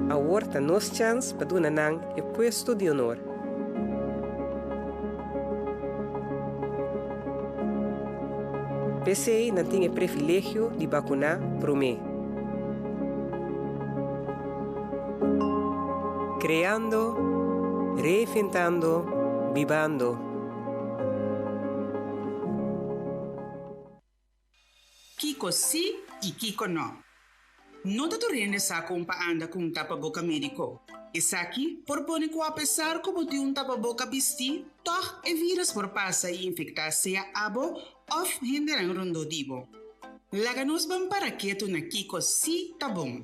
Awor ta nos chans pa duna nan e puesto di honor. P'esei nan tin e previlegio di bakuná promé. Kreando, reinventando, bibando. Kiko sí i kiko nò? No ta tur hende sa kon pa anda ku un tapaboka médiko. Esaki por pone ku apesar ku bo tin un tapaboka bistí, tòg e vírus por pasa i infektá sea abo òf hendenan rondó di bo. Laga nos ban para ketu na kiko sí ta bon.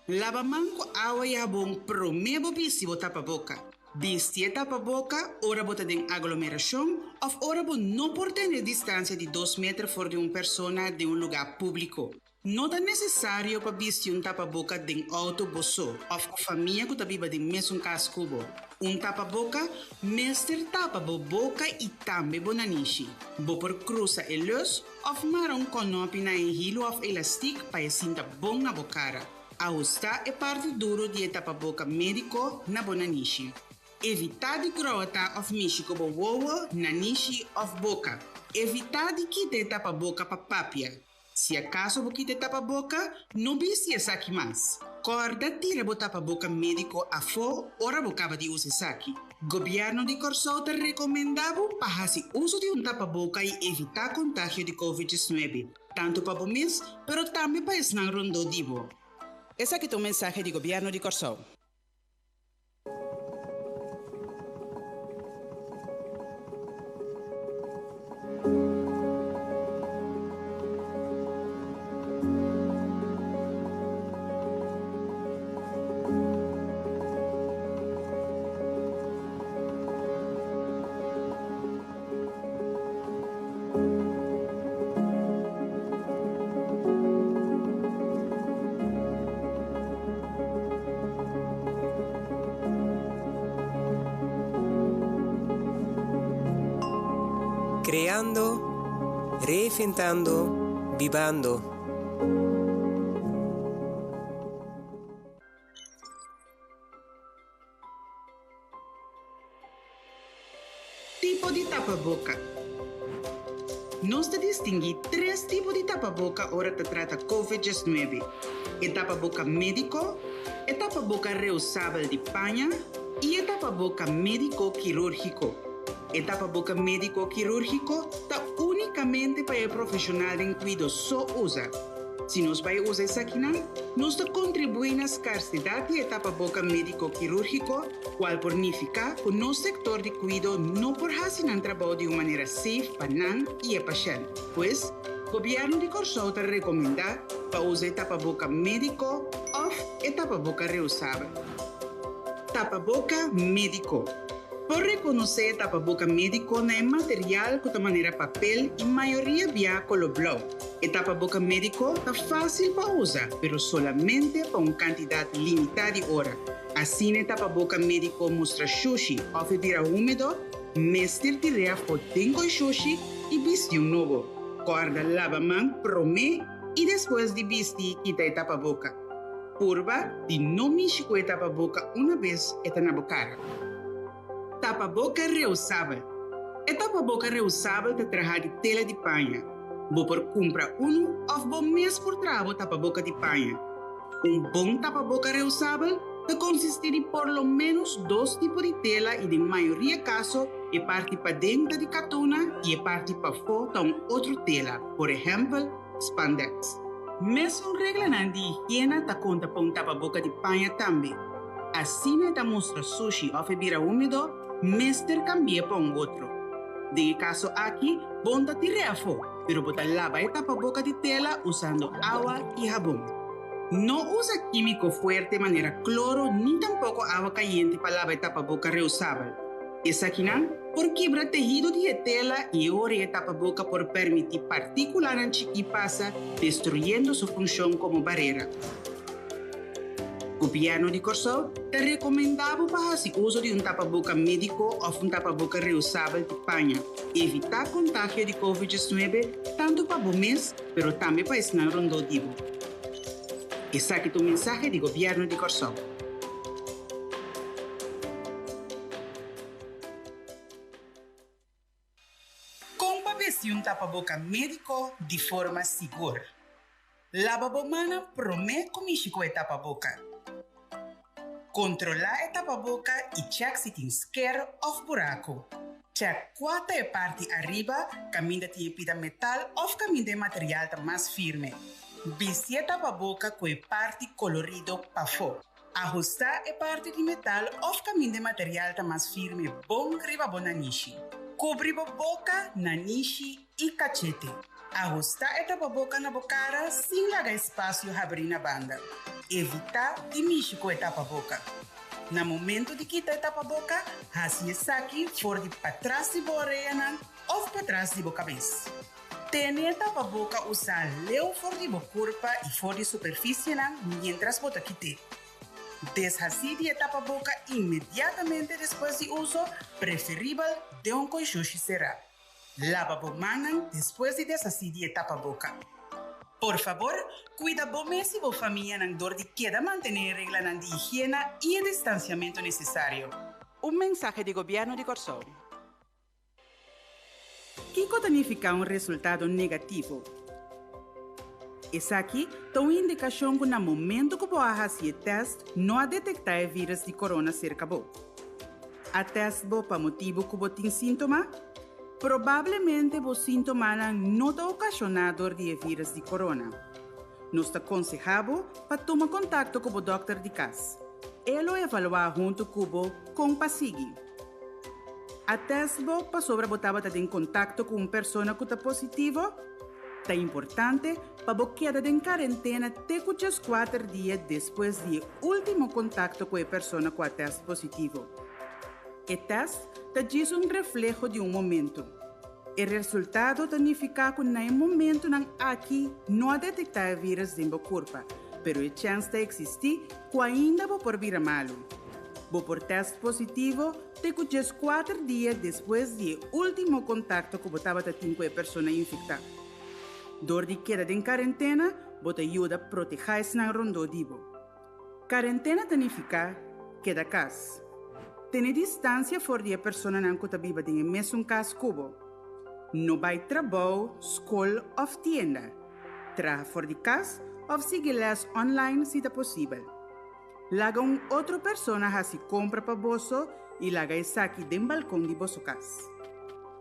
Laba man ku awa i habon promé bo bisti bo tapaboka. Bisti e tapaboka ora bo ta den aglomerashon òf ora bo no por tene distansia di dos meter for di un persona den un lugá públiko. No ta nesesario pa bisti un tapaboka den outo bo so òf ku famia ku ta biba den mesun kas ku bo. Un tapaboka mester tapa bo boka i tambe bo nanishi. Bo por krusa e lus òf mara un kònòpi na e hilu òf elastik pa e sinta bon na bo kara. Ahustá e parti duru di e tapaboka médiko na bo nanishi. Evitá di grota òf mishi ku bo wowo, nanishi òf boka. Evitá di kita e tapaboka pa papia. Si akaso bo kita e tapaboka, no bisti esaki mas. Kòrda tira bo tapaboka médiko afó ora bo kaba di usa esaki. Gobièrnu di Kòrsou ta rekomendá bo pa hasi uso di un tapaboka i evitá kontagio di Covid 19, tantu pa bo mes, pero tambe pa esnan rondó di bo. Esaki ta un mensahe di Gobièrnu di Kòrsou. Creando, reinventando, bibando. Tipo di tapaboka. Nos ta distinguí tres tipo di tapaboka ora ta trata Covid 19, e tapaboka médiko, e tapaboka reusabel di paña i e tapaboka médiko kirúrgiko. E tapaboka médiko kirúrgiko ta únikamente pa e profeshonal den kuido so usa. Si nos bai usa esakinan, nos ta kontribuí na skarsidat di e tapaboka médiko kirúrgiko, kual por nifiká ku nos sektor di kuido no por hasi nan trabou di un manera safe pa nan i e pashènt. Pues, Gobièrnu di Kòrsou ta rekomendá pa usa e tapaboka médiko òf e tapaboka reusabel. Tapaboka médiko. Por rekonosé e tapaboka médiko na e material ku ta manera papel i mayoria bia koló blou. E tapaboka médiko ta fásil pa usa, pero solamente pa un kantidat limitá di ora. Asina e tapaboka médiko mustra shushi òf e bira húmedo, mester tir'é afó den koi shushi i bisti un nobo. Kòrda laba man promé i despues di bisti kita e tapaboka. Purba di no mishi ku e tapaboka una bes e ta na bo kara. Tapaboka reusabel. E tapaboka reusabel ta traha di tela di paña. Bo por kumpra unu òf bo mes por traha bo tapaboka di paña. Un bon tapaboka reusabel ta konsistí di por lo ménos dos tipo di tela i den mayoria kaso e parti paden ta di katuna i e parti pafó ta un otro tela, por ehèmpel, spandex. Mesun reglanan di higiena ta konta pa un tapaboka di paña tambe. Asina e ta mustra sushi òf e bira húmedo, mester kambi'é pa un otro. Den e kaso aki, bon ta tir'é afó, pero bo ta laba e tapaboka di tela usando awa i habon. No usa kímiko fuerte manera kloro ni tampoko awa kayente pa laba e tapaboka reusabel. Esakinan por kibra tehido di e tela i e ora e tapaboka por permití partíkulanan chikí pasa, destruyendo su funshon komo barera. Gobièrnu di Kòrsou ta rekomendá bo pa hasi uso di un tapaboka médiko òf un tapaboka reusabel di paña. Evitá kontagio di Covid 19 tantu pa bo mes pero tambe pa esnan rondó di bo. Esaki ta un mensahe di Gobièrnu di Kòrsou. tapaboka médiko di forma sigur. Laba bo mannan promé ku mishi ku e tapaboka. Kontrolá e tapaboka i chèk si tin sker òf buraku. Chèk kua ta e parti ariba kaminda tin e pida metal òf kaminda e material ta mas firme. Bisti e tapaboka ku e parti kolorido pafó. Ahustá e parti di metal òf kaminda e material ta mas firme bon riba bo nanishi. Kubri bo boka, nanishi i kachete. Ahustá e tapaboka na bo kara sin laga espasio habrí na banda. Evitá di mishi ku e tapaboka. Na momentu di kita e tapaboka, hasi esaki for di patras di bo oreanan òf patras di bo kabes. Tene e tapaboka usá leu for di bo kurpa i for di superfisienan miéntras bo ta kit'é. Deshasí di e tapaboka inmediatamente despues di uso, preferibel den un konshushi será. Laba bo mannan despues di deshasí di e tapaboka. Por fabor, kuida bo mes i bo famianan dor di keda mantené e reglanan di higiena i e distansiamentu nesesario. Un mensahe di Gobièrnu di Kòrsou. Kiko ta nifiká un resultado negativo? Esaki ta un indikashon ku na momentu ku bo a hasi e tèst no a detektá e vírùs di korona serka bo. A tèst bo pa motibu ku bo tin síntoma? Probablemente bo síntomanan no ta okashoná dor di e vírùs di korona. Nos ta konsehá bo pa tuma kontakto ku bo dòkter di kas. E lo evaluá huntu ku bo kon pa sigui. A tèst bo pasobra bo tabata den kontakto ku un persona ku ta positivo? Ta importante pa bo keda den karentena te ku djeskuater dia despues di e último kontakto ku e persona ku a tèst positivo. E tèst ta djis un refleho di un momentu. E resultado ta nifiká ku na e momentunan aki no a detektá e vírùs den bo kurpa, pero e chèns ta eksistí ku ainda bo por bira malu. Bo por tèst positivo te ku djeskuater dia despues di e último kontakto ku bo tabata tin ku e persona infektá. Dor di keda den karentena, bo ta yuda protehá esnan rondó di bo. Karentena ta nifiká keda kas. Tene distansia for di e personanan ku ta biba den e mesun kas ku bo. No bai trabou, skol òf tienda. Traha for di kas òf sigui lès online si ta posibel. Laga un otro persona hasi kompra pa boso i laga esaki den balkon di boso kas.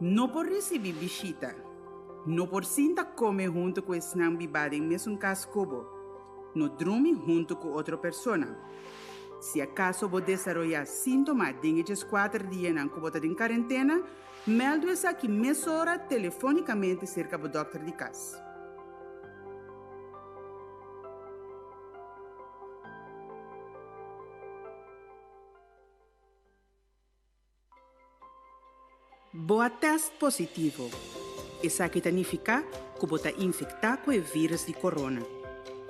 No por risibí bishita. No por sinta kome huntu ku esnan bibá den mesun kas ku bo. No drumi huntu ku otro persona. Si akaso bo desaroyá síntoma den e djeskuater dianan ku bo ta den karentena, mèldu esaki mesora telefónikamente serka bo dòkter di kas. Bo a tèst positivo. Esaki ta nifiká ku bo ta infektá ku e vírùs di korona.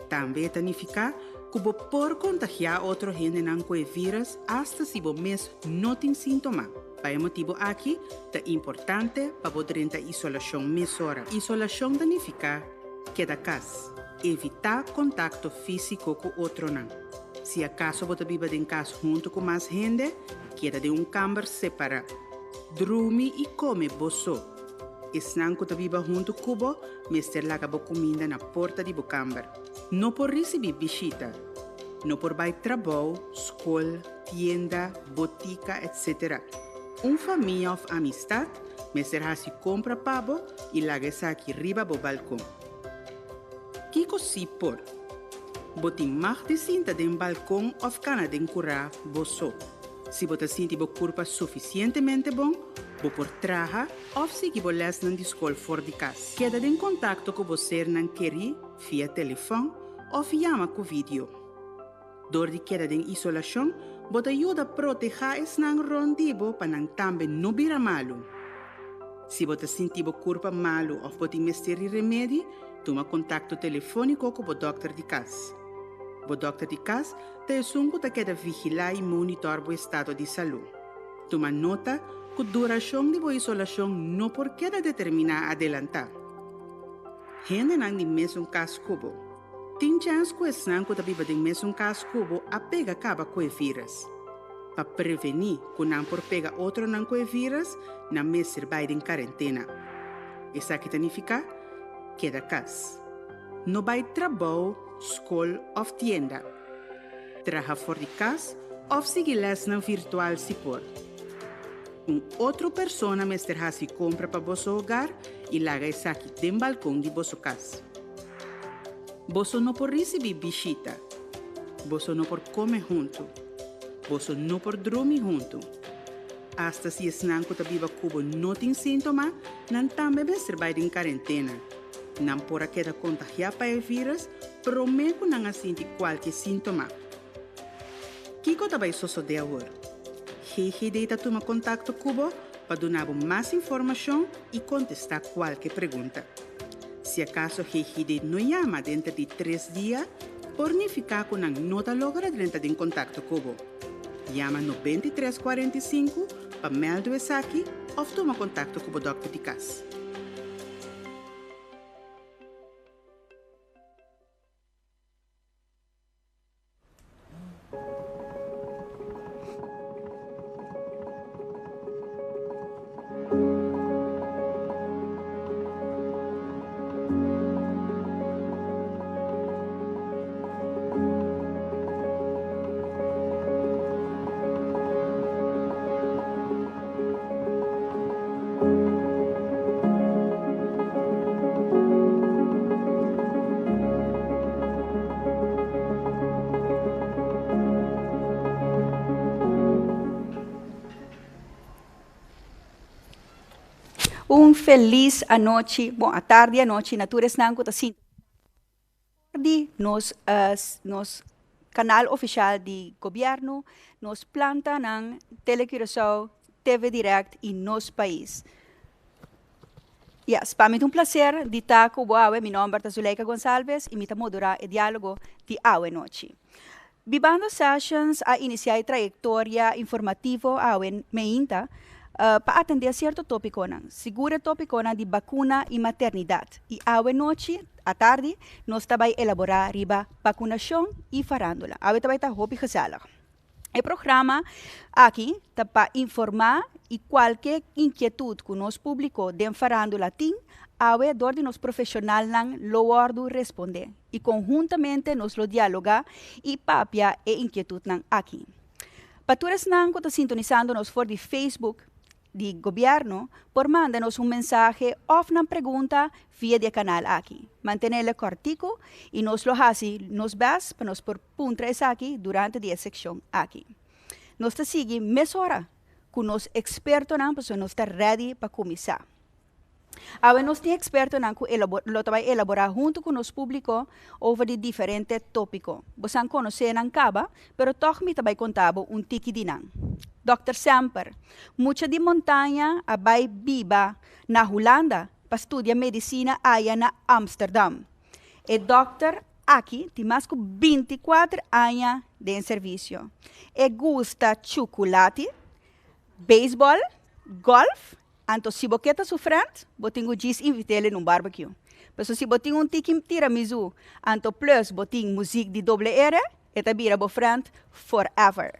Tambe e ta nifiká ku bo por kontagiá otro hendenan ku e vírùs asta si bo mes no tin síntoma. Pa e motibu aki ta importante pa bo drenta isolashon mesora. Isolashon ta nifiká keda kas. Evitá kontakto físiko ku otronan. Si akaso bo ta biba den kas huntu ku mas hende, keda den un kamber separá. Drumi i kome bo so. Esnan ku ta biba huntu ku bo mester laga bo kuminda na porta di bo kamber. No por risibí bishita. No por bai trabou, skol, tienda, botika, etc. Un famia òf amistat mester hasi kompra pa bo i laga esaki riba bo balkon. Kiko si por? Bo tin mag di sinta den balkon òf kana den kurá bo so. Si bo ta sinti bo kurpa sufisientemente bon, bo por traha òf sigui bo lèsnan di skol for di kas. Keda den kontakto ku bo sernan kerí via telefòn òf yama ku vidio. Dor di keda den isolashon, bo ta yuda protehá esnan rònt di bo pa nan tambe no bira malu. Si bo ta sinti bo kurpa malu òf bo tin mester di remedi, tuma kontakto telefóniko ku bo dòkter di kas. Bo dòkter di kas ta esun ku ta keda vigilá i monitòr bo estado di salú. Tuma nota ku durashon di bo isolashon no por keda determiná adelantá. Hendenan di mesun kas ku bo. Tin chèns ku esnan ku ta biba den mesun kas ku bo a pega kaba ku e vírùs. Pa prevení ku nan por pega otronan ku e vírùs, nan mester bai den karentena. Esaki ta nifiká, keda kas. No bai trabou, skol òf tienda. Traha for di kas òf sigui lèsnan virtual si por. Un otro persona mester hasi kompra pa boso hogar i laga esaki den balkon di boso kas. Boso no por risibí bishita. Boso no por kome huntu. Boso no por drumi huntu. Asta si esnan ku ta biba ku bo no tin síntoma, nan tambe mester bai den karentena. Nan por a keda kontagiá pa e vírus promé ku nan a sinti kualke síntoma. Kiko ta bai sosodé awor? GGD ta tuma kontakto ku bo pa duna bo mas informashon i kontestá kualke pregunta. Si akaso GGD no yama denter di tres dia, por nifiká ku nan no ta logra drenta den kontakto ku bo. Yama 93 45 pa mèldu esaki òf tuma kontakto ku bo dòkter di kas. Un felis anochi, bon atardi anochi na tur esnan ku ta sinti di nos nos kanal ofishal di gobièrnu, nos plantanan Tele Curaçao, TV Direct i Nos Pais. Yes, pa mi ta un plaser di ta ku bo awe. Mi nòmber ta Zuleika Gonsalves i mi ta moderá e diálogo di awe nochi. Bibando Sessions a inisiá e trayektoria informativo awe meinta pa atendé sierto tópikonan, sigur e tópikonan di bakuna i maternidat. I awe nochi, atardi, nos ta bai elaborá riba bakunashon i farándula. Awe ta bai ta hopi gezellig. E programa aki ta pa informá i kualke inkietut ku nos públiko den farándula tin, awe dor di nos profeshonalnan lo wòrdu respondé i konhuntamente nos lo dialogá i papia e inkietutnan aki. Pa tur esnan ku ta sintonisando nos for di Facebook, di gobierno por manda nos un mensahe of nan pregunta via di e canal aki. Mantenele cortico y nos lo haci nos best pa nos por puntra esaki durante di e seccion aki. Nos ta sigui mesora cu nos expertonan pasobra nos ta ready pa cuminsa. Awe nos tin expertonan cu lo ta bay elabora hunto cu nos publico over di diferente topico. Bosan conoce nan caba, pero tog mi ta bay conta bo un tiki di nan. Dòkter Semper, mucha di montaña a bay biba na Hulanda pa studia medicina aya na Amsterdam. E dòkter aki tin mas cu 24 aña den servicio. E gusta chuculati, baseball, golf. Anto si bo ke ta su friend, bo tin ku djis invit'el en un barbecue. Pasobra si bo tin un tiki tiramisu, anto plus bo tin muzik di doble R, e ta bira bo friend forever.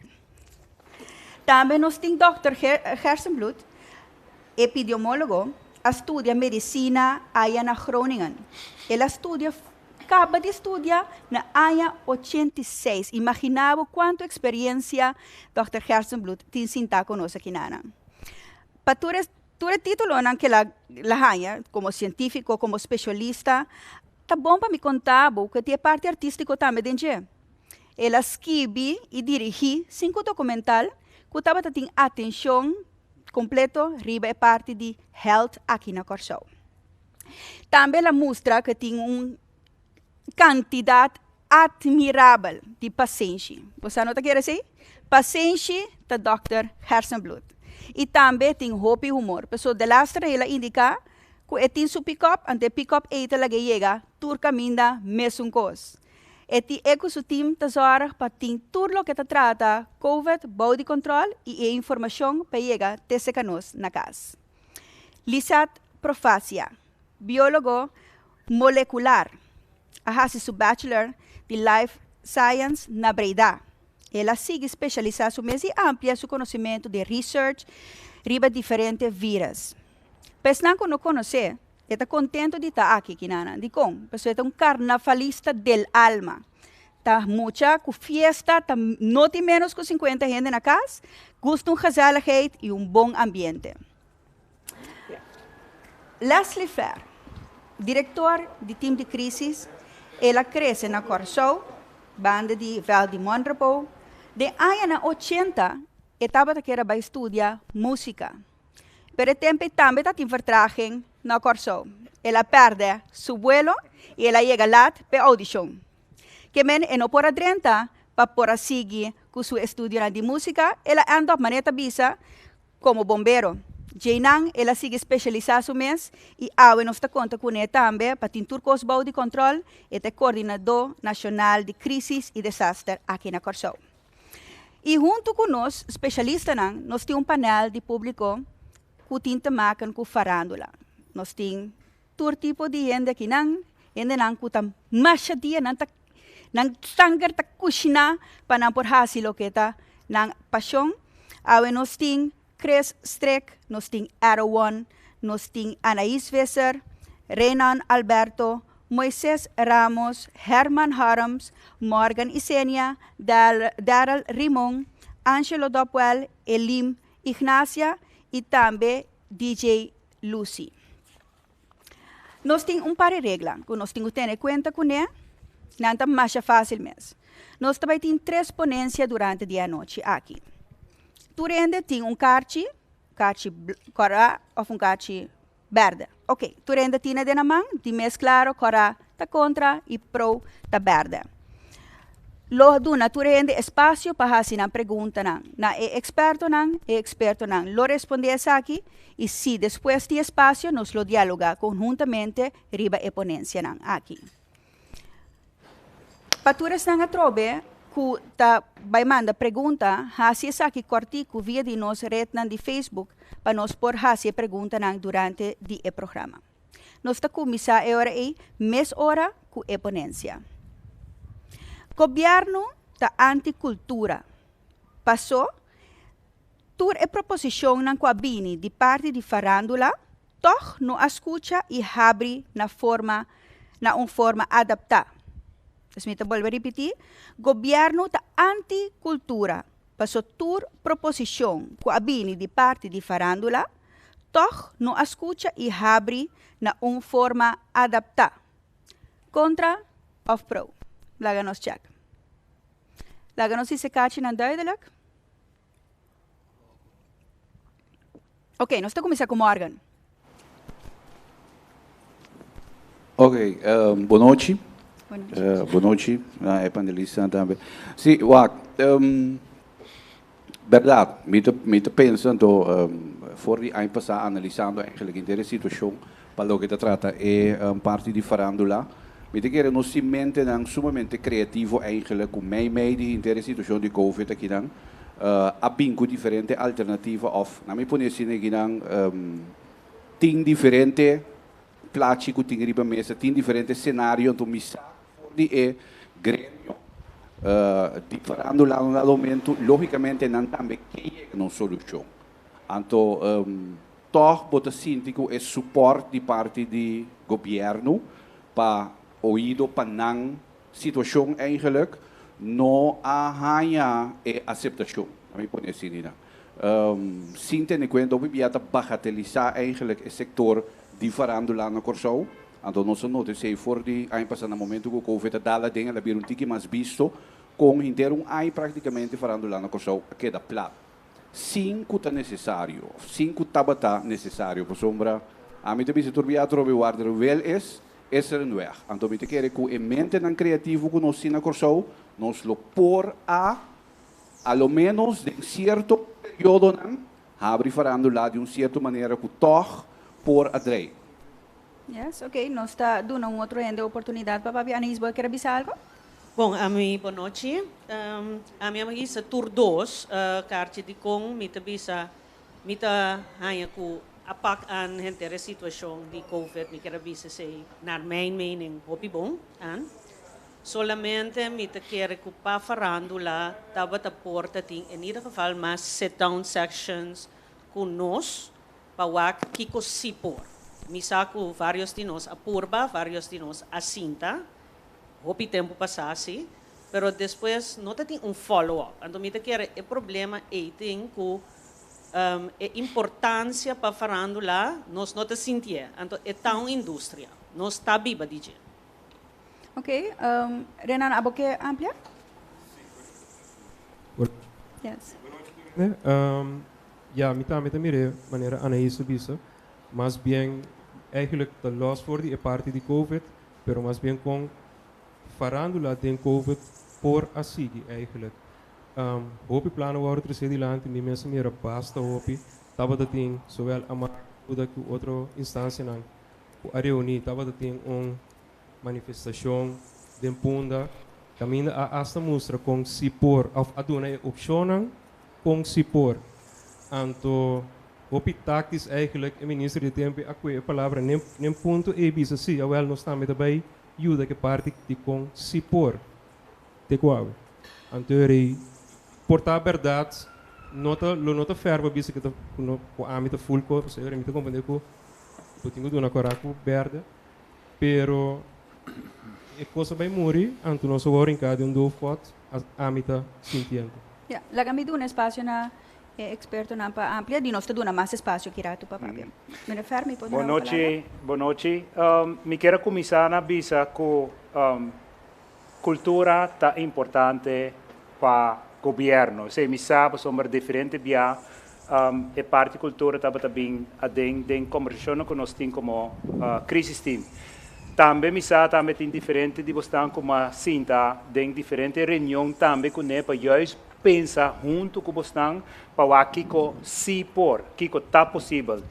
Tambe nos tin Dòkter Gerstenbluth, epidiomólogo, a studia medisina aya na Groningen. El a studia kaba di studia na aña 86. Imaginá bo kuantu eksperensia Dòkter Gerstenbluth tin sintá ku nos akinanan. Pa tur e tur e titulonan ke la la haña komo sientífiko, komo spesialista, ta bon pa mi konta bo ku e tin e parti artístiko tambe den dje. El a skibi i dirigí sinku dokumental ku tabata tin atenshon kompleto riba e parti di health aki na Kòrsou. Tambe el a mustra ku e tin un kantidat admirabel di pasenshi. Bo sa no ta kere esei? Pasenshi ta Dòkter Gersenbloed. I tambe tin hopi humor. Pasobra delaster el a indiká ku e tin su pikòp, anto e pikòp ei ta lag'é yega tur kaminda mesun kos. E tin e ku su tim ta zòrg pa tin tur loke ta trata Covid bou di kòntròl i e informashon pa e yega te seka nos na kas. Lisette Profacia, biólogo molekular, a hasi su bachelor di Life Science na Breda. El a sigui spesialisá su mes i amplia su konosementu den research riba diferente vírus. Pa esnan ku no konosé, E ta kontentu di ta aki, Kinana. Dikon? Pasobra e ta un karnavalista del alma. Ta mucha ku fiesta, ta no tin ménos ku sinkuenta hende na kas, gusta un gezelligheid i un bon ambiente. Leslie Fer, direktor di Team di Krísis, el a krese na Kòrsou, banda di vèlt di Monrepou. Den añanan ochenta e tabata kier a bai studia músika. Pero e tempu ei tambe ta tin vertraging na Kòrsou. El a pèrdè su buelo i el a yega lat p'e oudishon. Ke men e no por a drenta pa por a sigui ku su estudionan di músika, el a end up, manera ta bisa, komo bombero. Djeinan el a sigui spesialisá su mes i awe nos ta konta kuné tambe pa tin tur kos bou di kòntròl, e ta e koordinadó nashonal di krísis i desaster aki na Kòrsou. I huntu ku nos spesialistanan nos tin un panel di públiko ku tin te maken ku farándula. Nos tin tur tipo di hende akinan, hendenan ku ta masha dia nan ta nan sanger ta kushiná pa nan por hasi loke ta nan pashon. Awe nos tin Chris Strik, nos tin Arrow One, nos tin Anaïs Visser, Renan Alberto, Moises Ramos, Herman Harms, Morgan Isenia, Daryl Rimon, Angelo Dopwell, Elim Ignacia y tambe DJ Lucy. Nos tin un par di regla ku nos tin ku tene kuenta kuné, nan ta masha fásil mes. Nos ta bai tin tres ponensia durante di e anochi aki. Tur hende tin un karchi, karchi kòrá òf un karchi bèrdè. Oke, tur hende tine den nan man, di mes klaro kòrá ta kontra i pro ta bèrdè. Lo duna tur hende espasio pa hasi nan preguntanan na e ekspertonan, e ekspertonan lo respondé esaki i si despues tin espasio nos lo dialogá konhuntamente riba e ponensianan aki. Pa tur esnan atrobe ku ta bai manda pregunta, hasi esaki kòrtiku via di nos retnan di Facebook pa nos por hasi e preguntanan durante di e programa. Nos ta kuminsá e ora ei mes ora ku e ponensia. Gobièrnu ta anti kultura. Pasó tur e proposishonnan ku a bini di parti di farándula tòg no a skucha i habri na forma na un forma adaptá. Dus mi ta bolbe ripití, gobièrnu ta anti kultura. Pasó tur proposishon ku a bini di parti di farándula tòg no a skucha i habri na un forma adaptá. Kontra òf pro? Laga nos chèk. Laga nos hise kachinan duidelijk. Oké, nos ta kuminsá ku Morgan. Ok, bon nochi. Bon nochi na e panelistanan tambe. Si, wak, bèrdat, mi ta mi ta pensa anto for di aña pasá analisando eigenlijk henter e situashon pa loke ta trata e parti di farandula, mi ta kere nos tin mentenan sumamente kreativo eigenlijk ku mei mei di henter e situashon di covid akinan a bin ku diferente alternativa òf nan mi pone asina akinan tin diferente plachi ku tin riba mesa, tin diferente senario anto mi sa for di e gremio di farandula na dado momento logicamente nan tambe ke yega na un solushon. Anto tòg bo ta sinti ku e supòrt di parti di gobièrnu pa oido pa nan situashon eigenlijk no a haña e aseptashon, laat mi pone asina nan. Sin tene kuenta hopi bia ta bagatelisá eigenlijk e sektor di farandula na Kòrsou. Anto nos a nota esei for di aña pasá na momentu ku Covid a dal aden el a bira un tiki mas bisto kon henter un aña práktikamente farandula na Kòrsou a keda plat sin ku ta nesesario òf sin ku tabata nesesario pasobra ami ta bisa tur bia atrobe warda wel es es er een weg. Anto mi ta kere ku e mentenan kreativo ku nos tin na Kòrsou nos lo por a A lo ménos den sierto periodonan, habri farándula di un sierto manera ku tòg por a drei. Yes, ok. Nos ta duna un otro hende oportunidat pa papia. Anaïs, bo a kere bisa algo? Bon, ami bon nochi. Ami a bisa tur dos karchi dikon mi ta bisa mi ta haña ku a pak aan henter e situashon di covid. Mi kier a bisa esei naar mijn mening hopi bon aan. Solamente mi ta kere ku pa farándula tabata por ta tin en ieder geval mas sit down sections ku nos pa wak kiko si por. Mi sa ku varios di nos a purba, varios di nos a sinta, hopi tempu pasá si, pero despues no ta tin un follow up. Anto mi ta kere e problema ei tin ku e importansia pa farándula nos no ta sintié. Anto e ta un industria. Nos ta biba di dje. Ok, Renan, abo ke amplia? Yes. Ja, mi tambe ta mir'é manera Anaís a bisa. Mas bien, eigenlijk ta los for di e parti di Covid, pero mas bien kon farándula den Covid por a sigui eigenlijk. Hopi plano wòrdu tresé dilanti, mi mes a mira basta hopi. Tabata tin zowel Amarbuda ku otro instansianan ku a reuní, tabata tin un manifestashon den Punda kaminda a asta mustra kon si por òf a duna e opshonnan kon si por. Anto hopi taktis eigenlijk e minister di tempu a kue e palabra nen nen punto ei bisa si awel nos tambe ta bai yuda ke parti di kon si por te ku awe. Anto e rei por ta bèrdat no ta lo no ta fèr pa bisa ku ta ku no ku ami ta ful ko pasobra mi ta komprende ku bo tin ku duna kora ku bèrdè. Pero e kos a bai muri, anto nos a wou rinká den un doofpot, ami ta sintiendo. Ya, laga mi duna espasio na e ekspertonan pa amplia, di nos ta duna mas espasio ki ratu pa papia. Meneer Fermi, por duna bo palabra? Bon nochi, bon nochi. Mi kier a kuminsá na bisa ku kultura ta importante pa gobièrnu. Esei mi sa pasobra diferente bia e parti kultura tabata bin aden den kombersashonnan ku nos tin komo crisis team. Tambe mi sa tambe tin diferente di bosnan ku a sinta den diferente reunion tambe kuné pa juist pensa huntu ku bosnan pa wak kiko si por, kiko ta posibel.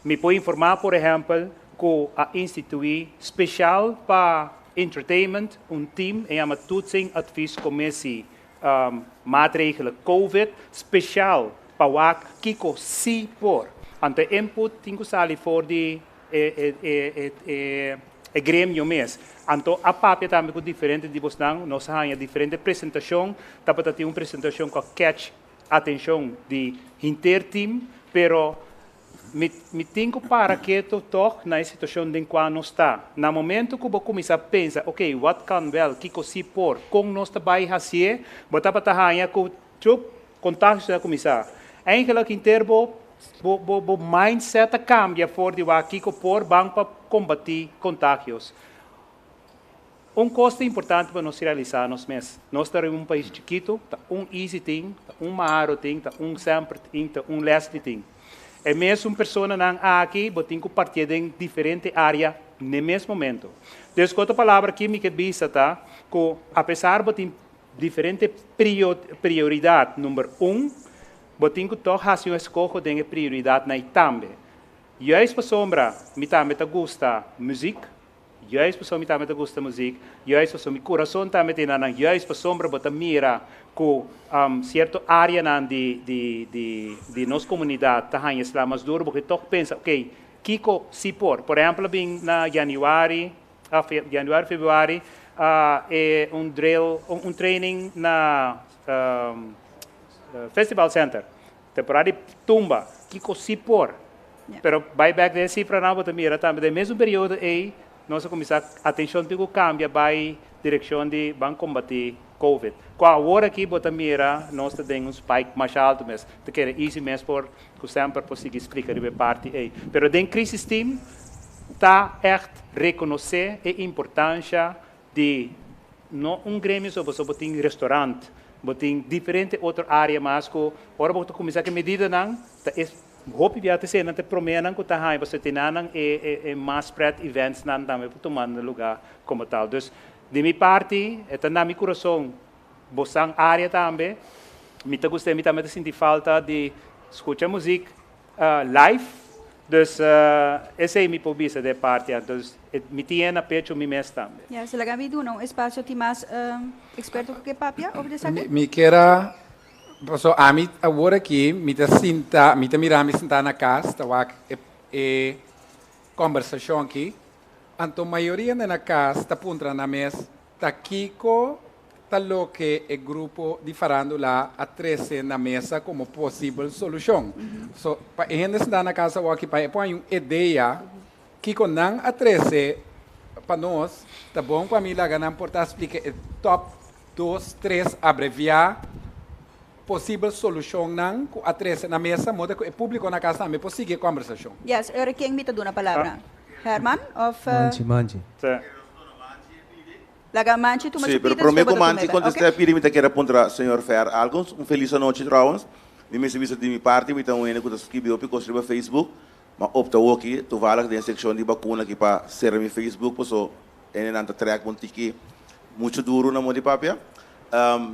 Mi por informá por ehèmpel ku a instituí speshal pa entertainment un team e yama Toetsing Advies Commissie Maatregelen Covid speshal pa wak kiko si por. Anto e input tin ku sali for di e gremio mes. Anto a papia tambe ku diferente di bosnan, nos a haña diferente presentashon, tabata tin un presentashon ku a catch atenshon di hinter team, pero Mi mi tin ku para ketu tòg na e situashon den kua nos ta. Na momentu ku bo kuminsá pensa, oke, wat kan wèl, kiko si por, kon nos ta bai hasié, bo tabata haña ku chup, kontagio ta kuminsá. Eigenlijk henter bo bo bo bo mindset ta kambia for di wak kiko por ban pa kombatí kontagios. Un kos ta importante pa nos realisá nos mes, nos ta riba un pais chikitu, ta un Easy tin, ta un Maharo tin, ta un Semper tin, ta un Leslie tin. E mesun personanan aki bo tin ku partié den diferente área n'e mes momento. Dus ku otro palabra ki mi ke bisa ta ku apesar bo tin diferente prioridat number un, bo tin ku tòg hasi un eskoho den e prioridatnan ei tambe. Juist pasobra mi tambe ta gusta muzik, Juist pasobra mi tambe ta gusta muzik, juist pasobra mi kurason tambe tin nan, juist pasobra bo ta mira ku sierto áreanan di di di di nos komunidat ta haña sla mas duru, bo ke tòg pensa, oke, kiko si por? Por ehèmpel a bin na yanüari, yanüari, febrüari, e un drill, un training na Festival Center, temporada di tumba, kiko si por? Pero bai bek den e sifranan bo ta mira tambe den mesun periodo ei nos a kuminsá atenshon tin ku kambia bai direkshon di ban kombatí covid. Ku awor aki bo ta mira nos ta den un spike masha altu mes. Ta kere easy mes por ku semper por sigui splika riba e parti ei. Pero den crisis team ta ègt rekonosé e importansha di no un gremio so pasobra bo tin restaurant, bo tin diferente otro área mas ku ora bo ta kuminsá ku e medidanan ta e hopi bia ta esei nan ta e proménan ku ta haña pasobra te nan e e mas spread eventsnan tambe por tuma na lugá komo tal. Dus di mi parti e ta na mi kurason bosan área tambe mi ta gusta mi tambe ta sinti falta di skucha muzik live dus esei mi por bisa den parti anto mi tin e na pecho mi mes tambe. Ya, si laga mi duna un espacio tin mas experto cu ke papia over di esaki? Mi kier a, paso ami awor aki mi ta sinta, mi ta mira mi sinta na cas ta wak e e combersacion aki, anto mayoria na cas ta puntra nan mes Ta kiko ta loke e grupo di farándula a trese na mesa komo posibel solushon? So, pa e hende sintá na kas awor aki pa e por haña un idea Kiko nan a trese pa nos, ta bon ku ami laga nan por ta splika e top dos, tres abreviá posibel solushonnan ku a trese na mesa moda ku e públiko na kas tambe por sigui e kòmbersashon. Yes, ora ken mi ta duna palabra? Herman of Manchi, Manchi. Laga Manchi tuma Sí, su pero pida promé despues bo ku ta tuma Manchi e bel. kontestá Ok. e pidi mi ta kier a puntra señor Fer algo. Un felis anochi trouwens. Mi mester bisa di mi parti mi ta un hende ku ta skibi hopi kos riba Facebook. Ma opta awoki toevallig den sekshon di bakuna aki pa sera mi Facebook paso hendenan ta trek un tiki muchu duru na mon di papia.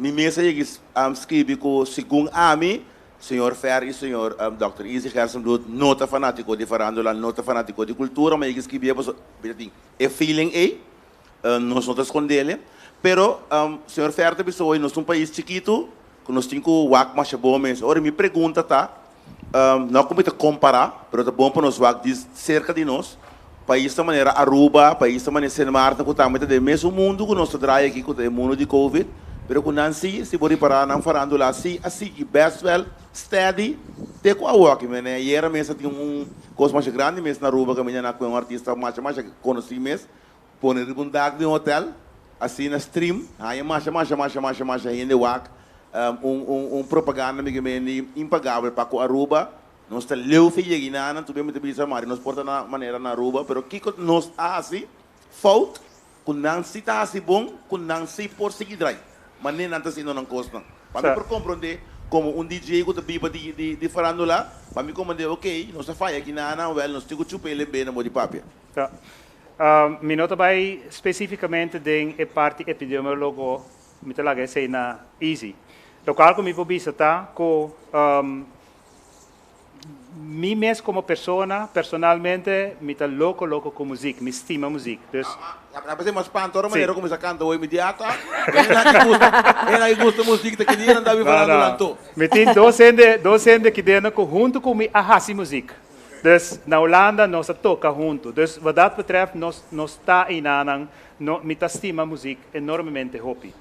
Mi mes a yegi skibi ku segun ami señor Fer i señor dòkter Izzy Gerstenbluth no ta fanatiko di farándula, no ta fanatiko di kultura, ma yegi skibié paso mi ta tin e feeling ei, nos no ta skondele. Pero señor Fer ta bisa hoy nos ta un pais chikitu ku nos tin ku wak masha bon mes. Ora mi pregunta ta, No ku mi ta kompará, pero ta bon pa nos wak di serka di nos. Paisnan manera Aruba, paisnan manera Sint Maarten ku tambe ta den mesun mundu ku nos ta draai aki ku ta e mundu di Covid, pero ku nan si, si bo ripará nan farándula si a sigui bèst wèl steady te ku awoki. Mene ayera mes a tin un kos masha grandi mes na Aruba kaminda nan a kohe un artista masha masha konosí mes pone riba un dak di un hotel, asina stream, haña masha masha masha masha masha hende wak un un un propaganda mi ke mende impagabel pa ku Aruba, nos ta leu fe yegi nanan, tur mi ta bisa mari nos por ta na manera na Aruba, pero kiko nos a hasi fout ku nan si ta hasi bon, ku nan si por sigui drai, manera nan ta hasiendo nan kosnan, pa mi por komprende komo un DJ ku ta biba di di di farandula, pa mi komprende ok nos a faya aki nanan, wèl nos tin ku chupa e lembe na bo di papia. Ta. Mi no ta bai spesífikamente den e parti epidemiólogo, mi ta laga esei na Easy. Lokual ku mi por bisa ta ku mi mes komo persona, personalmente, mi ta loko loko ku muzik, mi stima muzik. Dus. A pesar mas spanto ora manera kuminsá kanta hoy mi di ata, hende aki gusta, hende aki gusta muzik ta ki dia nan ta bin falando nan to. Mi tin dos hende, dos hende kidendo ku huntu ku mi a hasi muzik. Dus na Hulanda nos a toca hunto. Dus wat dat betreft nos nos ta einanan, no mi ta stima muziek enormemente hopi.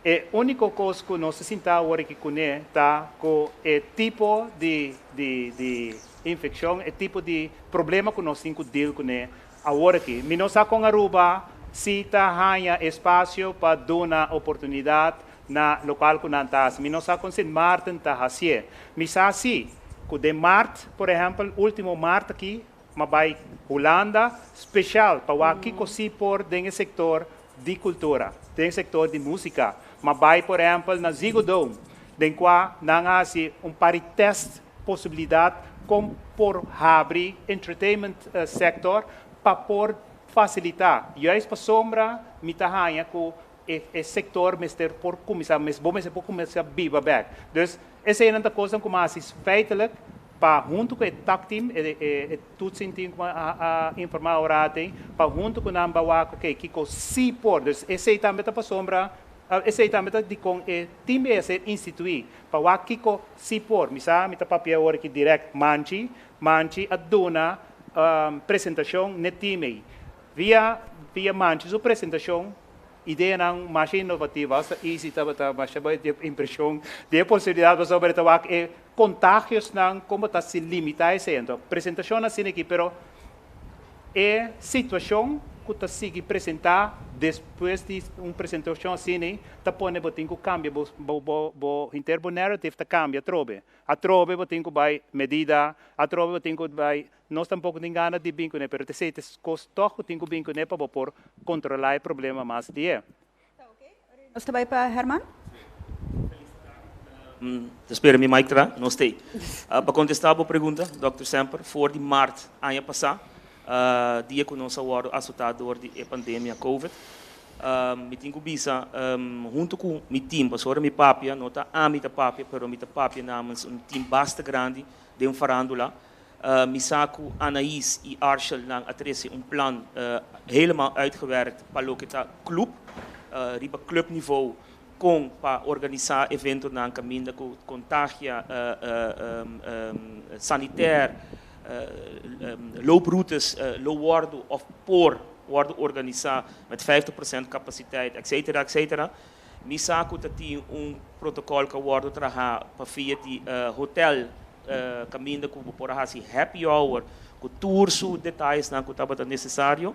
E unico cos cu nos ta sinta awor aki cune ta cu e tipo di di di infeccion, e tipo di problema cu nos tin cu deal cune awor aki. Mi no sa con Aruba si ta haña espacio pa duna oportunidad na locual cu nan ta haci. Mi no sa con Sint Maarten ta hacié. Mi sa si cu den maart, por ehempel, ultimo maart aki, m'a bay Hulanda special pa wak kico si por den e sector di cultura, den e sector di musica. M'a bay, por ehempel, na Ziggo Dome, den cua nan a haci un par di test posibilidad con por habri entertainment sector pa por facilita. Juist pasobra mi ta haña cu E e sector mester por cuminsa, mes bo mester por cuminsa biba bek. Dus eseinan ta cosnan cu mi a haci feitelijk pa hunto cu e takteam, e e e toetsingteam cu mi a a informa ora aten, pa hunto cu nan bawak oké kico si por. Dus esei tambe ta pasobra, esei tambe ta dicon e team ei a ser institui, pa wak kico si por. Mi sa mi ta papia awor aki direct Manchi, Manchi a duna presentacion n'e team ei. Via via Manchi su presentacion, ideanan masha innovativo, hasta Easy tabata masha bai di impresion di e posibilidad pasobra e ta wak e contagiosnan como ta si limita esey. Anto presentacionnan asina aki, pero e situacion cu ta sigui presenta despues di un presentacion asina ta pone bo tin cu cambia bo bo bo henter bo narrative ta cambia atrobe. Atrobe bo tin cu bai medida, atrobe bo tin cu bai Nos tampoco tin gana di bin cune, pero t'esey ta cos toch cu tin cu bin cune pa bo por controla e problema mas die. Nos ta bay pa Herman. Ta spera mi mic tra, no stay. Pa contesta bo pregunta, Dòkter Semper, for di maart aña pasa, dia cu nos a wordo azota door di e pandemia Covid, mi tin cu bisa hunto cu mi team, pasobra mi papia no ta ami ta papia, pero mi ta papia namens un team basta grandi den farandula, Mi sa ku Anaïs i Arshel nan a trese un plan helemaal uitgewerkt pa loke ta club, riba clubniveau kon pa organisá eventonan kaminda ku kontagia sanitair, looproutes lo wòrdu òf por wòrdu organisá met 50% kapasiteit etcetera etcetera. Mi sa ku ta tin un protokòl ku a wòrdu trahá pa via di hotel kaminda ku bo por a hasi happy hour ku tur su detayesnan ku tabata nesesario.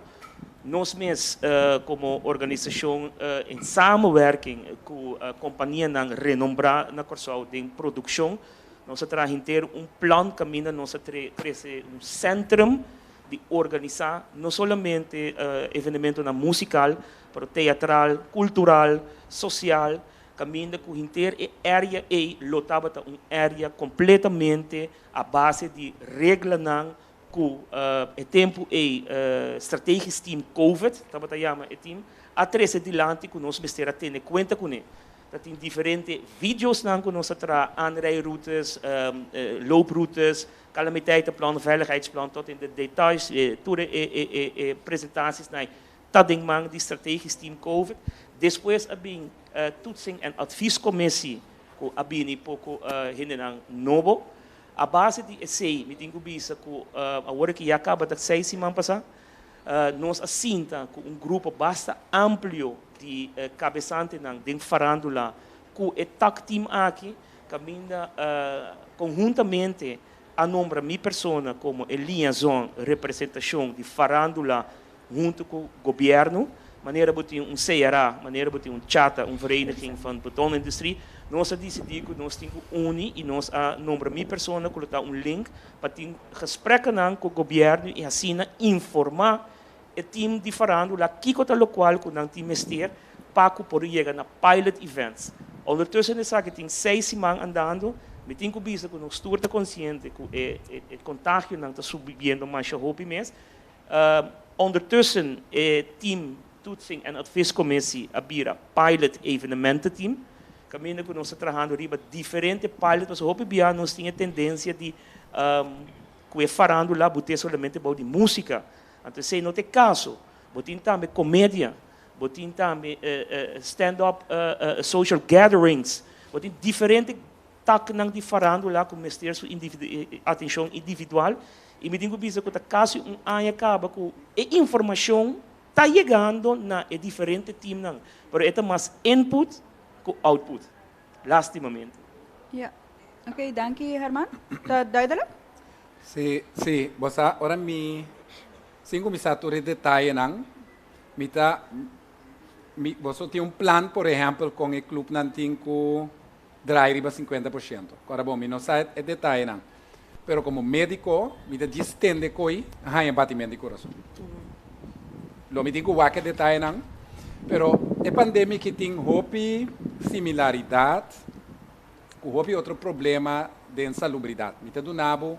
Nos mes komo organisashon en samenwerking ku kompanianan renombrá na Kòrsou den produkshon, nos a traha henter un plan kaminda nos a trese un sentrum di organisá no solamente evenementonan musikal, pero teatral, kultural, sosial, kaminda ku henter e area ei lo tabata un area kompletamente a base di reglanan ku e tempu ei Strategisch Team Covid tabata yama e team, a trese dilanti ku nos mester a tene kuenta kuné. Ta tin diferente videosnan ku nos a traha, aanrijroutes, looproutes, calamiteitenplan, veiligheidsplan, tot in de details, tur e presentatiesnan ta den man di Strategisch Team Covid. Despues a bin Toetsing en Adviescommissie ku a bini poko hendenan nobo. A base di esei mi tin ku bisa ku awor ki ya kaba ta seis siman pasá, nos a sinta ku un grupo basta amplio di kabesantenan den farándula ku e takteam aki kaminda konhuntamente a nombra mi persona komo e liazon representashon di farándula huntu ku gobièrnu, manera bo tin un CRA, manera bo tin un CHATA, un Vereniging van Betonindustrie, nos a disidí ku nos tin ku uni i nos a nombra mi persona ku lo ta un link pa tin gesprekkenan ku gobièrnu i asina informá e team di farándula kiko ta lokual ku nan tin mester pa ku por yega na pilot events. Ondertussen esaki tin seis siman andando, mi tin ku bisa ku nos tur ta konsiente ku e kontagionan ta subiendo masha hopi mes. Ondertussen e team Toetsing en Adviescommissie a bira Pilot Evenemententeam, kaminda ku nos ta trahando riba diferente pilot, pasobra hopi bia nos tin e tendensia di ku e farándula bo tin solamente bou di músika, anto esei no ta e kaso, bo tin tambe komedia, bo tin tambe stand up social gatherings, bo tin diferente taknan di farándula ku mester su atenshon individual i mi tin ku bisa ku ta kasi un aña kaba ku e informashon ta yegando na e diferente teamnan, pero e ta mas input ku output, lastimamente. Ja, oké, danki Herman. Ta duidelijk? Sí, sí, bo sa ora mi sin kuminsá tur e detayenan, mi ta mi boso tin un plan por ehèmpel kon e klupnan tin ku draai riba 50%. Ora bon, mi no sa e detayenan. Pero komo médiko, mi ta djis tende koi haña batimento di kurason. Lo mi tin ku wak e detayenan, pero e pandemia ki tin hopi similaridat ku hopi otro problema den salubridat. Mi ta duna bo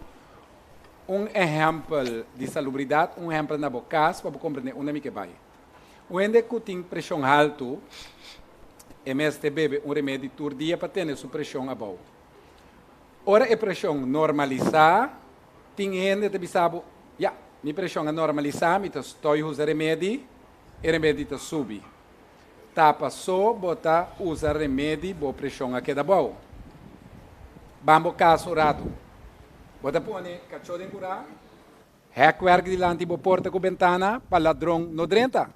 un ehèmpel di salubridat, un ehèmpel na bo kas pa bo komprendé unda mi ke bai. Un hende ku tin preshon haltu, e mester bebe un remedi tur dia pa tene su preshon abou. Ora e preshon normalisá, tin hende ta bisa bo, Ya, mi preshon a normalisá, mi ta stòi usa remedi, e remedi ta subi. Ta pasó bo ta usa remedi, bo preshon a keda abou. Ban bo kas un ratu. Bo ta pone kachó den kurá. Hekwerk dilanti bo porta ku bentana pa ladron no drenta.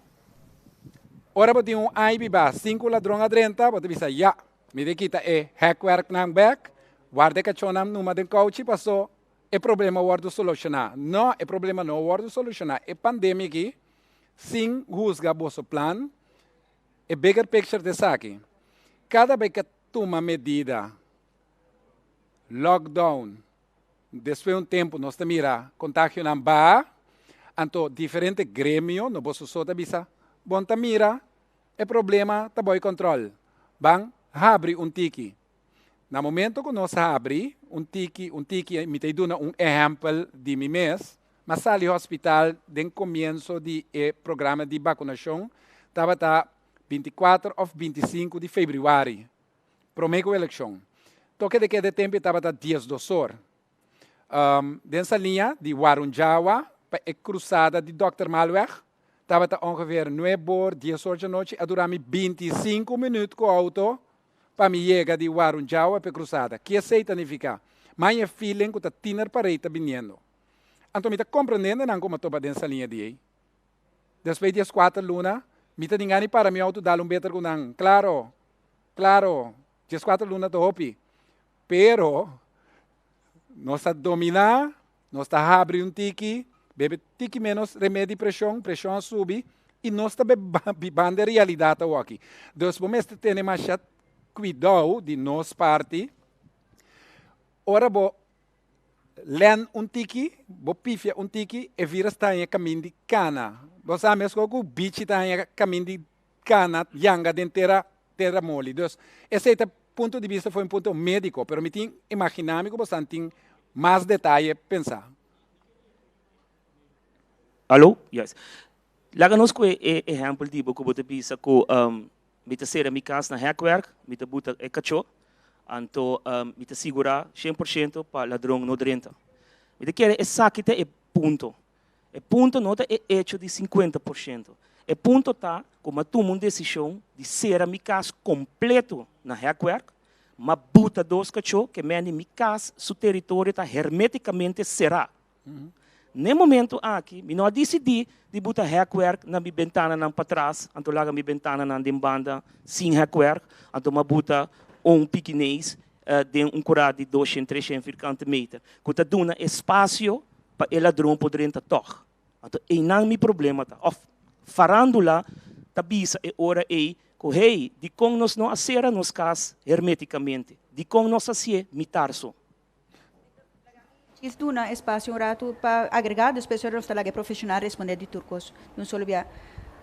Ora bo tin un ai bibá sin ku ladron a drenta, bo ta bisa, Ya, mi ta kita e hekwerknan bek, warda e kachónan numa den kouchi paso e problema wòrdu soloshoná. No, e problema no wòrdu soloshoná. E pandemia aki, sin husga boso plan, e bigger picture ta esaki, kada bes ku a tuma medida, lockdown, Despues un tempu nos ta mira kontagionan baha, anto diferente gremio, no boso so ta bisa, bon ta mira e problema ta boi kòntròl, ban habri un tiki. Na momento ku nos habri un tiki, un tiki, mi ta duna un ehèmpel di mi mes, m'a sali hospital den komienso di e programa di bakunashon, tabata 24 òf 25 di febrüari, Promé ku elekshon. Toke de keda e tempu e tabata 12 or. Den saliña di Warunjawa pa e krusada di Dòkter Malweg tabata ongeveer nuebe or, dies or djanochi. A dura mi 25 minüt ku outo pa mi yega di Warunjawa pa e krusada. Ki esei ta nifiká? Maña e feeling ku ta tiner parei ta biniendo. Anto mi ta komprendé nan ku mi a topa den saliña di ei. Despues di es kuater luna, mi ta tin gana di para mi outo dal un beter ku nan. Klaro! Claro, 14 luna ta hopi, pero nos a domina. Nos ta habri un tiki, bebe tiki menos remedi preshon, preshon a subi i nos ta bibando e realidat awoki. Dus bo mester tene masha kuidou di nos parti ora bo len un tiki, bo pifia un tiki, e virus ta haña kamin di kana. Bo sa meskos ku bichi ta haña kamin di kana yanga den tera tera moli. Dus esei ta punto di bista for un punto médiko, pero mi tin imaginá mi ku bosan tin mas detaye pensá. Alo? Yes. Laga nos ku e ehèmpel di bo ku bo ta bisa ku mi ta sera mi kas na hèkwerk, mi ta buta e kachó, anto mi ta sigurá 100% pa ladron no drenta. Mi ta kere esaki ta e punto. E punto no ta e echo di 50%. E punto ta ku mi a tuma un desishon di sera mi kas kompleto na hèkwerk, m'a buta dos kachó ke mende mi kas su teritorio ta hermétikamente será. N'e momento aki mi no a disidí di buta hèkwerk na mi bentananan patras, anto laga mi bentananan den banda sin hèkwerk, anto m'a buta un pikineis den un kurá di doshen, treshen firkante meter, ku ta duna espasio pa e ladron por drenta tòg. Anto einan mi problema ta. Òf farándula ta bisa e ora ei ku hey, dikon nos no a sera nos kas hermétikamente? Dikon nos a hasié mitar so? Djis duna espacio un ratu pa agrega, despues ora nos ta laga e profesional responde di tur cos di un solo bia.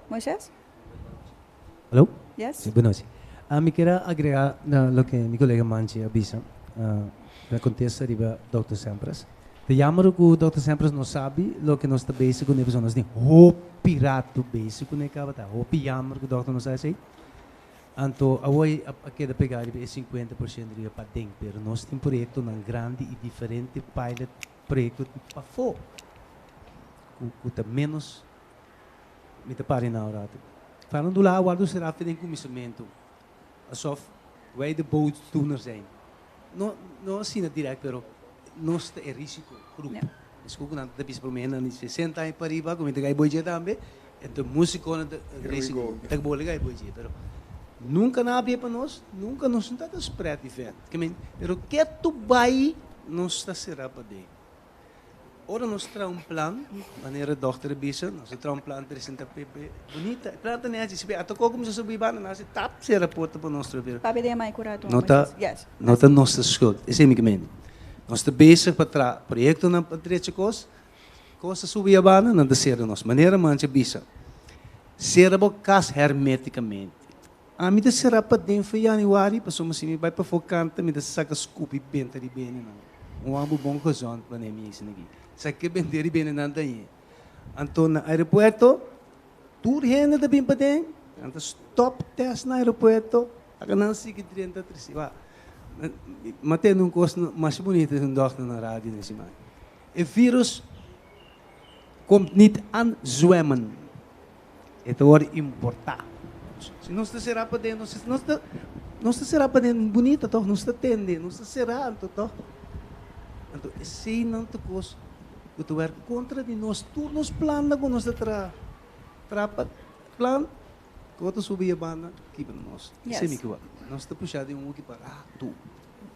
Moises? Hallo? Yes. Sí, buenos. Mi kier a agrega na loke mi colega Manchi a bisa, na contesta riba Doctor Sempras. Ta jammer cu Doctor Sempras no sabi loke nos ta bezig cune pasobra nos tin hopi rato bezig cune caba, ta hopi jammer cu Doctor no sa esey. Anto awor a keda pegá riba e 50% riba paden, pero nos tin proyektonan grandi i diferente pilot proyekto pafó ku ta ménos mi ta para na rato. Farandula a wòrdu será fe den kuminsamentu, asof wij de boosdoener zijn. No no asina dirèkt pero nos ta e risiko groep. Esku ku nan ta bisa promé nan di 60 aña pariba ku mi ta gai boy dje tambe, enton músikonan ta risiko ta bole gai boy dje pero nunka nan a bia pa nos, nunka nos no ta ta spread event. Ke men pero ketu bai nos ta será paden. Ora nos traha un plan, manera dòkter a bisa, nos a traha un plan presentá p'e bunita. E plan ta nechi, si p'e atokó kuminsá subi banda, nan hasi tap sera porta pa nos trobe. Papia den e mai ku rato, No ta, Moises. Yes. no ta nos ta skuld. Esei mi ke mende. Nos ta bezig pa traha proyektonan pa drecha kos, kos ta subi abanda, nan ta sera nos. Manera Manchi a bisa, sera bo kas hermétikamente. Ami ta sera paden for januari pasobra si mi bai pafó kanta mi ta saka skupi benta di benenan. Un wambu bon gezond manera mi esei aki. Sa ke bende di benenan ta añe. Anto na aeropuerto tur hende ta bin paden, nan ta stop test na aeropuerto, aka nan sigui drenta trese. Wak, mi a tende un kos masha bunita di un dòkter na radio den siman. E virus komt niet aan zwemmen. E ta wòrdu importá. Si nos ta será paden, nos nos ta nos ta será paden bunita tòg, nos ta tende, nos ta será anto tòg. Anto eseinan ta kos ku ta wèrk kontra di nos, tur nos plannan ku nos ta traha, traha pa plan ku ta subi e banda kibra nos. Esei mi ke wak. Nos ta pushá den un hoki pa ratu.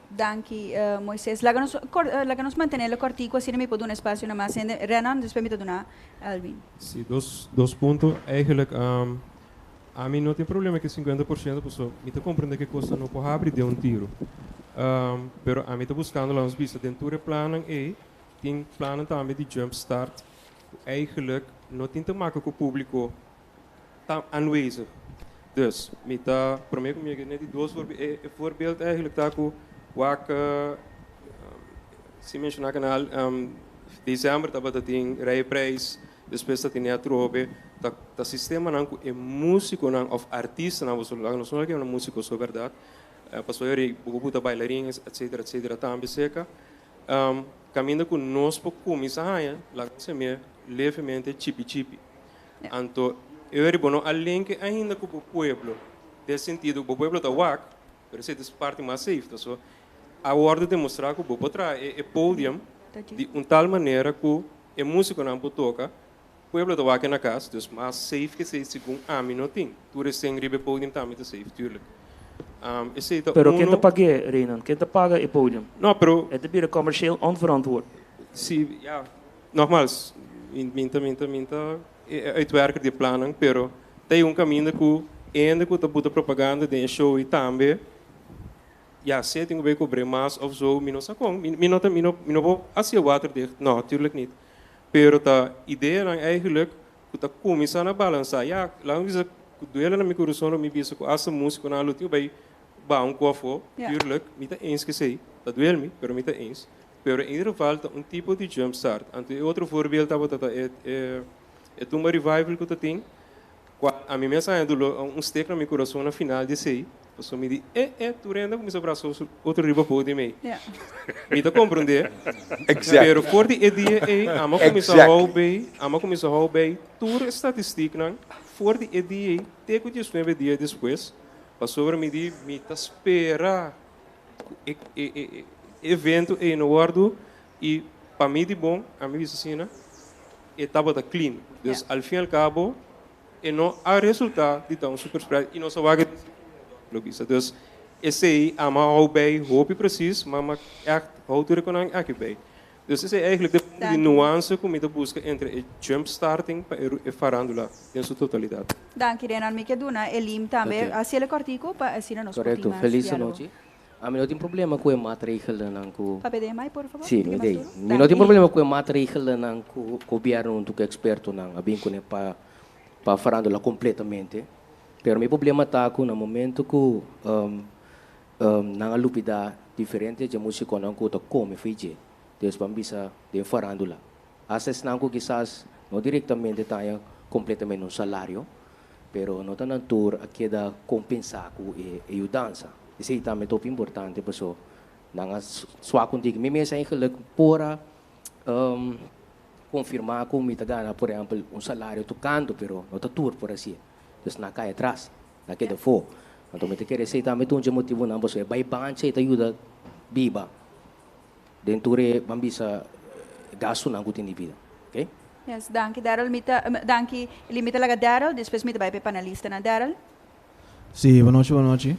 Danki, Moises. Laga nos laga nos mantené lo kòrtiku asina mi por duna espasio na mas hende. Renan, despues mi ta duna Elvin. Sí, dos punto. Eigenlijk, ami no tin problema ku e 50% pasobra mi ta komprendé ku e kosnan no por habri den un tiru. Pero ami ta buskando laga nos bisa den tur e plannan ei tin plannan tambe di jump start ku eigenlijk no tin te maka ku públiko ta aanwezig. Dus, mi ta promé ku mi yega net di dos voorbeeld. E e voorbeeld eigenlijk ta ku wak sin menshoná kanaal december tabata tin rijprijs, despues ta tene atrobe. Ta ta sistemanan ku e músikonan òf artistanan, pasobra laga nos no laga yama nan músiko so bèrdat, pasobra e bo por buta bailarin etcetera etcetera tambe seka. Kaminda ku nos por kuminsá haña laga nos hem'é levemente chipi chipi. Anto e ora bo no a linke ainda ku bo pueblo, den sentido ku bo pueblo ta wak, pero esei ta e parti mas safe. Ta so a wòrdu demostrá ku bo por traha e podium di un tal manera ku e músikonan por toka, pueblo ta wak na kas, dus mas safe ke esei segun ami no tin. Tur esei riba e podium tambe ta safe, tuurlijk. Esei ta Pero ken ta uno. pag'é, Renan? Ken ta paga e podium? No, pero. E ta bira commercieel onverantwoord. Si, ja, nogmaals, mi ta mi ta mi ta uitwerker di plannan, pero tin un kaminda ku hende ku ta buta propaganda den show i tambe ja, si tin ku kobra mas of zo, mi no sa kon, mi no mi no mi no por hasi waterdicht, no, natuurlijk niet. Pero ta idea dan eigenlijk ku ta kuminsá na balansá. Ja, laat me bisa, duele na mi kurason mi bisa ku hasta músikonan lo tin bai ba un kofo, tuurlijk, mi ta eens ku esei, ta duel mi, pero mi ta eens. Pero in ieder geval ta un tipo di jump start. Anto e otro voorbeeld tabata e Tumba Revival ku tin, ami mes a un steek na mi kurason na final di esei, paso mi di, tur hende kuminsá brasa otro riba podium ei. Mi ta komprondé. Pero for di e dia ei, ami a kuminsá hou bij, ami a kuminsá hou bij tur statistieknan, for di e dia ei, te ku 19 dia despues, pasobra mi di, mi ta spera e evento ei no wòrdu i pa mi di bon, ami bisa asina, e tabata clean. Dus al fin y al cabo, e no a resultá di ta un super spread i nos a wak lo bisa. Dus esei ami a hou bij hopi precies, maar ma echt hou tur kon aki bij. Dus esei eigenlijk de nuance ku mi ta buska entre e jump starting pa e farándula den su totalidat. Danki, Renan. Mi ke duna Elim tambe. Hasié kòrtiku pa asina nos Korekto. Felis nochi. Ami no tin problema ku e maatregelnan ku Papia den mic, por fabor. Si, Diga mi mas dei. duro. Mi no tin Danki. problema ku e maatregelnan ku gobièrnu ku ekspertonan a bin kuné pa farándula kompletamente. Pero mi problema ta ku na momento ku nan a lubidá diferente di músikonan ku ta kome for dje. Dus ban bisa den farándula. Hasta esnan ku kisas no direktamente ta kompletamente un salario, pero no ta nan tur a keda kompensá ku e yudansa. Esei tambe ta importante, paso nan a zwak un tiki. Mi mes eigenlijk por a konfirmá ku mi ta gana, por ehèmpel, un salario tokando, pero no ta tur por asina. Dus nan a kai atras, nan a keda afó. Anto mi ta kere esei tambe ta un motibonan, paso e bai bancha ta yuda biba. Den tur e ban bisa gastonan ku tin di bida. Ok? Yes, danki Daryl. Mi ta, danki Elim, mi ta laga Daryl, despues mi ta bai pa e panelistanan. Daryl? Si, bon nochi, bon nochi.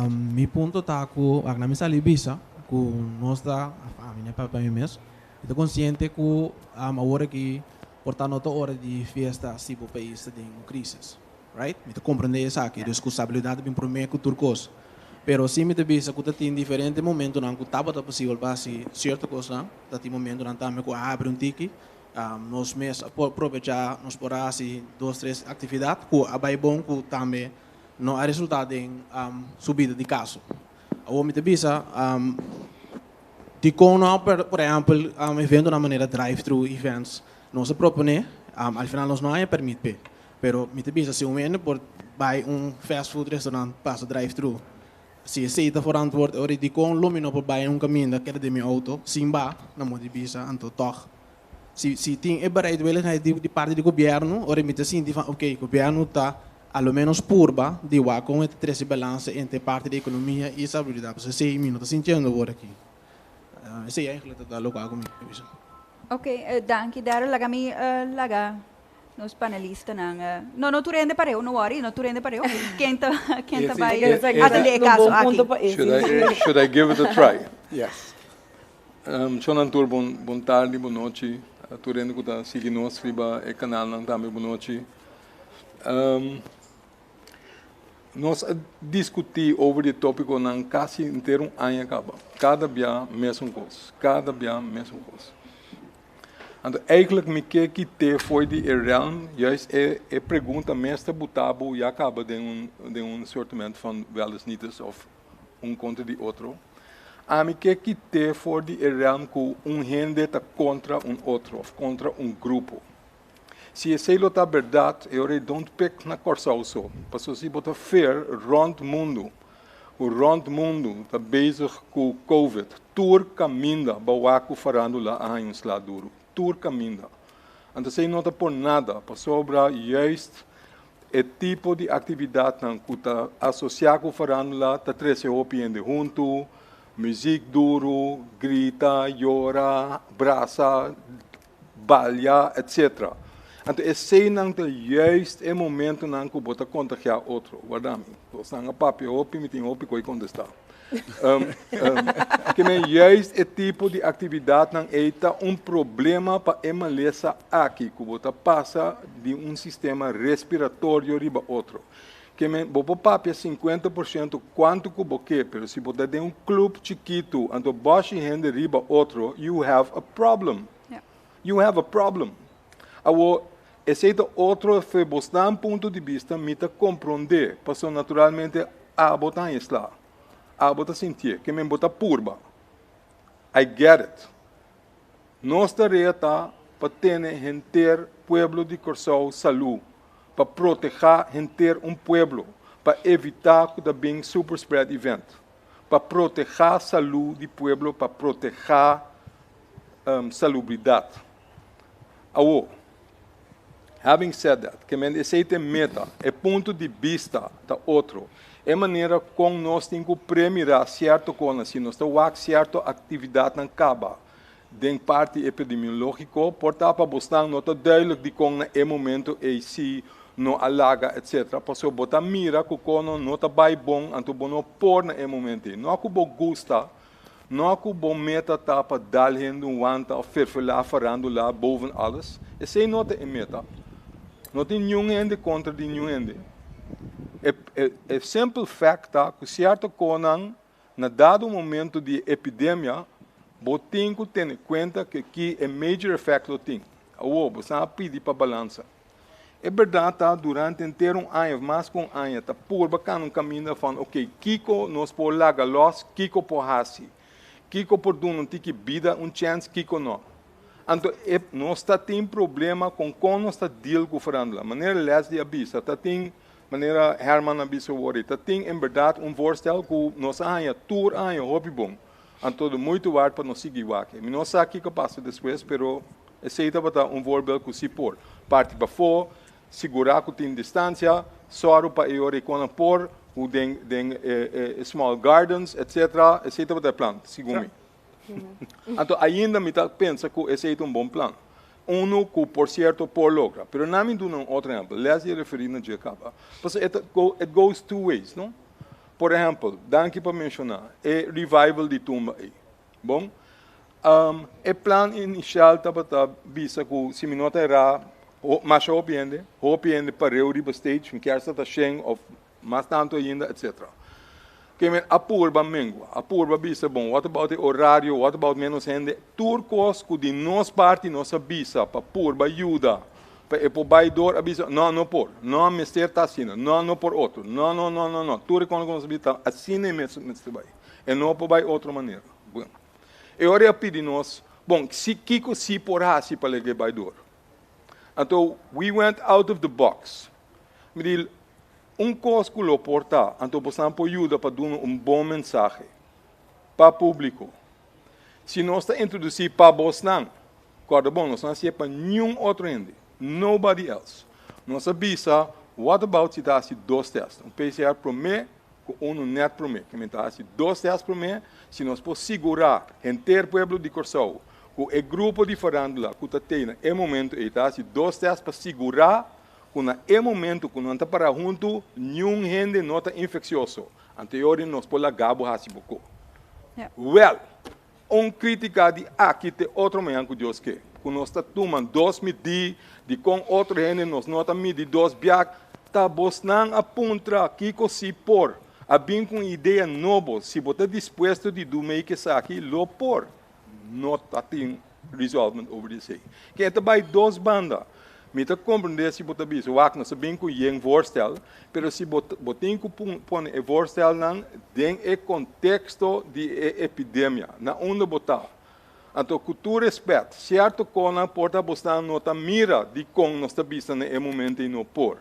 Mi punto ta ku, na mi sali bisa, ku nos ta, ami ne pa mi mes, ta konsiente ku awor aki por ta no ta ora di fiesta si bo pais ta den un krísis. Right? Mi ta komprondé esaki, dus ku stabilidat bin promé ku tur kos. Pero si mi ta bisa ku tin diferente momentonan ku tabata posibel pa hasi sierto kosnan, ta tin momentonan tambe ku a habri un tiki, nos mes a aprovechá, nos por a hasi dos, tres aktividat ku a bai bon ku tambe no a resultá den subida di kaso. Awor mi ta bisa, di kon no, por ehèmpel, evento na manera drive-thru events, nos a proponé, al final nos no a pèrmit p'e. Pero mi ta bisa si un hende por bai un fast food restaurant pasa drive-thru, si esei ta verantwoord, ora di kon lo mi no por bai un kaminda keda den mi outo, sin ba, na moda di bisa, anto toch. Si tin e bereidwilligheid di parti di gobièrnu, ora mi ta sinti van, ok, gobièrnu ta a lo menos purba di wak kon e ta trese balansa entre parti di ekonomia i stabilidat. Pues esei mi no ta sintiendo awor aki. Esei eigenlijk ta loke ku mi ta bisa. Ok, danki Daryl. Laga mi laga nos panelistanan. No, no tur hende pareu, no worry, no tur hende pareu. Ken ta bai atendé e kaso aki? Should I give it a try? Yes. Shonan tur, bon tardi, bon nochi. Tur hende ku ta sigui nos riba e kanalnan tambe, bon nochi. Nos a diskutí over di tópikonan kasi henter un aña kaba. Kada bia mesun kos. Kada bia mesun kos. Anto eigenlijk mi ke kit'é for di e realm, juist e pregunta mes ta buta bo ya kaba den un soortement van wel eens niet eens of un kontra di otro. Ami ke kit'é for di e realm ku un hende ta kontra un otro of kontra un grupo. Si esei lo ta bèrdat, e ora don't pick na Kòrsou so. Paso si bo ta fair rònt mundu, rònt mundu ta bezig ku COVID, tur kaminda bo a wak ku farándula a haña un sla duru. Tur kaminda. Anto esei no ta por nada, pasobra juist e tipo di aktividatnan ku ta asosiá ku farándula ta trese hopi hende huntu, muzik duru, grita, yora, brasa, balia, etc. Anto eseinan ta juist e momentonan ku bo ta kontagiá otro. Warda mi. Bo a papia hopi, mi tin hopi ku kontestá. Ke men juist e tipo di aktividatnan ei ta un problema pa e malesa aki ku bo ta pasa di un sistema respiratorio riba otro. Ke men bo por papia 50% kuantu ku bo ke, pero si bo ta den un klup chikitu anto bòshi hende riba otro, you have a problem. You have a problem. Awor, esei ta otro fe bosnan punto di bista mi ta komprondé, pasobra naturalmente abo ta haña sla. Abo ta sintié, ke men bo ta purba. I get it. Nos tarea ta pa tene henter pueblo di Kòrsou salú, pa protehá henter un pueblo, pa evitá ku ta bin super spread event, pa protehá salú di pueblo, pa protehá salubridat. Awor, having said that, ke men esei ta e meta, e punto di bista ta otro. E manera kon nos tin ku premirá sierto kosnan, si nos ta wak sierto aktividatnan kaba den parti epidemiológiko, por ta pa bosnan no ta duidelijk dikon na e momento ei si no a laga etcetera, pasobra bo ta mira ku kono no ta bai bon anto bo no por na e momento ei. No ku bo gusta. No ku bo meta ta pa dal hende un wanta òf ferfelá farándula boven alles. Esei no ta e meta. No tin niun hende kontra di niun hende. E e simpel fact ta ku sierto konan na dado momento di e epidemia bo tin ku tene kuenta ke ki e major effect lo tin. Awor bo sa pidi pa balansa. E berdad ta durante henter un aña of mas ku un aña ta purba kana un kaminda van ok kiko nos por laga los, kiko por hasi, kiko por duna un tiki bida un chèns, kiko no. Anto e nos ta tin problema kon kon nos ta deal ku farándula. Manera Leslie a bisa ta tin, manera Herman a bisa awor ei, ta tin en berdad un voorstel ku nos a haña tur a haña hopi bon. Anto de moeite waard pa nos sigui wak. Mi no sa kiko pasa despues pero Esei tabata un voorbeeld ku si por parti pafó, sigurá ku tin distansia, sòru pa e ora i kon nan por, ku den den e small gardens, etcetera. Esei tabata e plan, segun mi. Anto ainda mi ta pensa ku esei ta un bon plan. Unu ku por sierto por logra. Pero na mi duna un otro ehèmpel. Leslie a referí na dje kaba. Pasobra e ta go, it goes two ways, no? Por ehèmpel, danki pa menshoná e revival di tumba ei. Bon, e plan inicial tabata bisa cu si mi no ta era, masha hopi hende, hopi hende pareu riba stage, mi kier sa ta shen of mas tanto ainda, etc. Ke men a purba mengua, a purba bisa, bon, what about e horario, what about menos hende, tur cos cu di nos parti nos a bisa pa purba yuda pa e por bay door, a bisa, no, no por, no, mester ta asina, no, no por otro, no, no, no, no, no, tur e con cu nos a bisa ta asina e mester bay. E no por bai otro manera. Bueno, e ora e a pidi nos, bon, si kiko si por hasi pa lege bai dor? Anto, we went out of the box. Mi di, un kos ku lo por ta, anto bosan por yuda pa duna un bon mensahe pa públiko. Si nos ta introdusí pa bosnan, kòrda bon, nos no hasié pa niun otro hende, nobody else. Nos a bisa, what about si ta hasi dos tèst, un PCR promé ku unu nèt promé, ke men ta hasi dos tèst promé, si nos por sigurá henter pueblo di Kòrsou ku e grupo di farándula ku ta tei na e momentu ei ta hasi dos tèst pa sigurá ku na e momentu ku nan ta pará huntu niun hende no ta infeksioso, anteori nos por laga bo hasi bo ko. Wèl, un krítika di aki te otro mañan ku Dios ke, ku nos ta tuma dos midí, dikon otro hende nos no ta midi dos biak, ta bosnan a puntra kiko si por, a bin ku un idea nobo, si bo ta dispuesto di du mei kesaki, lo por. No ta tin resolvement over di esei. Ke e ta bai dos banda. Mi ta komprendé si bo ta bisa, wak, nos a bin ku yen voorstel, pero si bo bo tin ku pone e voorstelnan den e konteksto di e epidemia, na unda bo ta. Anto ku tur respèt, sierto konan por ta bosnan no ta mira dikon nos ta bisa na e momento ei no por.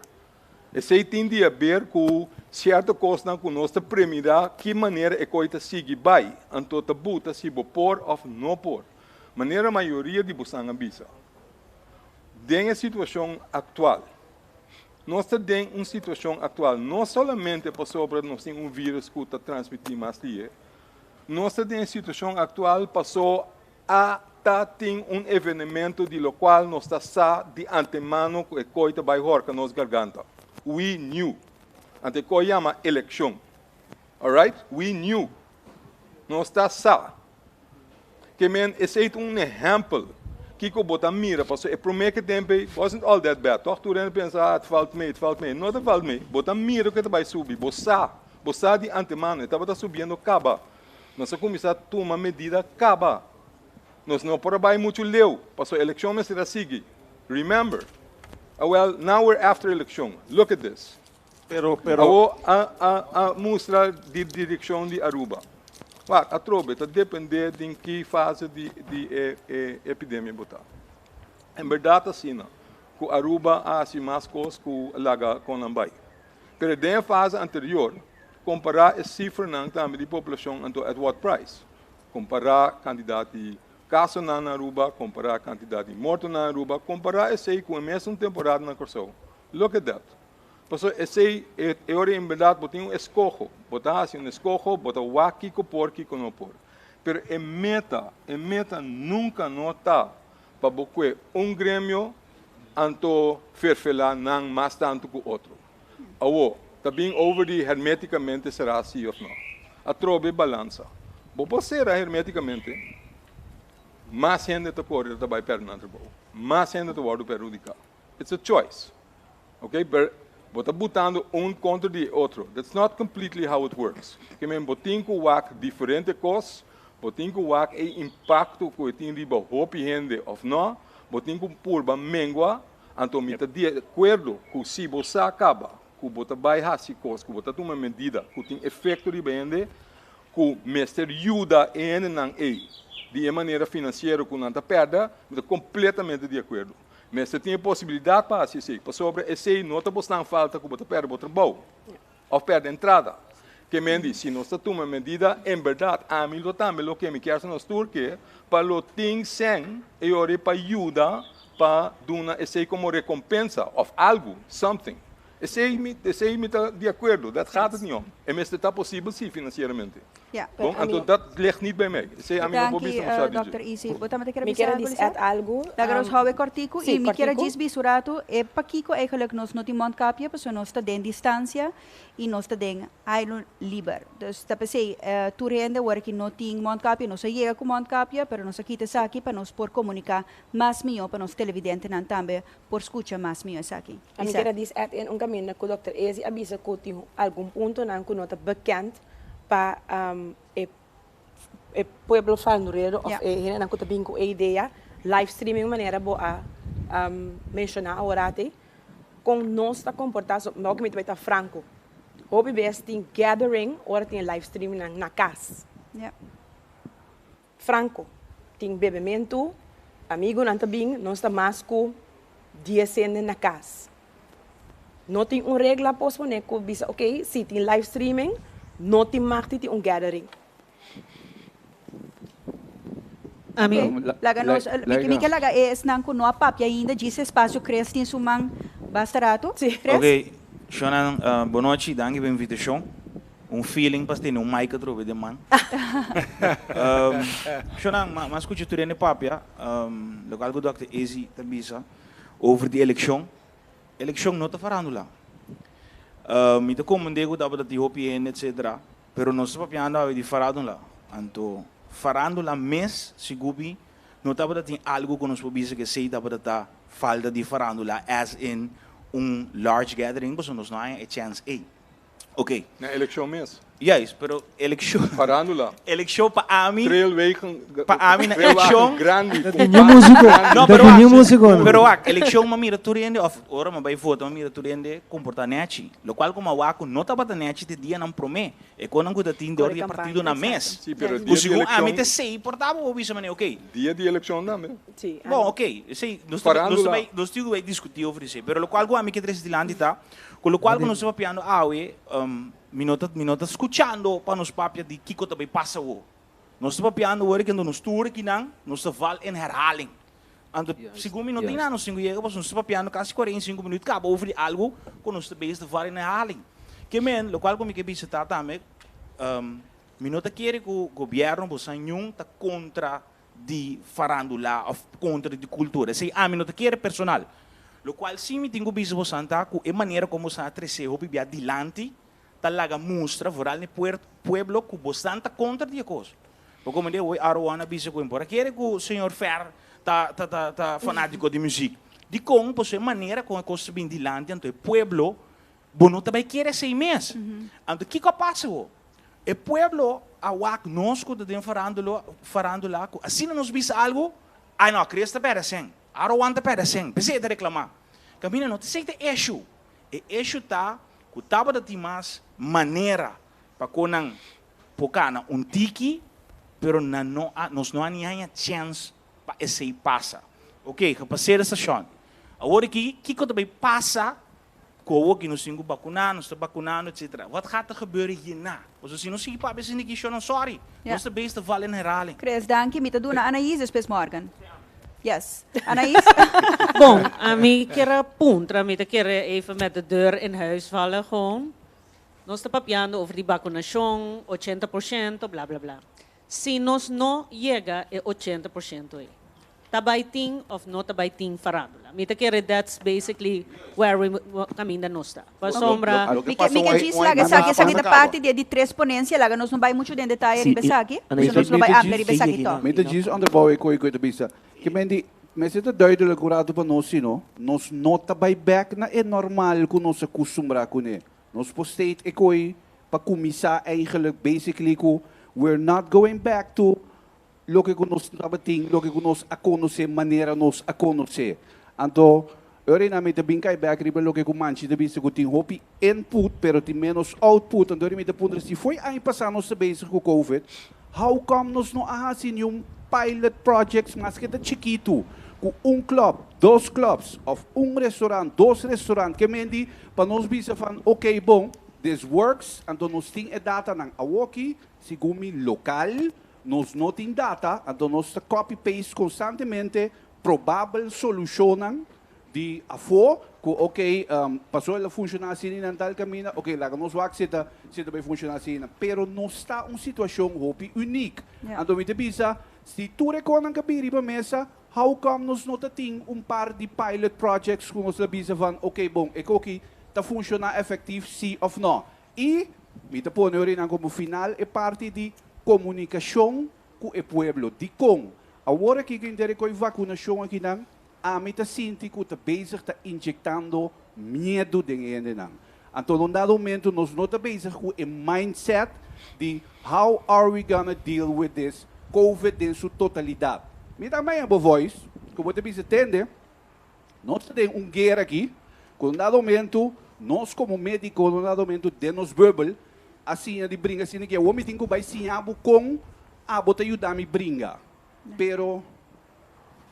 Esei tin di haber ku sierto kosnan ku nos ta premira ki manera e koi ta sigui bai, anto ta buta si bo por òf no por. Manera mayoria di bosan a bisa. Den e situashon aktual. Nos ta den un situashon aktual no solamente pasobra nos tin un vírus ku ta transmití mas lihe. Nos ta den e situashon aktual paso a ta tin un evenemento di lokual nos ta sa di antemano ku e koi ta bai horka nos garganta. We knew. Anto e koi yama elekshon. Alright? We knew. Nos ta sa. Ke men esei ta un ehèmpel kiko bo ta mira pasobra e promé ke tempu ei wasn't all that bad tòg? Tur hende pensa ah het valt mee, het valt mee. No ta valt mee. Bo ta mira ku e ta bai subi. Bo sa. Bo sa di antemano e tabata subiendo kaba. Nos a kuminsá tuma medida kaba. Nos no por a bai muchu leu pasobra elekshon mester a sigui. Remember. Awel, now we're after elekshon. Look at this. Pero, pero. Awo a a a mustra di direkshon di Aruba. Wak, atrobe, ta depende den ki fase di di e e epidemia bo ta. En berdat asina ku Aruba a hasi mas kos ku laga kon nan bai. Pero den e fase anterior, kompará e sifranan tambe di poblashon anto at what price? Kompará kantidat di kasonan na Aruba, kompará kantidat di mortonan na Aruba, kompará esei ku e mesun temporada na Kòrsou. Look at that. Pasobra esei e e ora en berdad bo tin un eskoho, bo ta hasi un eskoho, bo ta wak kiko por, kiko no por. Pero e meta, e meta nunka no ta pa bo kue un gremio anto ferfelá nan mas tantu ku otro. Awor, ta bin over di hermétikamente será si òf no. Atrobe balansa. Bo por sera hermétikamente, mas hende ta kore ta bai pèrdè nan trabou, mas hende ta wòrdu perhudiká. It's a choice. Ok, but bo ta butando un kontra di e otro. That's not completely how it works. Ke men bo tin ku wak diferente kos, bo tin ku wak e impakto ku e tin riba hopi hende òf no, bo tin ku purba mengua, anto mi ta di akuerdo ku si bo sa kaba ku bo ta bai hasi kos, ku bo ta tuma medida ku tin efekto riba hende, ku mester yuda e hendenan ei di e manera finansiero ku nan ta pèrdè, mi ta kompletamente di akuerdo. Mester tin e posibilidat pa hasi esei, pasobra esei no ta bosnan falta ku bo ta pèrdè bo trabou òf pèrdè entrada. Ke men di, si nos ta tuma medida, en bèrdat ami lo tambe lo ke mi kier sa nos tur ke pa lo tin sèn e ora ei pa yuda pa duna esei komo rekompensa òf algu, something. Esei mi, esei mi ta di akuerdo, dat gaat het niet om. E mester ta posibel si, finansieramente. Ja. Bon, anto dat ligt niet bij mij. Esei ami no por Danki, bisa masha di dje. Dòkter Isi. Bo tambe ta kier Mi bisa kier a algu, dis Lisette? add algu. Laga nos hou e kòrtiku Sí, i mi kier a kòrtiku. djis bisa un ratu e pakiko eigenlijk nos no tin mondkapje pasobra nos ta den distansia i nos ta den aire liber. Dus ta p'esei tur hende awor aki no tin mondkapje. Nos a yega ku mondkapje pero nos a kita esaki pa nos por komuniká mas mihó pa nos televidentenan tambe por skucha mas mihó esaki. A mi Lisette. kier a dis add in un kaminda ku dòkter Ezi a bisa ku tin algun puntonan ku no ta bekend pa e e pueblo farandurero of e hendenan ku ta bin ku e idea, live streaming manera bo a menshoná aworati, kon nos ta komportá, so mi ta bai ta franko, hopi bes tin gathering ora tin e live streamingnan na kas. Franko, tin bebementu, amigunan ta bin, nos ta mas ku dies hende na kas. No tin un regla posponé ku bisa ok, si tin live streaming, no tin mag di tin un gathering. Ami, laga nos, mi ke laga e esnan ku no a papia ainda, djis espasio Chris tin su man basta ratu. Chris? Ok, Shonan, bonochi, danki pa e invitashon. Un feeling pa tene un mic atrobe den man. Shonan, m'a m'a scucha tur hende papia, locual cu Dòkter Izzy ta bisa over di eleccion. Eleccion no ta farandula. Mi ta comprende cu tabata tin hopi hende etcetera, pero nos ta papiando awe di farandula. Anto farandula mes sigubi no tabata tin algo cu nos por bisa cu esey tabata ta falta di farandula as in un large gathering pasobra nos no haña e chance ey. Ok. Na elekshon mes. Juist, pero elekshon. Farándula. Elekshon pa ami. Trailwegen. Pa ami na elekshon. Grandi. Ta tin new músiko. No, Ta pero tin wak. new músiko. Pero wak, elekshon m'a mira tur hende of ora m'a bai vota m'a mira tur hende komportá nèchi. Lokual ku m'a wak ku no tabata nèchi te dianan promé. E konan ku ta tin dor di e partidonan mes. Sí, pero Ku dia di segun ami elekshon. ta esei por tabata bo bisa manera ok. Dia di elekshon tambe. Sí. Bon, ok, esei nos ta nos ta Farándula. bai nos tin ku bai diskutí over esei. Pero lokual ku ami ke trese dilanti ta Ku lokual ku nos ta papiando awe, mi no ta, mi no ta skuchando pa nos papia di kiko ta bai pasa awo. Nos ta papiando wor kendo nos tur akinan, nos ta val en herhaling. Anto, segun mi no tin nada nos tin ku yega pasobra nos ta papiando kasi 45 minuut kaba over di algu ku nos ta bezig ta val en herhaling. Ke men, lokual ku mi ke bisa ta tambe, mi no ta kere ku gobièrnu boso ñun ta kontra di farandula of kontra di kultura. Esei ami no ta kere personal. Lokual si mi tin ku bisa bosan ta ku e manera kon bosan a trese hopi bia dilanti ta laga mustra vooral na e pueblo ku bosnan ta kontra di e kos. Bo komende hoy Arowana bisa ku por a kere ku señor Fer ta ta ta ta fanátiko di muzik. Dikon? Pasobra e manera kon e kos ta bin dilanti anto e pueblo bo no ta bai kere esei mes. Anto kiko a pasa ho? E pueblo a wak nos ku ta den farandulo farandula ku asina nos bisa algu, ai no, Chris ta pèrdè sèn, Arowan ta pèrdè sèn, p'esei e ta reklamá. Kaminda no ta esei ta e issue. E issue ta ku tabata tin mas manera pa kon nan por kana un tiki, pero nan no a, nos no a ni haña chèns pa esei pasa. Oké, gepaseerde station. Awor aki, kiko ta bai pasa ku awor ki nos tin ku bakuná, nos ta bakunando, etcetera. Wat gaat er gebeuren hierna? Pasobra si nos sigui papia asina aki, shon, sorry, nos ta bezig ta val in herhaling. Chris, danki. Mi ta duna Anaïs despues Morgan. Yes. Anaïs? Bon, ami kier a puntra, mi ta kere even met de deur in huis vallen gewoon. Nos ta papiando over di bakunashon, 80%, bla bla bla. Si nos no yega e 80% ei, ta bai tin òf no ta bai tin farándula? Mi ta kere that's basically where we kaminda nos ta. Pasobra. Mi ke mi ke djis laga esaki, esaki ta parti di e di tres ponencia, laga nos no bai muchu den detaye riba esaki, pasobra nos lo bai amplia riba esaki tòg. Mi ta djis onderbouw e koe ku e ta bisa. Ke men di, mester ta duidelijk un ratu pa nos si no, nos no ta bai bèk na e normal ku nos a kustumbrá kuné. Nos por state e koe pa kuminsá eigenlijk basically ku we're not going back to loke ku nos tabatin, loke ku nos a konosé manera nos a konosé. Anto, ora ei nan mi ta bin kai bèk riba loke ku Manchi ta bisa ku tin hopi input pero tin ménos output. Anto ora mi ta puntra si fo'i aña pasá nos ta bezig ku covid, how come nos no a hasi niun pilot projects maske ta chikitu ku un club, dos clubs òf un restaurant, dos restaurant ke men di pa nos bisa van ok bon, this works, anto nos tin e datanan awoki segun mi lokal nos no tin data, anto nos ta copy paste konstantemente probabel solushonnan di afó ku ok paso el a funshoná asina nan tal kaminda, ok laga nos wak si e ta si e ta bai funshoná asina, pero nos ta un situashon hopi unik. Anto mi ta bisa si tur e konan ka bin riba mesa, how come nos no ta tin un par di pilot projects ku nos ta bisa van ok bon e koki ta funshoná efektief si òf no? I mi ta pone orinan komo final e parti di komunikashon ku e pueblo. Dikon? Awor aki ku inter e koi vakunashon akinan, ami ta sinti ku ta bezig ta injektando miedu den e hendenan. Anto na un dado momento nos no ta bezig ku e mindset di how are we gonna deal with this covid den su totalidat. Mi ta maya bo voice ku bo ta bisa tende nos ta den un guera aki ku na un dado momento nos komo mediko na un dado momento den nos bubbel a siña di bringa asina ki awor mi tin ku bai siña bo kon abo ta yuda mi bringa pero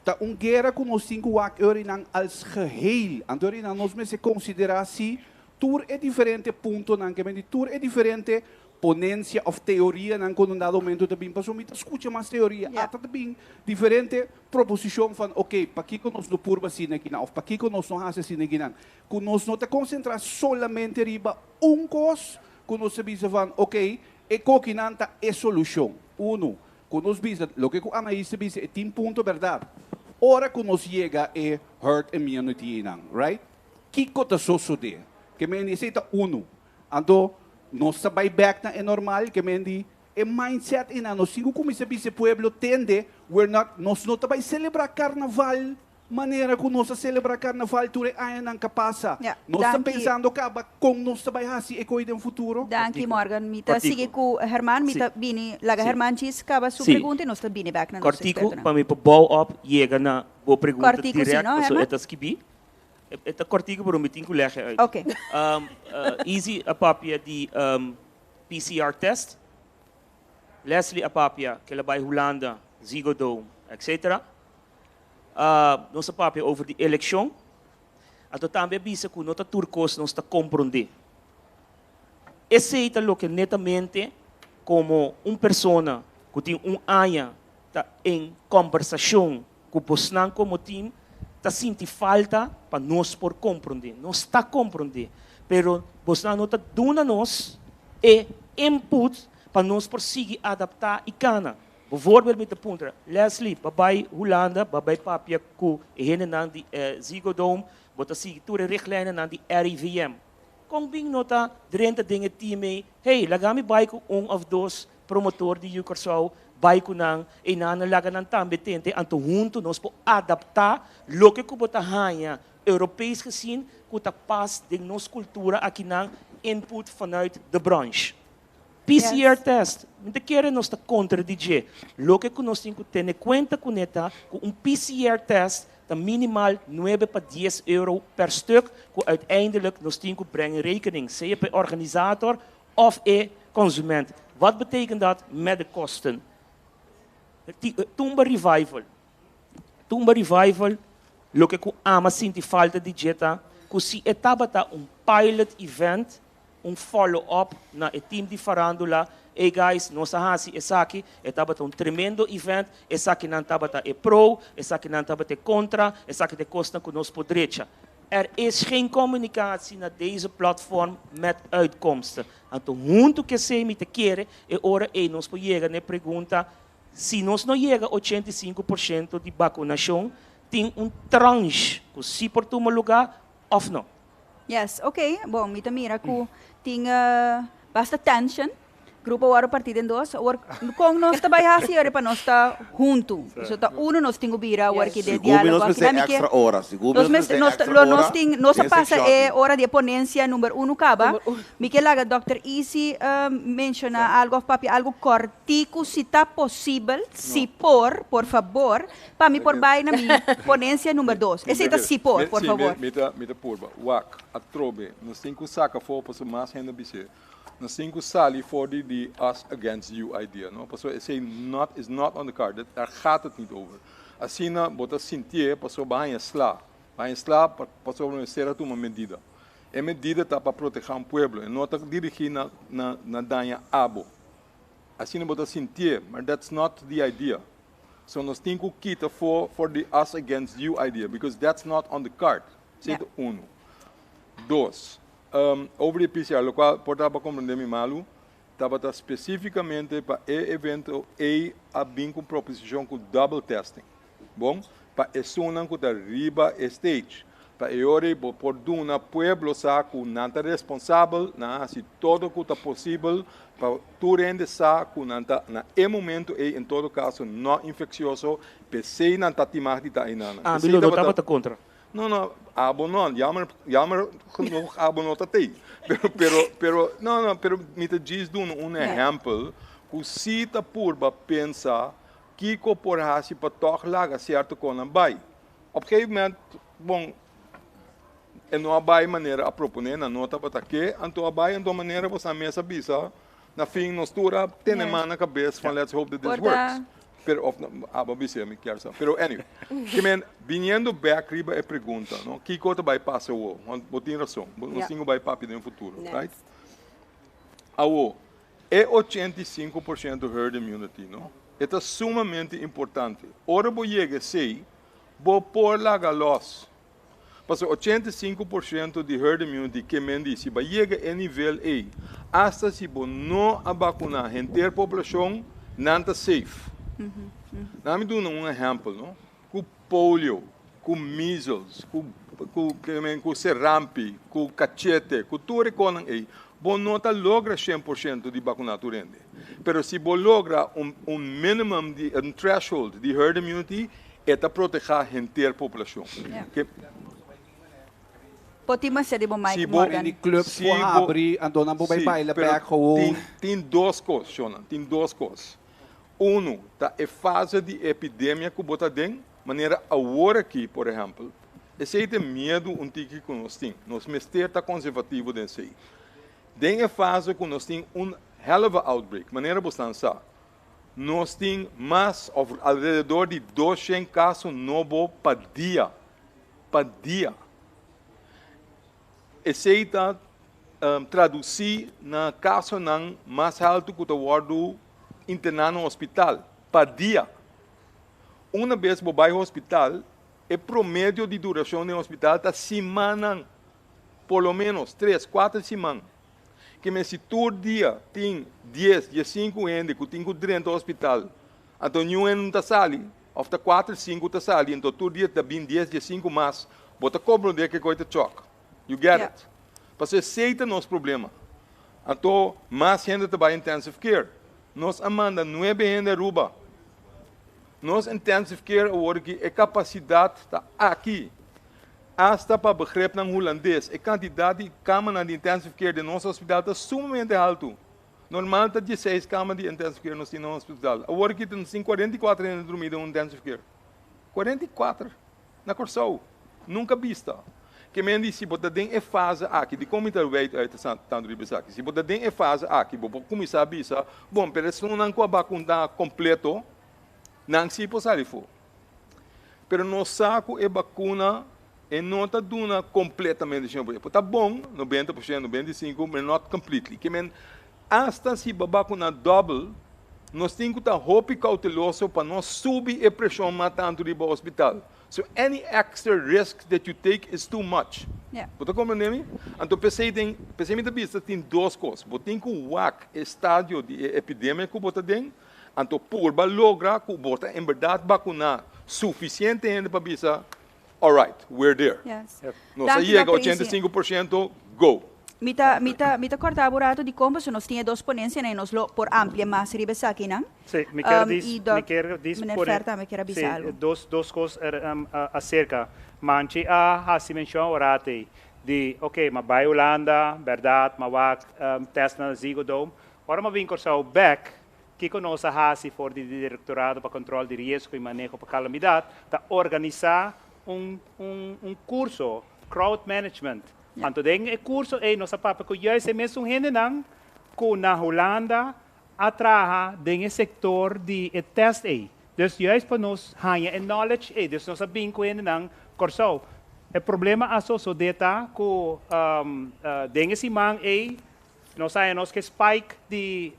Ta un guera ku nos tin ku wak eurinan als geheel. Anto eurinan nos mester konsiderá si tur e diferente puntonan, ke men di tur e diferente ponensia òf teorianan ku na un dado momento ta bin. Pasobra mi ta skucha mas teoria. Ata ta bin diferente proposishon van oke, pakiko nos no purba asina akinan òf pakiko nos no hasi asina akinan. Ku nos no ta konsentrá solamente riba un kos ku nos ta bisa van oke, e kokinan ta e solushon. Unu. Ku nos bisa, loke ku Anaïs ta bisa e tin punto bèrdat. Ora ku nos yega e herd immunity einan, right? Kiko ta sosodé? Ke men di esei ta unu. Anto nos ta bai bèk na e normal, ke men di e mindset einan nos tin ku kuminsá bisa e pueblo tende we're not, nos no ta bai selebrá karnaval Manera ku nos a selebrá karnaval tur e añanan ka pasa, nos ta pensando kaba kon nos ta bai hasi e koi den futuro? Danki Morgan. Mi ta sigui ku Herman. Mi ta bini laga Herman djis kaba su pregunta i nos ta bini bèk na nos Kòrtiku ekspertonan. pa mi por bou op yega na bo pregunta Kòrtiku si dirèkt no, pasobra Herman? e ta skibí. E ta kòrtiku pero mi tin ku lèg e uit. Oke. Izzy a papia di PCR test. Leslie a papia ku el a bai Hulanda, Ziggo Dome, etcetera. Nos a papia over di elekshon, anto tambe a bisa ku no ta tur kos nos ta komprondé. Esei ta loke netamente komo un persona ku tin un aña ta en kòmbersashon ku bosnan komo tim ta sinti falta pa nos por komprondé. Nos ta komprondé, pero bosnan no ta duna nos e input pa nos por sigui adaptá i kana. Bijvoorbeeld mi ta puntra, Leslie, bo bai Hulanda, bo bai papia ku e hendenan di Ziggo Dome, bo ta sigui tur e richtlijnennan di RIVM. Kon bin no ta drenta den e team ei, hey, laga mi bai ku un òf dos promotor di Yu Kòrsou, bai ku nan, einan nan laga nan tambe tente, anto huntu nos por adaptá loke ku bo ta haña Europees gezien ku ta pas den nos kultura akinan, input vanuit de branche. PCR test, mi ta kere nos ta kontra di dje. Loke ku nos tin ku tene kuenta kuné ta ku un PCR test ta minimal nuebe pa dies euro per stuk ku uiteindelijk nos tin ku brengen rekening, sea pa e organisator òf e konsument. Wat betekent dat met de kosten? Tumba Revival. Tumba Revival, loke ku ama sinti falta di dje ta ku si e tabata un pilot event, un follow up na e team di farandula, ey guys nos a haci esaki, e tabata un tremendo event, esakinan tabata e pro, esakinan tabata e contra, esaki ta e cosnan cu nos por drecha. Er is geen communicatie na deze platform met uitkomsten. Anto hunto cu esey mi ta kere e ora ey nos por yega na e pregunta si nos no yega 85% di vacunacion tin un tranche cu si por tuma lugar of no. Yes, ok. Bon, mi ta mira ku tin basta tension. Grupo wòrdu partí den dos. Awor, kon nos ta bai hasi ora pa nos ta huntu? So ta uno nos tin ku bira awor ki den Sigur mi diálogo nos aki. mester Na mi ke extra ora. Sigur mi nos nos mester mester nos extra lo nos ora tin nos a den pasa sekshon e aki. ora di e ponensia number uno kaba. Mi ke laga dòkter Isi menshoná algu òf papia algu kòrtiku si ta posibel, si por, por fabor. Pa mi por bai na mi ponencia number dos. Esey ta si por, por favor. Mi ta, mi ta purba. Wak, atrobe, nos tin ku saka afó pasobra mas hende a bis'é. Nos tin ku sali for di di us against you idea, no? Pasobra esey not, is not on the card. Dat, daar gaat het niet over. Asina bo ta sintié pasobra bo a haña sla. Bo a haña sla pasobra mester a tuma medida. E medida ta pa protehá un pueblo. E no ta dirigí na, na, na daña abo. Asina bo ta sintié, maar that's not the idea. So nos tin ku kita for for di us against you idea because that's not on the card. Esei ta unu. Dos, over di PCR, lokual por ta pa komprendé mi malu, tabata spesífikamente pa e evento ei a bin ku proposishon ku double testing. Bon, pa esunnan ku ta riba e stage. Pa e ora ei bo por duna pueblo sa ku nan ta responsabel, nan a hasi todo ku ta posibel pa tur hende sa ku nan ta na e momento ei en todo kaso no infeksioso, p'esei nan ta timag di ta einanan. Ami lo no tabata kontra. No, no, abo no, jammer, jammer genoeg abo no ta tei. Pero, pero, pero, no, no, pero mi ta djis duna un ehèmpel ku si ta purba pensa kiko por hasi pa tòg laga sierto konan bai. Op gegeven moment, bon, e no a bai manera a proponé, nan no tabata ke, anto a bai anto manera boso mes a bisa, na fin nos tur a tene man na kabes van let's hope that this works. Pero of abo a bis'é, mi kier sa. Pero anyway, ke men, biniendo bek riba e pregunta, no, kiko ta bai pasa awor? Want bo tin rason, nos tin ku bai papia den futuro, right? Awor, e 85% herd immunity, no, e ta sumamente importante. Ora bo yega esei, Bo por laga los. Pasobra 85% di herd immunity ke men di si bo a yega e nivel ei, asta si bo no a bakuna henter poblashon, nan ta safe. Nan mi duna un ehèmpel, no? Ku polio, ku measles, ku ku ke men ku serampi, ku kachete, ku tur e konan ei, bo no ta logra 100% di bakuna tur hende. Pero si bo logra un un minimum di un threshold di herd immunity, E ta protehá henter populashon. Ke. Por tin mester di bo Mike Si bo, Morgan. Di clubs si por bo, habri, anto nan por bai si, baila pero bek gewoon. tin, tin dos kos, shonnan, tin dos kos. Unu, ta e fase di epidemia ku bo ta den, manera awor aki, por ehèmpel, esei ta e miedu un tiki ku nos tin. Nos mester ta konservativo den esei. Den e fase ku nos tin un hèleva outbreak, manera bo stan sa, Nos tin mas of alrededor di 200 kaso nobo pa dia. Pa dia. Esei ta tradusí na kasonan mas haltu ku ta wòrdu interná na hospital pa dia. Una bes bo bai hospital, e promedio di durashon den hospital ta simannan, por lo ménos tres, kuater siman. Ke men si tur dia tin dies, diesinku hende ku tin ku drenta hospital, anto niun hende no ta sali, òf ta kuater, sinku ta sali, anto tur dia ta bin dies, diesinku mas, bo ta komprondé ke koi ta chòk. You get it? Pasobra esei ta nos problema. Anto mas hende ta bai intensive care. Nos a manda nuebe hende Aruba. Nos intensive care awor aki e capacidad ta aki. Hasta pa begripnan Hulandes e cantidad di camanan di intensive care den nos hospital ta sumamente haltu. Normal ta dieseis cama di intensive care nos tin na hospital. Awor aki nos tin 44 hende drumi den un intensive care. 44! Na Kòrsou. Nunka bista. Ke men di si bo ta den e fase aki, dikon mi ta weit uit tantu riba esaki? Si bo ta den e fase aki, bo por kuminsá bisa, bon, pero esunnan ku a bakuna kompleto, nan sí por sali for. Pero nos sa ku e bakuna e no ta duna kompletamente 100%. Por ta bon, 90%, 95, pero not completely. Ke men, asta si bo bakuna dòbel, nos tin ku ta hopi kouteloso pa no subi e preshon mas tantu riba hospital. So any extra risk that you take is too much. Bo ta komprende mi? Anto p'esei den, p'esei mi ta bisa tin dos kos. Bo tin ku wak e stadio di e epidemia ku bo ta den, anto purba logra ku bo ta en bèrdat bakuná sufisiente hende pa bisa, alright, we're there. Nos a yega 85%, go! Mi ta, mi ta, mi ta corta bo rato dicon pasobra nos tin e dos ponencianan y nos lo por amplia mas riba esakinan. Sí, mi kier Um, dis, y mi doc, kier dis meneer pone, Fer tambe kier a bisa sí, algo. dos, dos cos er, um, acerca. Manchi a haci mencion ora tey di, ok, m'a bay Hulanda, berdad, m'a wak um, test na Ziggo Dome. Ora m'a bin Corsou bek, kico nos a haci for di Directorado pa Control di Riesgo y Maneho pa Calamidad, ta organisa un, un, un curso, Crowd Management. Anto den e curso ey nos a papia cu juist e mesun hendenan cu na Hulanda a traha den e sector di e test ey. Dus juist pa nos haña e knowledge ey, dus nos a bin cu hendenan Corsou. E problema a sosode ta cu den e siman ey nos haña nos ke spike di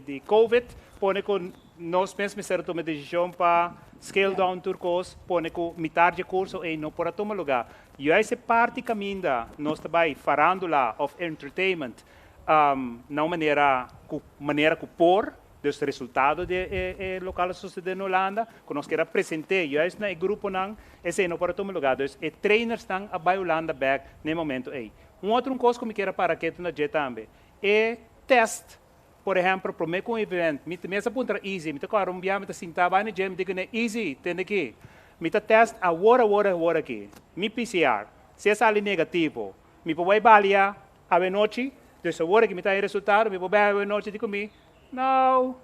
di covid pone cu nos mes mester a tuma e decision pa scale down tur cos, pone cu mitar dje curso ey no por a tuma lugar. Juist e parti caminda nos ta bay farandula of entertainment na un manera cu manera cu por, dus resultado di e e local a sucede na Hulanda, cu nos kier a presente juist na e gruponan, esey no por a tuma lugar. Dus e trainersnan a bay Hulanda bek na e momento ey. Un otro un cos cu mi kier a para ketu na dje tambe, e test, por ehempel, prome cu un event, mi mes a puntra Easy, mi ta cora un bia mi ta sinta bay na dje, mi di cune, Easy, tende aki, mi ta test awor awor awor aki, mi PCR, si e sali negativo, mi por bay balia Awenochi, dus awor aki mi ta haña resultado, mi por bai awenochi di ku mi, No,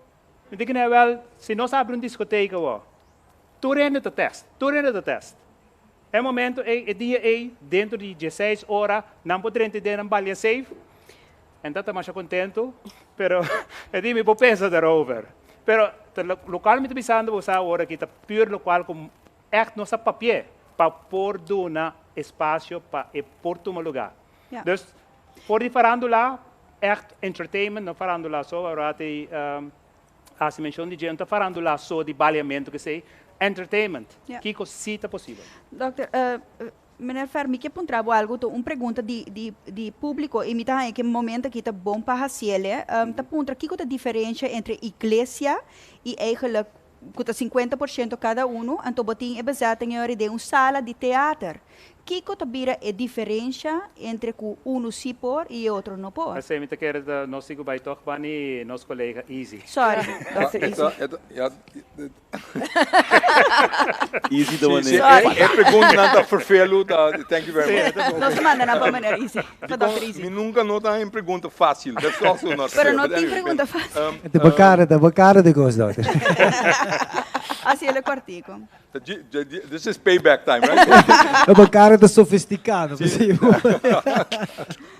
mi di kuné, wèl, si nos abri un diskoteka awor, tur hende ta tèst, tur hende ta tèst. E momento ei, e dia ei, dentro di dieseis ora, nan por drenta den nan balia safe. En ta ta masha kontentu, pero e di mi por pensa daarover. Pero ta lokual mi ta bisando bo sa awor aki ta pur lokual ku ègt nos a papi'é pa por duna espasio pa e por tuma lugá. Ja. Dus for di farándula, echt entertainment, no farándula so, ahora te um, hasi menshon di dje, no ta farándula so di baliamentu kesei, entertainment, Ja. kiko sí ta posibel. Dokter, eh, meneer Fer, mi ke puntra bo algu, ta un pregunta di, di, di públiko i mi ta haña ke momento aki ta bon pa hasiel. Um, ta puntra kiko ta diferensha entre iglesia i eigenlijk ku ta 50% kada unu, anto bo tin e bezetting yori den un sala di teater. Kiko ta bira e diferensha entre ku unu si por i e otro no por? Esei mi ta kere ta nos sigu bai tog bani nos kolega Easy. Sorry, Dòkter Easy. Easy ta wanneer. Sorry. E preguntanan ta fervelu, ta thank you very much. Nos ta manda nan pa meneer Easy, pa Dòkter Easy. Mi nunka no ta haña pregunta fásil, that's also not Pero fair. no But tin anyway, pregunta fásil. Ta bo kara, ta bo kara di kos, Dòkter. Hasi el e kòrtiku. This is payback time, right? Ta bo kara ta sofisticado. Sí.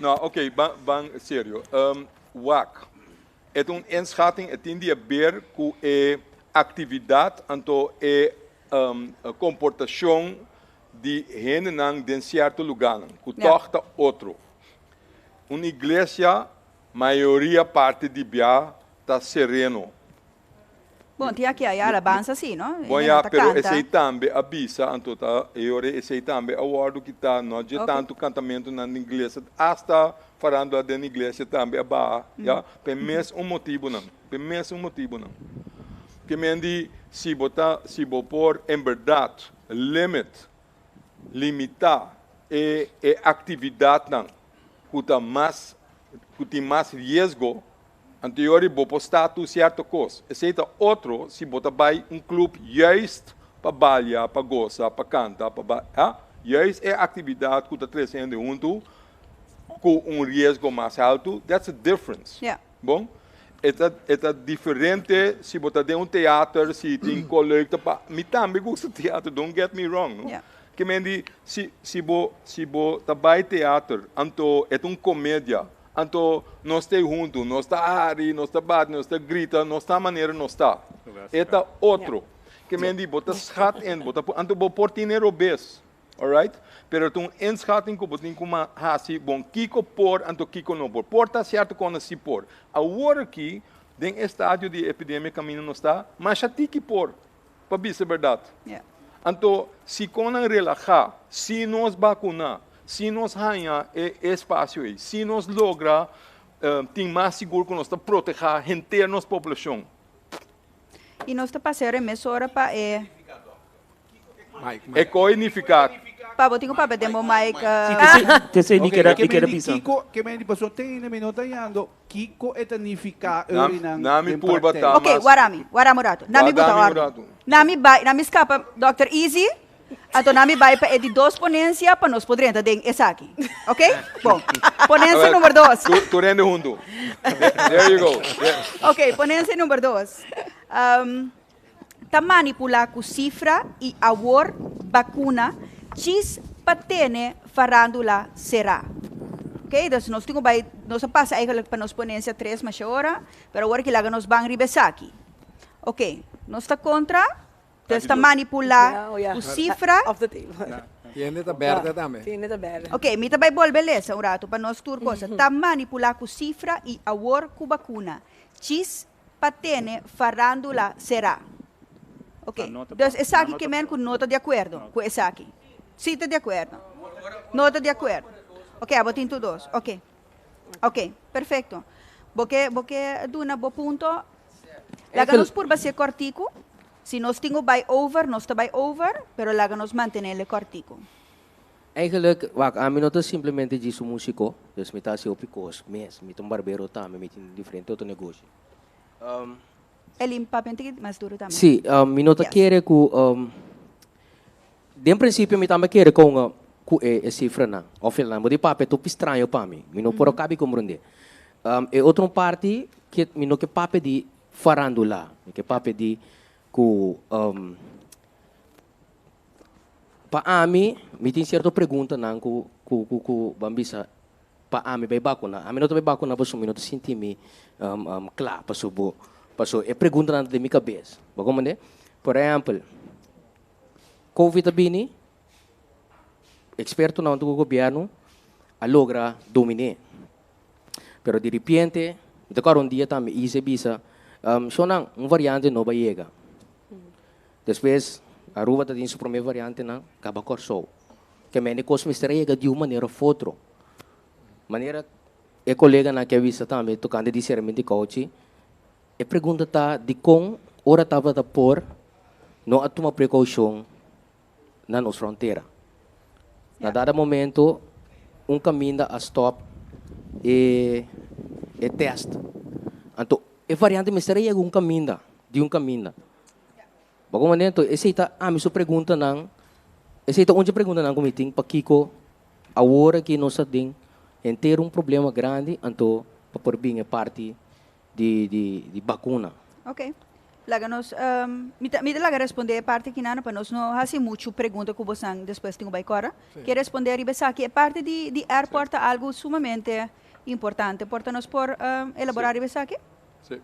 No, ok, ban, ban serio. Um, wak, e ta un inschatting, e tin di haber ku e aktividat anto e um, komportashon di hendenan den sierto lugánan, ku tòg ta otro. Un iglesia, mayoria parti di bia ta sereno. Bon, tin aki aya alabansa si, no? Bon Hende ya, nan ta pero kanta. esei tambe a bisa, anto ta e ora esei tambe a wòrdu kitá, no dje tantu kantamentunan den iglesia, asta farándula den iglesia tambe a baha, ya, pa e mes un motibunan, pa e mes un motibunan. Ke men di si bo ta, si bo por en bèrdat limit, limitá e e aktividatnan. ku ta mas ku tin mas riesgo, anto yori bo por sta tur sierto kos. Esei ta otro si bo ta bai un club juist pa balia, pa gosa, pa kanta, pa ba ha, juist e aktividat ku ta trese hende huntu ku un riesgo mas haltu, that's a difference. Bon, e ta e ta diferente si bo ta den un teater, si tin ko leuk ta pa, mi tambe gusta teater, don't get me wrong no. Ke men di si si bo si bo ta bai teater anto e ta un komedia, anto nos ta ei huntu, nos ta hari, nos ta bati, nos ta grita, nos ta manera nos ta. E ta otro. Ke men di bo ta schat in, bo ta anto bo por tin e robes. Alright? Pero ta un inschatting ku bo tin ku hasi, bon, kiko por anto kiko no por. Por ta sierto kònde si por. Awor aki, den e stadio di epidemia kaminda nos ta, masha tiki por, pa bisa bèrdat. Anto, si kon nan relahá, si nos bakuná, si nos haña e espasio ei, si nos logra tin mas sigur ku nos ta protehá henter nos poblashon. I nos ta pasa e remesora pa e. E koi nifiká. Pa bo tin ku papia den bo mic. Tesei mi keda mi keda bisa. Kiko ke men di paso tene mi no ta yando kiko e ta nifiká eurinan Nami den purba praktijk. ta Ok, mas. wara mi, wara mi un ratu. Nami Warda buta mi un ordu. ratu. Nami bai, nami skapa Dòkter Easy, anto nami bai pa e di dos ponencia pa nos por drenta den esaki. Ok? Bon. Ponencia number dos. Tu tur hende huntu. There you go. Yeah. Ok, ponencia number dos. Ta manipulá ku sifra i awor bakuna djis pa tene farándula será. Ok, dus nos tin ku bai, nos a pasa eigenlijk pa nos ponencia tres masha ora, pero awor ki laga nos ban riba esaki. Ok, nos ta kontra, dus ta manipulá ku sifra. Tiende ta berde tambe. Ok, mi ta bai bolbe lesa un ratu pa nos tur cosa. Ta manipulá ku sifra i awor ku bakuna djis pa tene farándula será. Ok, dus esaki ke men ku no ta di akuerdo ku esaki. Si ta di akuerdo. No ta di akuerdo. Ok, abo tin tur dos. Ok. Ok, perfekto. Bo ke, bo ke duna bo punto? Laga nos purba hasié kòrtiku. Si nos tin ku bai over, nos ta bai over, pero laga nos mantenel e kòrtiku. Eigenlijk, wak, ami no ta simplemente djis un músiko, dus mi ta hasi hopi kos mes. Mi ta un barbero tambe, mi tin diferente otro negoshi. Elin, papia un tiki mas duru tambe. Sí, mi no ta kere ku, den prinsipio mi tambe kere kon ku e sifranan òf el nan bo di papia ta hopi straño pa mi, mi no por a kabi komprondé. E otro parti ke mi no ke papia di farandula, mi ke papia di ku Pa ami, mi tin sierto preguntanan ku ku ku ku ban bisa pa ami bai bakuna. Ami no ta bai bakuna pasobra mi no ta sinti mi kla pasobra bo pasobra e preguntanan ta den mi kabes. Bo komprende? Por ehèmpel, Covid a bini, ekspertonan huntu ku gobièrnu a logra domin'é. Pero di ripiente, mi ta kòrda un dia tambe Ise bisa, Shonnan, un variante nobo a yega. Despues Aruba ta tin su prome variantenan kaba Kòrsou. Ke mende kos mester a yega di un manera of otro. Manera e koleganan ke a bisa tambe tokante di serament di kouchi, e pregunta ta dikon ora tabata por no a tuma prekoushon na nos frontera. Na dado momento un kaminda a stòp e e tèst. Anto e variante mester a yega un kaminda, di un kaminda. Bo comprende? Enton esey ta ami su preguntanan, esey ta un dje preguntanan ku mi tin pakiko awor aki nos ta den henter un problema grandi anto pa por bin e parti di di di bakuna. Ok. Laga nos, mi ta mi ta laga responde e parti aki nan pa nos no hasi muchu pregunta ku bosan despues tin ku bai kòrda. Ke responde riba esaki? E parti di di airport ta algu sumamente importante. Por ta nos por elabora riba esaki? Si.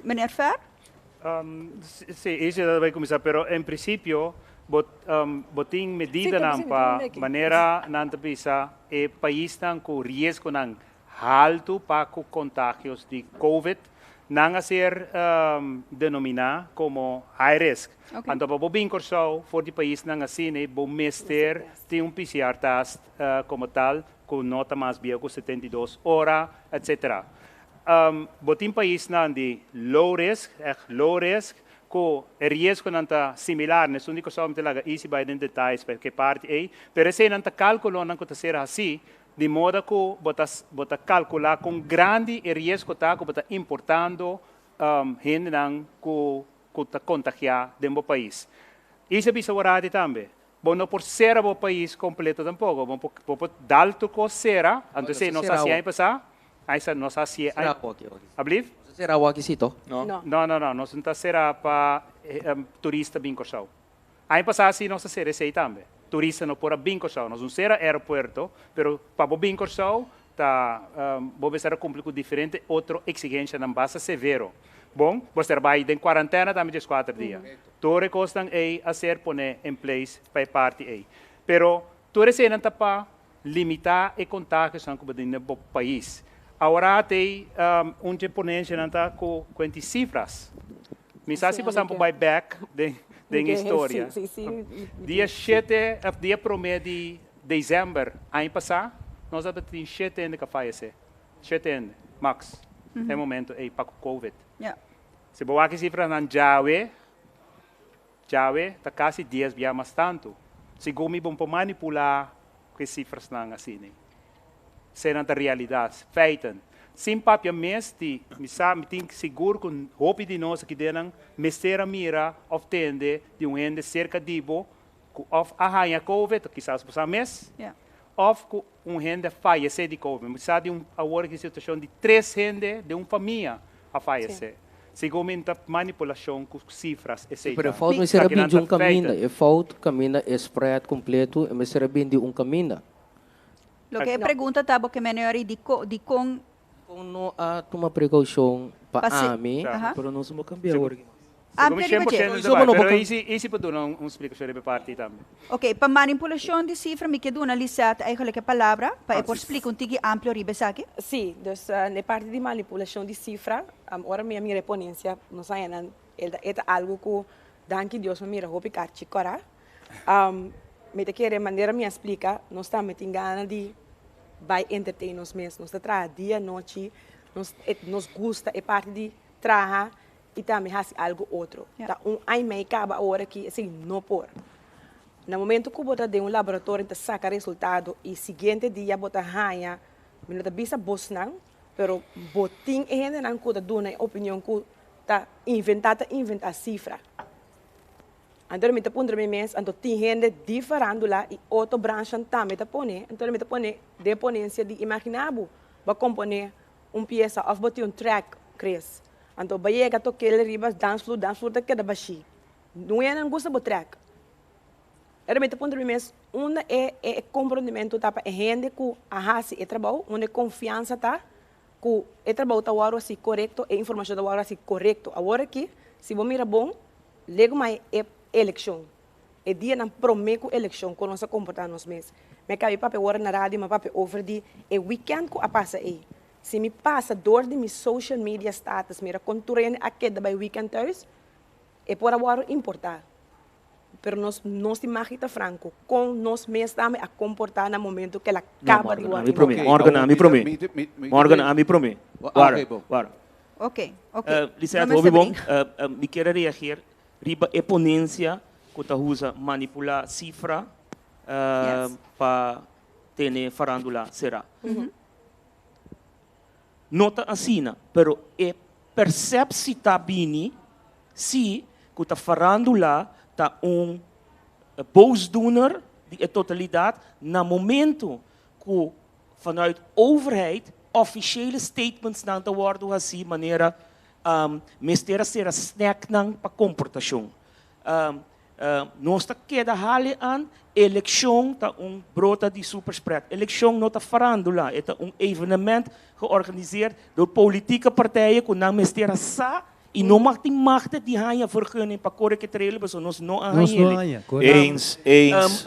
Meneer Fer? Si, esei ta bai kuminsá, pero en prinsipio bo bo tin medidanan pa manera nan ta bisa e paisnan ku riesgonan haltu pa ku kontagios di covid, nan a ser denominá komo high risk. Anto pa bo bin Kòrsou for di paisnan asina bo mester tin un PCR test komo tal ku no ta mas bieu ku 72 ora, etcetera. Bo tin paisnan di low risk, ègt low risk, ku e riesgonan ta similar. Nesun di Kòrsou mi ta laga easy bai den detayes pa ke parti ei, pero eseinan ta kálkulonan ku ta ser hasí. Di moda ku bo ta bo ta kalkulá kon grandi e riesgo ta ku bo ta importando hendenan ku ku ta kontagiá den bo pais. Isa bisa woradi tambe, bo no por sera bo pais kompleto tampoko. Bo por bo por dal tur kos sera, anto esei nos a hasi aña pasá, aña nos a hasié aña. Ablief? Nos a sera awor aki si toh? No. No, no, no, nos no ta sera pa turista bin Kòrsou. Aña pasá sí nos a sera esei tambe. Turista no por a bin Kòrsou. Nos no sera aeropuerto, pero pa bo bin Kòrsou ta bo mester a kumpli ku diferente otro eksigenshanan basta severo. Bon, bo mester bai den kuarantena tambe dieskuater dia. Tur e kosnan ei a ser poné en place pa e parti ei. Pero tur eseinan ta pa limitá e kontagionan ku bo tin den bo pais. Awor atei un dje ponenshanan ta ku kuenti sifras. Mi sa si bosan por bai bek den den historia. Dia shete of dia prome di december aña pasa nos a tin shete hende ku a fayesé. Shete hende, max, e momento ei pa ku covid. Si bo wak e sifranan djawe, djawe ta kasi dies bia mas tantu. Segun mi bo por manipulá ku e sifrasnan asina. Eseinan ta realidat, feiten. Sin papia mes di, mi sa, mi tin sigur ku hopi di nos aki dennan mester a mira òf tende di un hende serka di bo ku òf a haña covid, kisas bo sa mes, òf ku un hende a fayesé di covid. Mi sa di un awor aki situashon di tres hende den un famia a fayesé. Segun mi ta manipulashon ku sifras esei ta. Pero e fout Esaki mester a nan bin di ta un kaminda. feiten. E fout kaminda e spread kompleto e mester a bin di un kaminda. Loke e pregunta ta bo ke meneer i di di kon. Kon no a tuma prekoushon pa Pa si ami. aha. Pero nos no por kambia awor aki mas. Segun mi Amplia shen riba por dje. shento ta bai, pero Isi Isi por duna un splikashon riba e parti tambe. Ok, pa manipulashon di sifra mi ke duna Lisette eigenlijk e palabra pa e por splika un tiki amplio riba esaki. Sí, dus na e parti di manipulashon di sifra, ora mi a mira e ponensia nos haña nan el ta e ta algu ku danki Dios mi mira hopi karchi kòrá. Mi ta kere manera mi a splika, nos tambe tin gana di bai entertain nos mes. Nos ta traha dia nochi, nos nos gusta e parti di traha i tambe hasi algu otro. Ta un aña i mei kaba awor aki, esei no por. Na momento ku bo ta den un laboratorio ta saka resultado i siguiente dia bo ta haña, mi no ta bisa bosnan, pero bo tin e hendenan ku ta duna e opinion ku ta inventá ta inventá sifra. Anto mi ta puntra mi mes, anto tin hende di farándula i otro branshan tambe ta pone, anto mi ta pone den ponencia di imagina bo, bo a compone un pieza of bo tin un track, Chris, anto bo a yega tokel riba dansvloer, dansvloer ta keda bashí, un hende no gusta bo track. Anto mi ta puntra mi mes, unda e e comprondimento ta pa e hende ku a hasi e trabou, unda e confiansa ta ku e trabou ta wòrdu hasi korekto, e informashon ta wòrdu hasi korekto. Awor aki, si bo mira bon, lego mai e elekshon, e dianan promé ku elekshon kon nos a komportá nos mes. Mi a kabi papia awor na radio, mi a papia over di e wikènt ku a pasa ei. Si mi pasa dor di mi social media status mira kon tur hende a keda bai wikènt thuis, e por a wòrdu importá. Pero nos nos tin mag di ta franco con nos mes tambe a comporta na momento cu el a No, caba di Morgan, word ami prome. involvi. Morgan, ami prome. Morgan, ami prome. Wara, wara. Ok, ok. Lisette, No hopi mester bon. brinca. Mi kier a reageer riba e ponencia cu ta usa manipula cifra pa tene farandula cera. No ta asina, pero e perceptie ta bini si cu ta farandula ta un boosdoener di e totalidad na momento cu vanuit overheid officiële statementsnan ta wordo haci manera mester a cera snacknan pa comportacion. Nos ta keda hali an, elekshon ta un brota di superspread. Elekshon no ta farandula, e ta un evenement georganiseerd door politieke partijen ku nan mester a sa i no mag tin magte di haña vergunning pa kore ke trailer pasobra nos no a Nos no hañ'el. a haña, korekto. Eens, eens.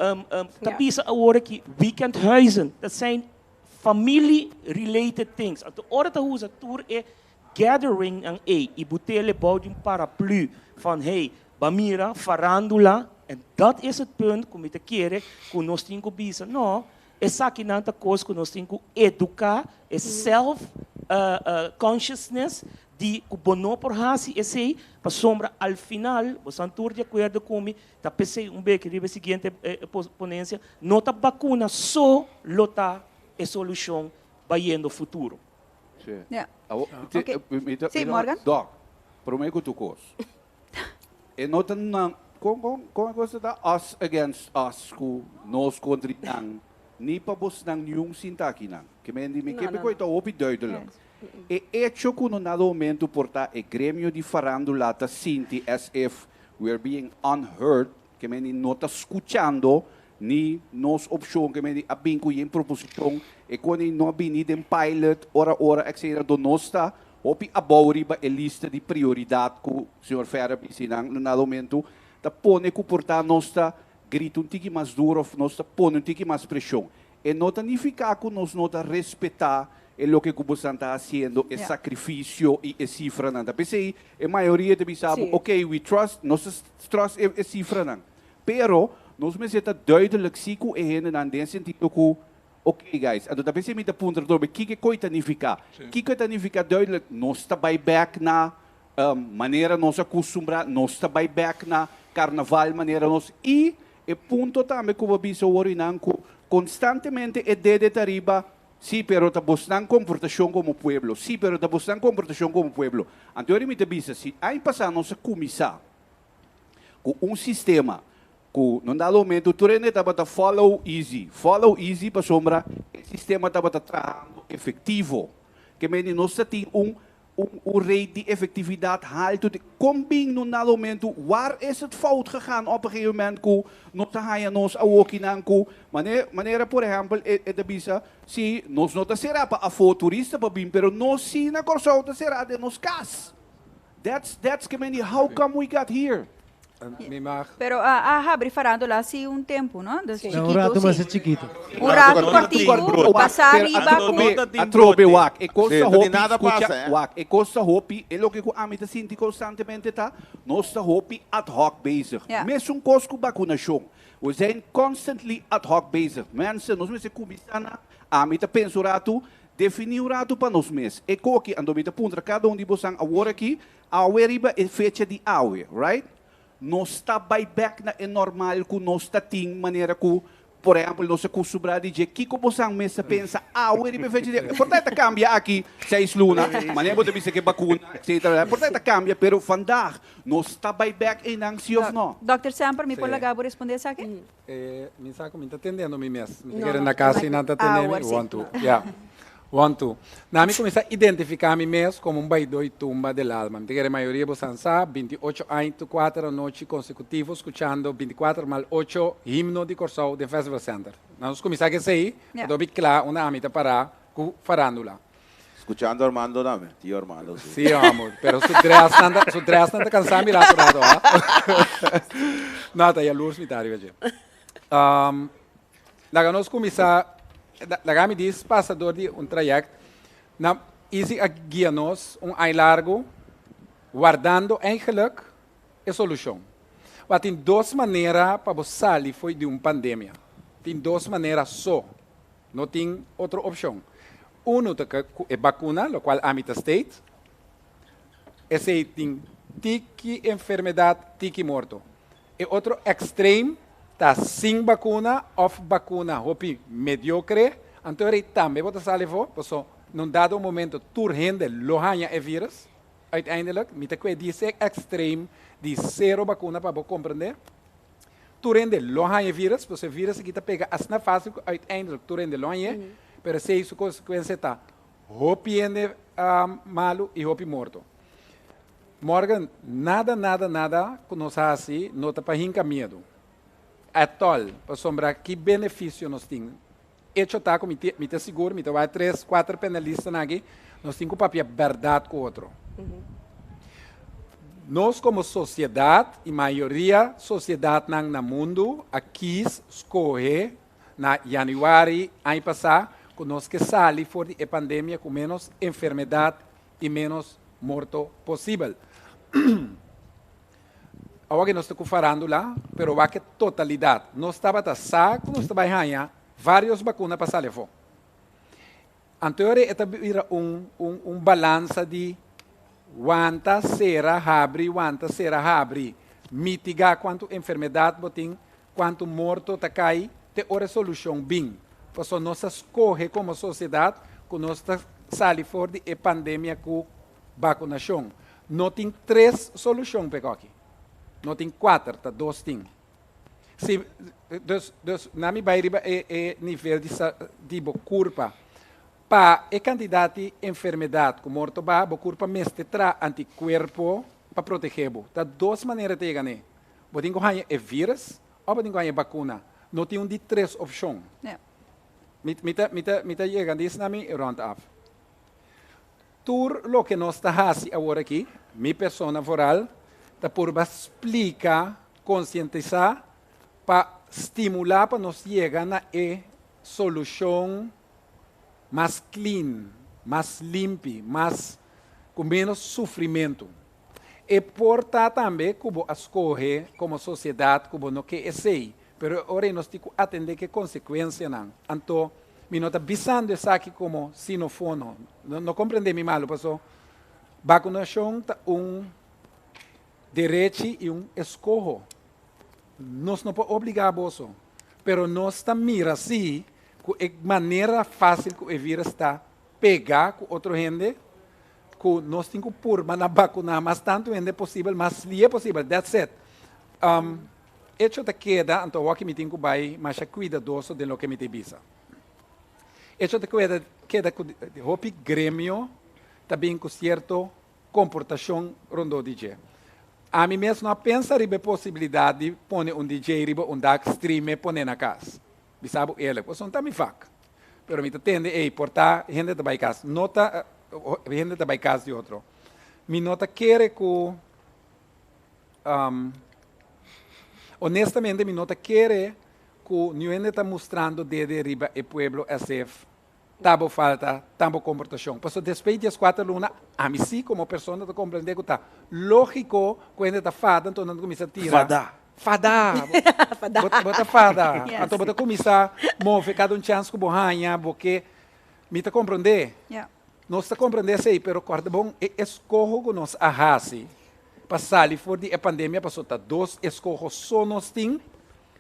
Ta bisa awor aki weekendhuizen, dat zijn familie related things. Anto ora ta usa tur e gathering-nan ei i but'el bou di un paraplu van hey, Ba mira farandula en dat is het punt ku mi ta kere ku nos tin ku bisa no, esakinan ta kos ku nos tin ku eduká e self consciousness di ku bo no por hasi esei pasobra al final bo san tur di akuerdo ku mi ta p'esei un beki riba e siguiente ponencia no ta bakuna so lo ta. e solushon bayendo futuro. Sí. Ja. Awo, te, Oké. mi ta- Sí, mi ta- Morgan? Doc, promé ku tur kos. E no ta nan, kon, kon, kon e kos ta us against us ku nos kontra nan, ni pa bosnan niun sinta akinan. Ke men di mi No, ke no, koi no. ta hopi duidelijk. E hecho ku no dado momento por ta e gremio di farándula ta sinti as if we are being unheard, ke men di no ta skuchando ni nos opshon, ke men di a bin ku yen proposishon, e koni no a bini den pilot, ora ora, etc. Do nos ta hopi abou riba e lista di prioridat ku señor Ferre a bisa nan no dado momento, ta pone ku por ta nos ta grita un tiki mas duro of nos ta pone un tiki mas preshon. E no ta nifiká ku nos no ta respetá e loke ku bosan ta hasiendo, e sakrifisio i e sifranan. Ta p'esei e mayoria ta bisa bo, ok, we trust, nos ta trust e sifranan. Pero nos mester ta duidelijk si ku e hendenan den sentido ku, ok guys, anto ta p'esei mi ta puntra atrobe kiko e koi ta nifiká. Kiko e ta nifiká duidelijk? Nos ta bai bèk na manera nos a kustumbrá, nos ta bai bèk na karnaval manera nos i e punto tambe ku bo a bisa awor einan ku konstantemente e dede ta riba, sí, pero ta bosnan komportashon komo pueblo, sí, pero ta bosnan komportashon komo pueblo. Anto mi ta bisa, si aña pasá nos a kuminsá ku un sistema ku no dado momento tur hende tabata follow easy, follow easy pasobra e sistema tabata trahando efektivo, ke mende nos ta tin un un un rate di efectividad halto di kon bin no dado momento waar is het fout gegaan op een gegeven moment ku nos ta haña nos awokinan ku mane manera por ehempel e e ta bisa si nos no ta sera pa afó turista pa bin pero nos si na Kòrsou ta sera den nos kas that's that's ke men di how come we got here. Mi mag. Pero a a habri farándula si un tempu, no? Dus Sí. chikitu, Un rato mas sí. e chikitu. Un rato kòrtiku, pasá riba ku. Atrobe wak, e kos Sí, ta no tin hopi, nada skucha, pasa, eh. wak, e kos ta hopi, e loke ku ami ta sinti konstantemente ta, nos ta hopi ad hoc bezig. Ja. Mesun kos ku bakunashon. We zijn constantly ad hoc bezig. Mensen, nos mester kuminsá na, ami ta pensa un ratu, definí un ratu pa nos mes. E koki, anto mi ta puntra kada un di bosan awor aki, Awe riba e fecha di awe, right? Nos ta bai bek na e normal ku nos ta tin manera ku, por ehèmpel, nos a kustumbrá di dje. Kiko bosan mes ta pensa awe riba e fecha di awe? Por ta e ta kambia aki seis luna, manera bo ta bisa ku e bakuna, etcetera. Por ta e ta kambia, pero vandaag nos ta bai bek einan, si òf no? Dòkter Semper, mi por Sí. laga bo respondé esaki? Mi sa ku mi ta tendendo mi mes. Mi ta No, kere no, na kas i nan ta tende mi. Awor sí. One, two. Ya. One, two. Na mi kuminsá identifiká mi mes komo un baidó i tumba del alma. Mi ta kere mayoria bosan sa, 28 aña tu kuater anochi konsekutivo skuchando 24 mal ocho himno di Kòrsou den Festival Center. Na nos kuminsá ku esei, Ya. pa hopi kla unda ami ta pará ku farándula. Skuchando Armando tambe, tio Armando si. Sí, amor, pero su dressnan ta, su dressnan ta cansá mi rato rato, ha. No, ta jaloers mi ta riba dje. Um, laga nos kuminsá, laga mi dis pasa dor di un trayect. Na, Izzy a guia nos un aña largu, wardando eigenlijk e solushon. Wak tin dos manera pa bo sali fo'i di un pandemia. Tin dos manera so. No tin otro opshon. Unu ta ku e bakuna, lokual ami ta state, esei tin tiki enfermedat, tiki morto. E otro ekstrem ta sin bakuna òf bakuna hopi mediokre, anto rei tambe bo ta sali afó, paso na un dado momento tur hende lo haña e virus, uiteindelijk. Mi ta kue di esei ekstrem di sero bakuna pa bo komprendé. Tur hende lo haña e virus, pasobra e virus aki ta pega asina fácil ku uiteindelijk tur hende lo hañ'é, pero esei su konsekuensia ta hopi hende malu i hopi morto. Morgan, nada, nada, nada ku nos hasi no ta pa hinka miedu. At all, pasobra ki benefisio nos tin? Echo ta ku mi mi ta sigur, mi ta wak tres, kuater penalistanan aki, nos tin ku papia bèrdat ku otro. Nos komo sosiedat i mayoria sosiedatnan na mundu a kis skohe na yanüari aña pasá ku nos ke sali for di e pandemia ku ménos enfermedat i ménos morto posibel. Awor ke nos ta ku farándula, pero wak e totalidat. Nos tabata sa ku nos ta bai haña vários bakuna pa sali afó. Anto e ta bira un un un balansa di wanta, sera, habri, wanta, sera, habri. Mitigá kuantu enfermedat bo tin, kuantu morto ta kai, te ora e solushon bin. Paso nos a skohe komo sosiedat ku nos ta sali for di e pandemia ku bakunashon. No tin tres solushon p'e koki. No tin kuater, ta dos tin. Si, dus, dus na mi bai riba e, e nivel di sa, di bo kurpa. Pa e kantidat di enfermedat ku morto ba, bo kurpa mester traha antikuerpo pa protegé bo. Ta dos manera ta yega n'e. Bo tin ku haña e vírus òf bo tin ku haña e bakuna. No tin un di tres opshon. Mi, mi ta, mi ta, mi ta yega dis na mi rònt af. Tur loke nos ta hasi awor aki, mi persona vooral, ta purba splika, konsientisá pa stimulá pa nos yega na e solushon mas clean, mas limpi, mas ku menos sufrimentu. E por ta tambe ku bo a skohe komo sosiedat ku bo no ke esei, pero e ora ei nos tin ku atendé ku e konsekuensianan. Anto, mi no ta bisando esaki komo sinofono, no no komprendé mi malu, paso bakunashon ta un derechi i un eskoho. Nos no por obligá boso, pero nos ta mira sí ku e manera fásil ku e vírus ta pega ku otro hende, ku nos tin ku purba na bakuná mas tantu hende posibel, mas lie posibel. That's it. Um, echo ta keda, anto awor mi tin ku bai masha kuidadoso den loke mi ta bisa. Echo ta keda, keda ku hopi gremio ta bin ku sierto komportashon rondó di dje. Ami mes no a pensa riba e posibilidat di pone un DJ riba un dak, stream e pone na kas. Bisa bo eerlijk, pasobra no ta mi vak. Pero mi ta tende, ey, por ta hende ta bai kas. No ta, hende ta bai kas di otro. Mi no ta kere ku, honestamente mi no ta kere ku niun hende ta mustrando dede riba e pueblo as if ta bo falta, ta bo komportashon. Pasobra despues di dieskuater luna, ami si komo persona ta komprendé ku ta lógiko ku hende ta fada, anto nan ta kuminsá tira. Fada. Fada! Fada. Bo, bo ta fada. Yes. Anto bo ta kuminsá move kada un chèns ku bo haña, bo ke. Mi ta komprendé. Ja. Nos ta komprendé esei, pero kòrda bon, e eskoho ku nos a hasi pa sali for di e pandemia, pasobra ta dos eskoho so nos tin,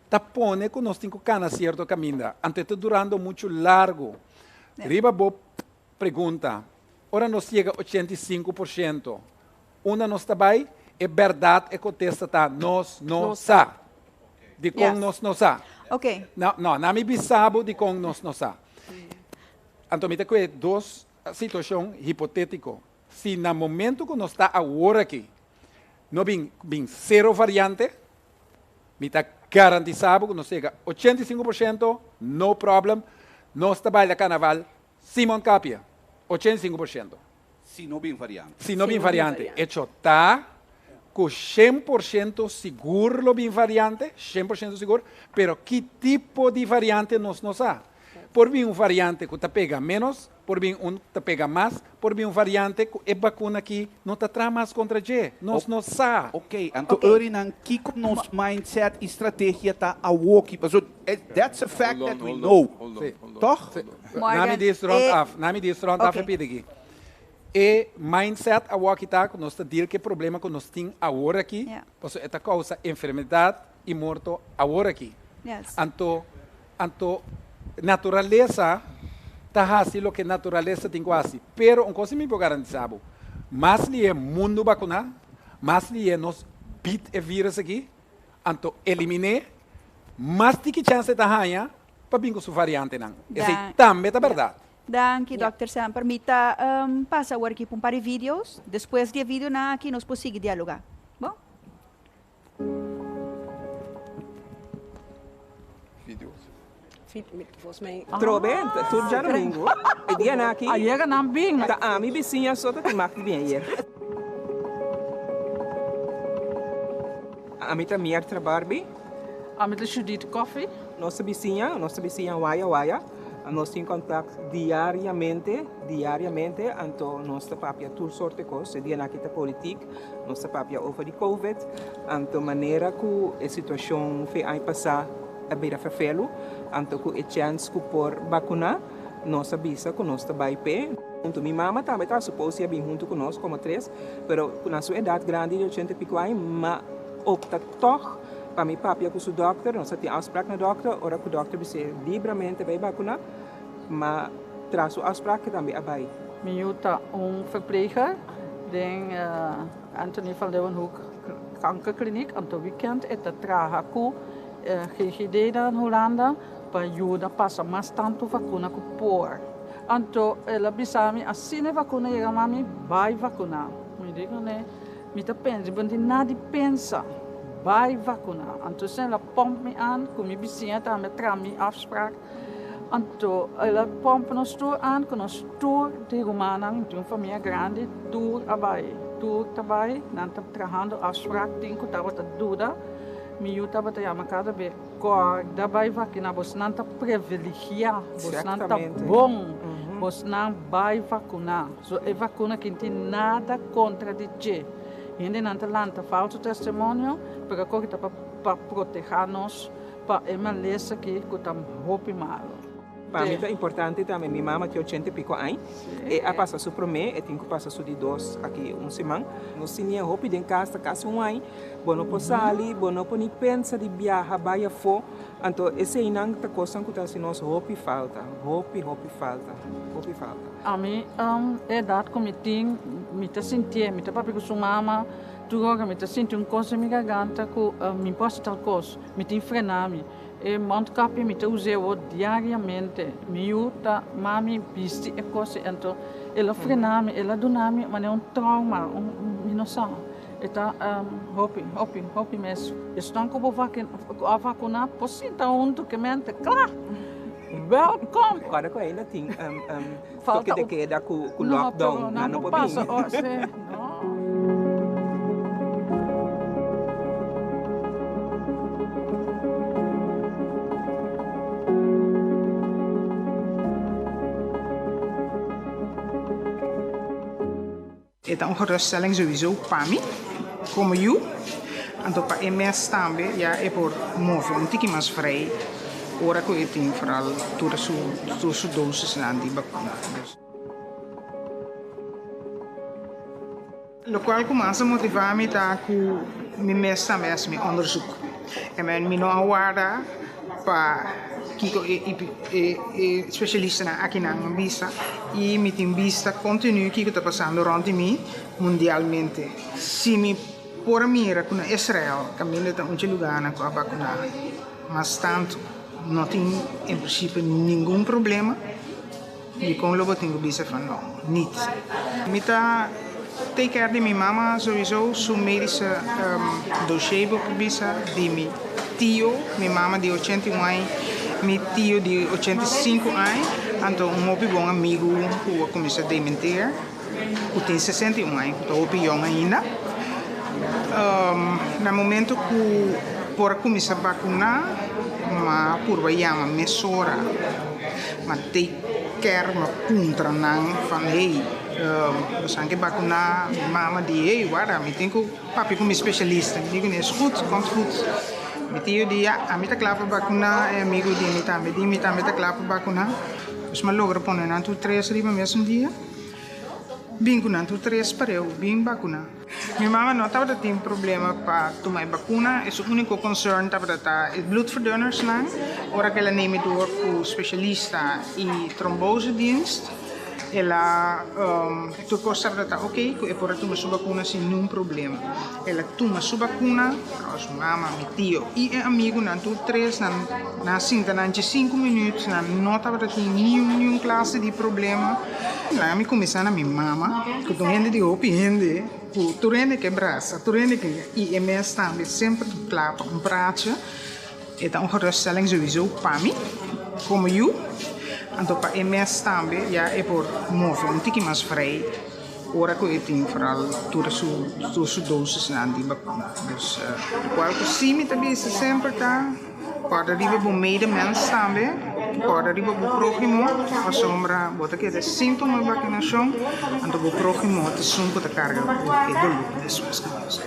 ta pone ku nos tin ku kana sierto kaminda. Anto e ta durando muchu largu. Riba bo pregunta, ora nos yega 85%, unda nos ta bai? E bèrdat, e kontesta ta, nos no sa. Dikon nos no sa? No, no, na mi bisa bo dikon nos no sa. Anto mi ta kue dos situashon hipotétiko. Si na momento ku nos ta awor aki, no bin bin sero variante, Mi ta garantisa bo ku nos yega 85%, no problem, nos ta baila karnaval sin mondkapje, 85%. Si no bin variante. Si no bin variante. Echo ta ku 100% sigur lo bin variante, 100% sigur, pero ki tipo di variante nos no sa. Por bin un variante ku ta pega ménos, por bin un ku ta pega mas, por bin un variante ku e bakuna aki no ta traha mas kontra dje. Nos no sa. Ok, anto Eurynan kiko nos mindset i strategia ta awoki? Pasobra that's a fact that we know. Toch? Na mi dis rond af, na mi dis rond af e pidi aki. E mindset awoki ta ku nos ta deal ku e problema ku nos tin awor aki, pasobra e ta kousa enfermedat i morto awor aki. Anto Anto naturalesa ta hasi loke naturalesa tin ku hasi. Pero un kos mi por garantisa bo, mas lihe mundu bakuná, mas lihe nos beat e virus aki, anto elimin'é, mas tiki chèns e ta haña pa bin ku su variantenan. Esei tambe ta bèrdat. Danki Dòkter Semper. Mi ta pasa awor aki pa un par di videos. Despues di e videonan aki nos por sigui dialogá. Bon? Trobe, tur djadomingo, e dianan aki. Ayera nan bin. Ta ami bisiña so ta tin mag di bin ayer. Ami ta Miertra Barbie. Ami ta Judith Coffie. Nos ta bisiña, nos ta bisiña waya waya. Nos tin kontakt diariamente, diariamente, anto nos ta papia tur sorte kos. E dianan aki ta politik. Nos ta papia over di Covid, anto manera ku e situashon fe aña pasá a bira ferfelu, anto ku e chèns ku por bakuná, nos a bisa ku nos ta bai p'e. Huntu mi mama tambe ta supos di a bin huntu ku nos komo tres, pero na su edat grandi di ochenta i piko aña, ma opta tòg Pa mi papia ku su dòkter, nos a tin afsprak na dòkter, ora ku dòkter bis'é libramente bai bakuná, m'a traha su afsprak e tambe a bai. Mi yu ta un verpleger den Anthony van Leeuwenhoek Kankerkliniek, anto wikènt e ta traha ku GGD na Hulanda pa yuda pasa mas tantu vakuna ku por. Anto el a bisa mi asina e vakuna yega mami bai vakuná. Mi di kuné mi ta pensa, bo no tin nada di pensa, bai vakuná. Anto esei el a pòmp mi an ku mi bisiña tambe a traha mi afsprak. Anto el a pòmp nos tur an ku nos tur di rumannan, mi tin un famia grandi, tur a bai, tur ta bai, nan ta trahando afsprak tin ku tabata duda. Mi yu tabata yama kada be, Kòrda bai vakiná, bosnan ta previligiá, bosnan ta bon, bosnan bai vakuná. So e vakuna aki no tin nada kontra di dje. Hendenan ta lanta falso testimonio, pero akor ta pa protehá nos pa e malesa aki ku ta hopi malu. Pa mi ta importante tambe, mi mama tin ochenta i piko añ, e a pasa su promé, e tin ku pasa su di dos aki un siman. Nos siña hopi den kas ta kasi un añ, bo no por sali, bo no por ni pensa di biaha bai afó, anto eseinan ta kosnan ku ta hasi nos hopi falta, hopi hopi falta, hopi falta. Ami e edat ku mi tin, mi ta sintié, mi ta papia ku su mama tur ora, mi ta sinti un kos den mi garganta ku mi por hasi tal kos, mi tin frena mi. E mondkapje mi ta us'é awor diariamente. Mi yu ta mami bisti e kos ei anto el a frena mi, el a duna mi manera un trauma, un mi no sa. E ta hopi, hopi, hopi mes. Esnan ku bo a vakuná por sinta huntu ke mente kla. Welkom! Ora ku ainda tin toke de keda ku lockdown, nan no por bini. E ta un geruststelling sowieso pa mi como yu, anto pa e mes tambe ya e por move un tiki mas vrij ora cu e tin vooral tur su tur su dosisnan di bacuna. Locual cu mas a motiva mi ta cu mi mes tambe a haci mi onderzoek en mi no a warda pa kiko e e specialistanan akinan a bisa y mi tin bista continu kiko ta pasando rond di mi mundialmente. Si mi por a mira cu na Israel caminda ta un dje lugarnan cu a vacuna mas tanto no tin en principio ningun problema. Dikon lo bo tin ku bisa van no, niet. Mi ta take care di mi mama sowieso, su medische dossier bo por bisa, di mi tio, mi mama di 81 aña, mi tio di 85 aña, anto un hopi bon amigu ku a kuminsá dementeer, ku tin 61 aña, ku ta hopi yong ainda. Na momento ku por a kuminsá bakuná, m'a purba yama mesora. Ma take care, m'a puntra nan van hey, boso ke bakuná? Mi mama di hey, wara, mi tin ku papia ku mi spesialista. Mi di kuné, is goed, komt goed. Mi tio di ya, ami ta kla pa bakuná, e amigu di mi tambe di mi tambe ta kla pa bakuná. Dus m'a logra pone nan tur tres riba mesun dia. Bin ku nan tur tres pareu, bin bakuná. Mi mama no tabata tin problema pa tuma e bakuna, e su úniko concern tabata ta e bloedverdunnersnan. Ora ku el a neme door ku spesialista i trombosedienst, el a tur kos tabata ta oké ku e por a tuma su bakuna sin niun problema. El a tuma su bakuna, trouwens mi mama, mi tio i e amigunan tur tres nan nan a sinta nan dje sinku minuut, nan no tabata tin niun niun klase di problema. Laga mi kuminsá na mi mama, ku ta un hende di hopi hende, ku tur hende ke brasa, tur hende ke i e mes tambe semper ta kla pa un praatje. E ta un geruststelling souiso pa mi komo yu, anto pa e mes tambe ya e por move un tiki mas vrij ora ku e tin foral tur su tur su dosisnan di bakuna. Dus lokual ku si mi ta bisa semper ta kòrda riba bo medemens tambe, kòrda riba bo próhimo pasobra bo ta keda sin tuma e bakunashon anto bo próhimo ta esun ku ta karga ku e doló despues ku Dios.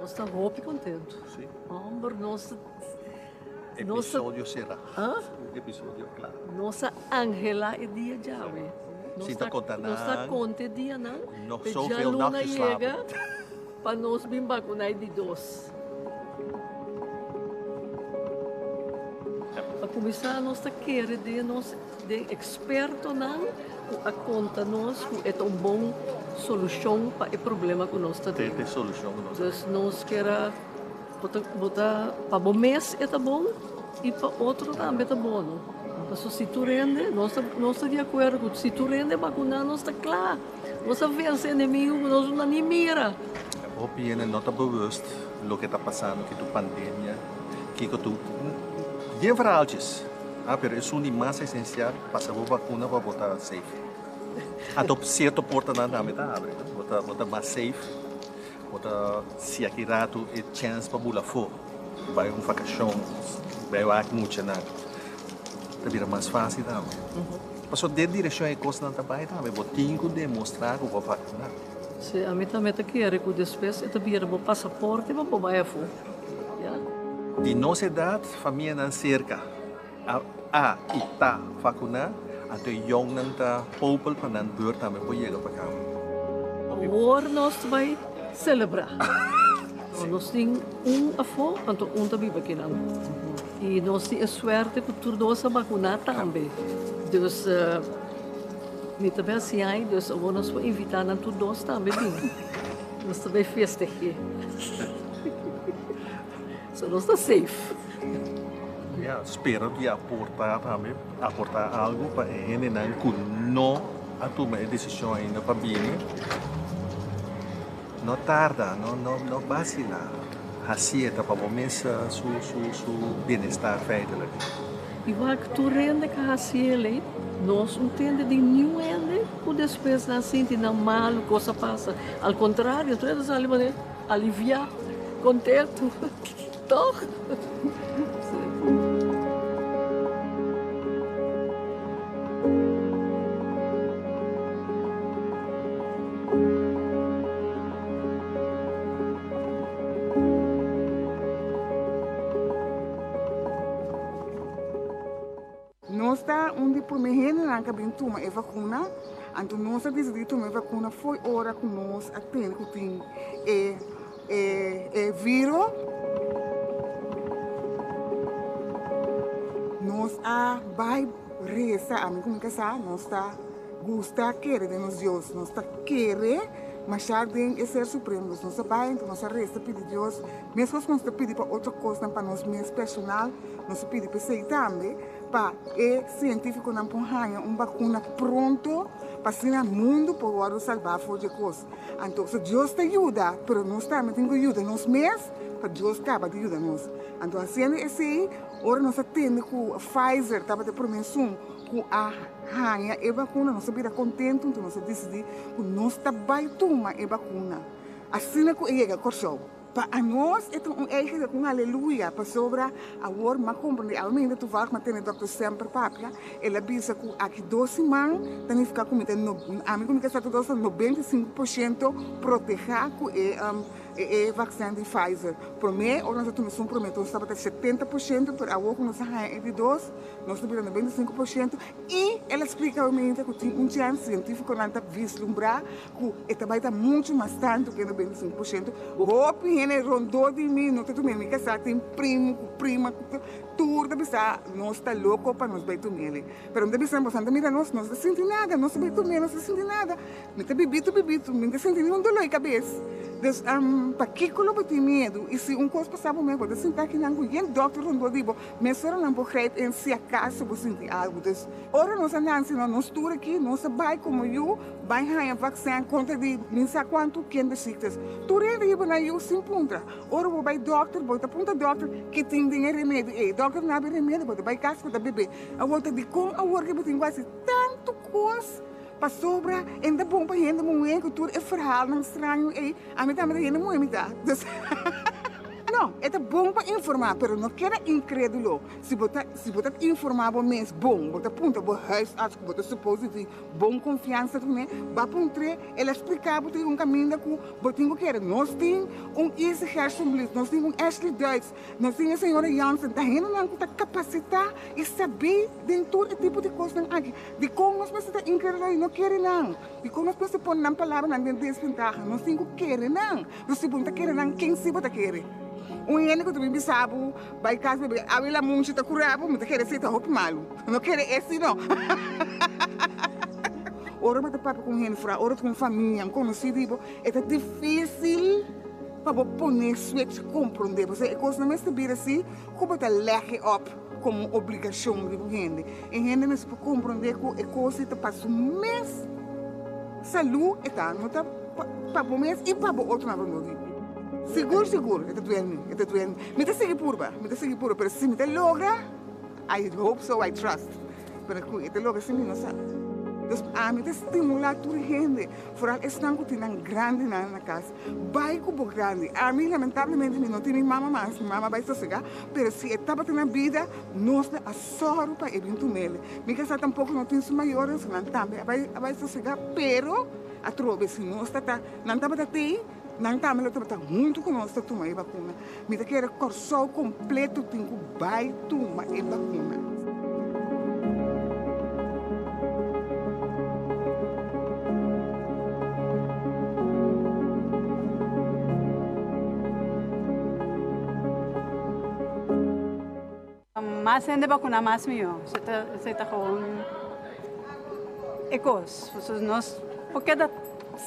Nos ta hopi contento. Sí. Homber, nos ta... Episodio sera. Ah? Un episodio kla. Nos a anhelá e dia djawe. Nos Sinta ta konta nos ta nan. konta e dianan Nog pe zoveel djaluna nacht geslapen. yega pa nos bin bakuná e di dos. Pa kuminsá nos ta kere den nos den ekspertonan ku a konta nos ku e ta un bon solushon pa e problema ku nos ta den. Te solushon ku nos ta Dus nos kier a Bo ta bo ta pa bo mes e ta bon i pa otro tambe ta bon no. Paso si tur hende nos ta nos ta di akuerdo ku si tur hende bakuná nos ta kla. Nos a vense enemigu ku nos no ta ni mira. Hopi hende no ta bewust loke ta pasando ki tu pandemia, kiko tu bien verhaaltjes, ah pero esun di mas esencial pasa bo bakuna pa bo ta safe. Anto cierto portanan tambe ta habri, bo ta bo ta mas safe. Bo ta si aki ratu e chèns pa bula afó, bai un vakashon, bai wak muchanan, ta bira mas fásil tambe. Pasobra den direkshon e kosnan ta bai tambe, bo tin ku demostrá ku bo a vakuná. Sí, ami tambe ta kere ku despues e ta bira bo pasaporte pa bo bai afó. Ya. Di nos edat, famianan serka a a i ta vakuná, anto e yòngnan ta popel pa nan beurt tambe por yega pa kaba. Awor nos ta bai selebrá. Nos tin un afó, anto un ta biba akinan. I nos tin e suerte ku tur dos a bakuná tambe. Dus mi ta bai hasi ai, dus awor nos por invitá nan tur dos tambe bin. Nos ta bai festeh'é. So nos ta safe. Ya, spera di aporta tambe, aporta algo pa e hendenan ku no a tuma e desishon ainda pa bini. No tarda, no no no basila. Hasié ta pa bo mes su su su bienestar feitelijk. I wak tur hende ka hasi elei, nos un tende di niun hende ku despues nan sinti nan malu, kos a pasa. Al kontrario, tur hende sali manera aliviá, kontentu. Toch? Nos ta un di prome hendenan ku a bin tuma e vakuna, anto nos a disidí tuma e vakuna fo'i ora ku nos a tende ku tin e E viro. Nos a bai resa, ami ku mi kasá, nos ta gusta kere den nos Dios, nos ta kere mashá den e Ser Supremo. Dus nos a bai, enton nos a resa pidi Dios, meskos ku nos ta pidi pa otro kosnan pa nos mes personal, nos a pidi p'esei tambe. Pa e sientífikonan por haña un bakuna pronto pa asina mundu por wòrdu salbá for di e kos. Anto, so Dios ta yuda, pero nos tambe tin ku yuda nos mes pa Dios kaba di yuda nos. Anto, hasiendo esei, ora nos a tende ku Pfizer tabata e promé esun ku a haña e bakuna, nos a bira kontentu, anto nos a disidí ku nos ta bai tuma e bakuna asina ku e yega Kòrsou. Pa anos e ta un eigenlijk un aleluya, pasobra awor m'a comprende, awe mi hende toevallig m'a tende Dòkter Semper papia, el a bisa cu aki dos siman ta nifica cu mi ta no, ami cu mi casa tur dos ta 95% proteha cu e e vaccin di Pfizer. Prome, ora nos a tuma esun prome nos tabata 70%, pero awor cu nos a haya e di dos, nos ta bira 95% y el a splica awe mi hende cu tin un chance, cientificonan ta vislumbra Ku e ta bai ta muchu mas tantu ku e 95%. Hopi hende rondó di mi no ta tum'é. Mi kasá tin primu ku prima ku tur ta bisa nos ta loko pa nos bai tum'é. Pero mi ta bisa boso ta mira nos, nos ta sinti nada, nos ta bai tum'é, nos ta sinti nada. Mi ta bibitu bibitu, mi no ta sinti niun doló di kabes. Dus pakiko lo bo tin miedu? I si un kos pasa bo mes, bo ta sinta akinan ku yen dòkter rondó di bo, mesora nan por grijp in si akaso bo sinti algu. Dus ora nos a nansi nos tur aki, nos a bai komo yu. Bai haña vaksin kontra di min sa kuantu kinderziektes. Tur hende hiba nan yu sin puntra. Ora bo bai dòkter, bo ta puntra dòkter ke tin den e remedi ei. Dòkter no habi remedi, bo ta bai kas bo ta bebe. Awor ta dikon awor ke bo tin ku hasi tantu kos pasobra e no ta bon pa hende muhé ku tur e verhaalnan straño ei. Ami tambe ta hende muhé mi ta. Dus no, No, e ta bon pa informá, pero no keda inkrédulo. Si bo ta si bo ta informá bo mes bon, bo ta puntra bo huisarts ku bo ta supos di tin bon konfiansa kuné, bo a puntr'é, el a spliká bo tin un kaminda ku bo tin ku kere. Nos tin un Izzy Gerstenbluth, nos tin un Ashley Duits, nos tin e señora Jansen, ta hendenan ku ta kapasitá i sabí den tur e tipo di kosnan aki. Dikon nos mester ta inkrédulo i no kere nan? Dikon nos mester pone nan palabranan den desventaha? Nos tin ku kere nan. Pero si bo no ta kere nan, ken si bo ta kere? Un hende ku ta bin bisa bo, bai kas bebe awa i lamunchi ta kura bo, mi ta kere esei ta hopi malu. No kere esi no. Ora bo ta papia ku un hende fora, ora ku un famia, un konosí di bo, e ta difísil pa bo pone switch komprondé. Pasobra e kosnan mester bira si ku bo ta lèg e òp komo un obligashon riba un hende. E hende mester por komprondé ku e kos ei ta pa su mes salú e ta, no ta pa bo mes i pa bo otronan rondó di bo. Sigur sigur e ta duel mi, e ta duel mi. Mi ta sigui purba, mi ta sigui purba, pero si mi ta logra, I hope so, I trust, pero ku e ta logra si mi no sa. Dus ami ta stimulá tur hende, foral esnan ku tin nan grandinan na kas, Bai ku bo grandi. Ami lamentablemente mi no tin mi mama mas, mi mama bai sosega, pero si e tabata na bida nos lo a sòru pa e bin tumele. Mi kasá tampoko no tin su mayornan, so nan tambe a bai a bai sosega, pero atrobe si nos ta ta nan tabata tei, nan tambe lo tabata huntu ku nos ta tuma e bakuna. Mi ta kere Kòrsou kompleto tin ku bai tuma e bakuna. Mas hende bakuna mas mihó. Esei ta gewoon e kos. Pasobra nos por keda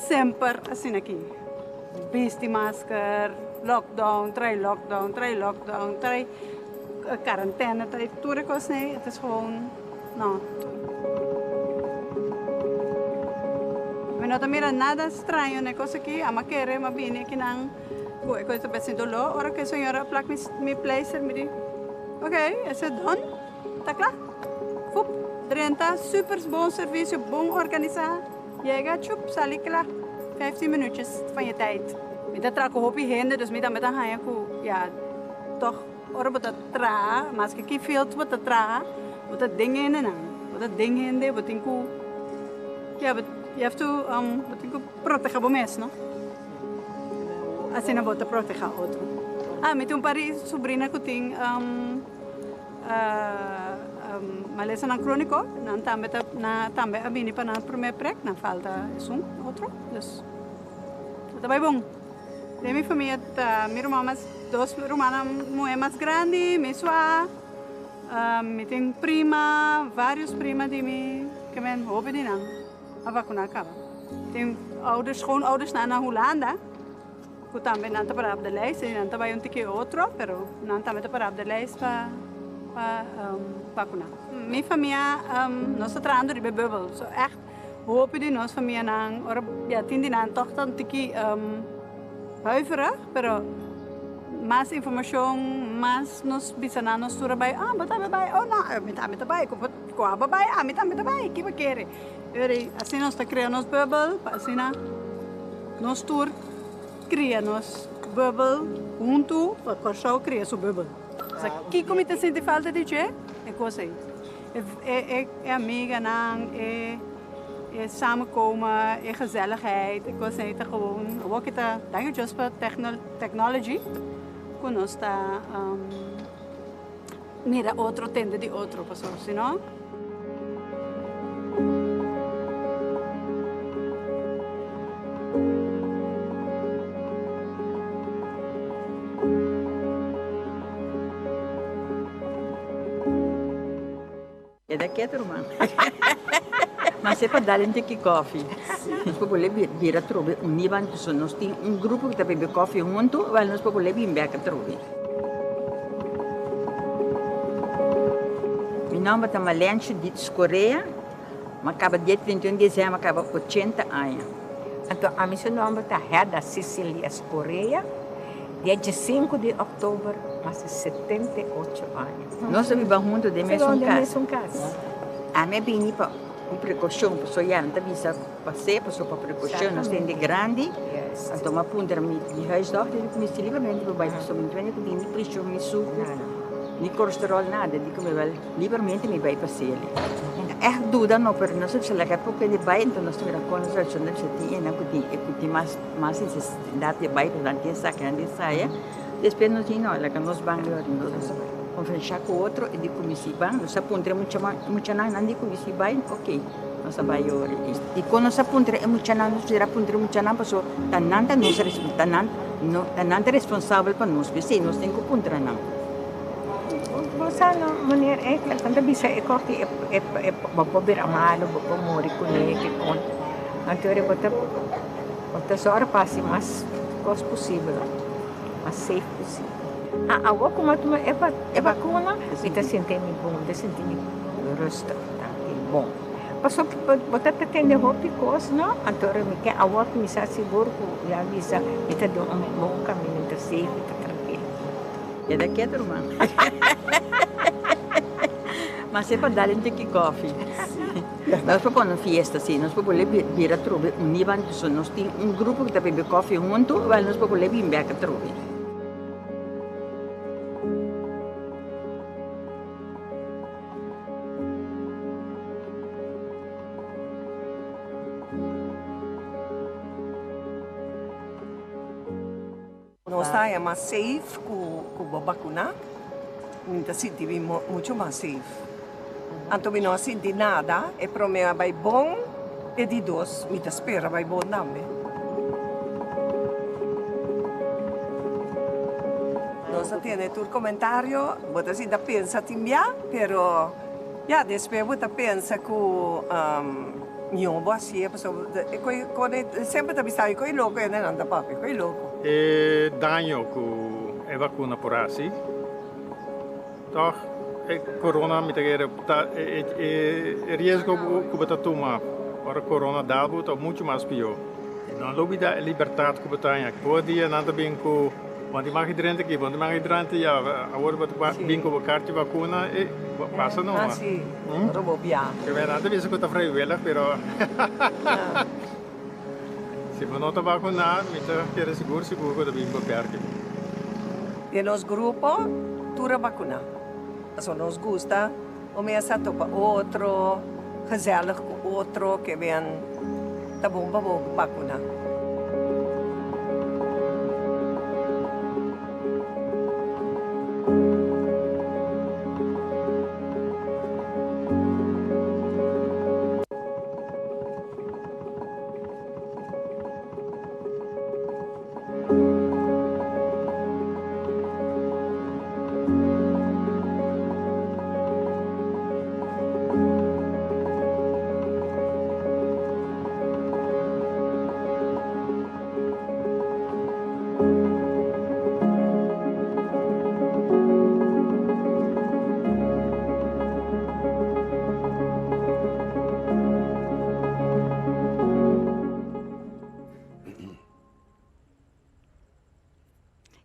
semper asina aki. Bisti masker, lockdown, trae lockdown, trae lockdown, trae karantena, trae tur e kosnan ei. Het is gewoon, no. Mi no ta mira nada straño na e kos aki. Amo a kere, mi a bini akinan. Ku e kos ta besi doló ora ku e señora a plak mi pleister mi di ok esei don ta kla fup drenta super bon servisio bon organisá yega chup sali kla 15 minuutjes van je tijd. Mi ta traha ku hopi hende dus mi tambe ta haña ku ya tòg ora bo ta traha maske ki field bo ta traha bo ta den hendenan bo ta den hende bo tin ku ya you have to bo tin ku proteha bo mes no. Asina bo ta proteha otro. Ah, mi tin un par di subrina ku tin malesanan króniko. Nan tambe ta, nan tambe a bini pa nan promé prek. Nan falta esun otro. Dus, ta bai bon. Den mi famia ta mi ruman mas, dos rumannan muhé mas grandi, mi sua, mi tin prima, vários prima di mi, ke men hopi di nan. A vacuná caba. Tin ouders, schoonouders na na Hulanda cu tambe nan ta para op de lijst y nan ta bay un tiki otro, pero nan tambe ta para op de lijst pa pa vacuná. Mi famia nos ta trahando riba e bubbel, so echt hopi di nos famianan ora ya tin di nan toch ta un tiki huiverig, pero mas informacion, mas nos bisa nan nos tur a bay, ah bo tambe bay, oh no, mi tambe ta bay, cu abo bay, ami tambe ta bay, kiba kere. Eri, asina nos ta krea nos bubbel, pa asina nos tur kria nos bubbel huntu, pa Kòrsou kria su bubbel. Sa kiko mi ta sinti falta di dje? E kos ei. E e amiganan, e e samenkomen, e gezelligheid, e kos ei ta gewoon, awor ki ta danki Dios pa technology ku nos ta Mira otro tende di otro pasobra si no. Keda ketu ruman. Mas e pa dal un tiki kofi. Nos por bole bira atrobe uní ban so nos tin un grupo ku ta bebe kofi huntu wèl nos por bole bin bèk atrobe. Mi nòmber ta Malencho Dietz Correa. Mi a kaba dia 31 di desèmber mi a kaba 80 aña. Anto ami su nòmber ta Hedda Cecilias Correa. Dia diesinku di òktober mi hasi 78 aña. Nos a biba huntu den mesun kas. Ami a bini pa. Un prekoushon pasobra ya nan ta bisa pas'é pasobra pa prekoushon nos hende grandi anto mi a puntra mi huisdokter di ku mi si libermente por bai pasobra mi no tene ku tin ni preshon ni suku ni kolesterol nada di ku mi wèl libermente mi bai pas'é. Ègt duda no pero nos a bisa laga e poco hende bai anto nos ta mira kon nos reakshon ta bisa tin esnan ku tin ku tin mas mas nesesidat di bai pasobra nan tin esaki nan tin esaya despues nos di no laga nos ban nos konferensha ku otro e di ku mi si ban nos a puntra e mucha muchanan nan di ku mi si bai ok nos a bai ora dikon nos a puntra e muchanan nos mester a puntra e muchanan pasobra ta nan ta nos ta nan ta nan ta responsabel pa nos p'esei nos tin ku puntra nan. Bo sa no meneer eigenlijk nan ta bisa e kos di e e bo por bira malo bo por muri kuné ke kon anto ora bo ta bo ta sòru pa hasi mas kos posibel mas safe posibel a awor ku mi a tuma e bakuna mi ta sinti mi bon mi ta sinti mi rustig trankil bon pasobra bo ta tende hopi kos no anto ora mi ke awor ku mi sa sigur ku ya bisa mi ta den un bon kaminda mi ta safe mi ta trankil. Keda ketu ruman. Mas e pa dal un tiki kofi. Nos por pone un fiesta si, nos por bole bira atrobe uní ban so nos tin un grupo ku ta bebe kofi huntu, wèl nos por bole bin bèk atrobe. Nos ta haña mas safe ku ku bo bakuná. Mi ta sinti mi muchu mas safe. Anto mi no a sinti nada. E promé a bai bon, e di dos mi ta spera bai bon tambe. Nos a tene tur komentario. Bo ta sinta pensa tin bia, pero ya despues bo ta pensa ku Mihó bo hasié pasobra e koe kone semper ta bisa e koe loko hende nan ta papia koe loko. E daño ku e vakuna por hasi tòg e korona mi ta kere ta e riesgo ku bo ta tuma ora korona dal bo ta muchu mas pió. No lubida e libertat ku bo ta haña. Por dia nan ta bin ku bo no tin mag drenta aki bo no tin mag drenta ya awor bo ta bin ku bo karchi vakuna e pasa numa. Ora bo bia. Primer nan ta bisa ku ta vrijwillig pero si bo no ta vakuná mi ta kere sigur sigur ku ta bin beperki bo. Den nos grupo tur a vakuná pasobra nos gusta un mesa topa otro, gezellig ku otro ke ben ta bon pa bo vakuná.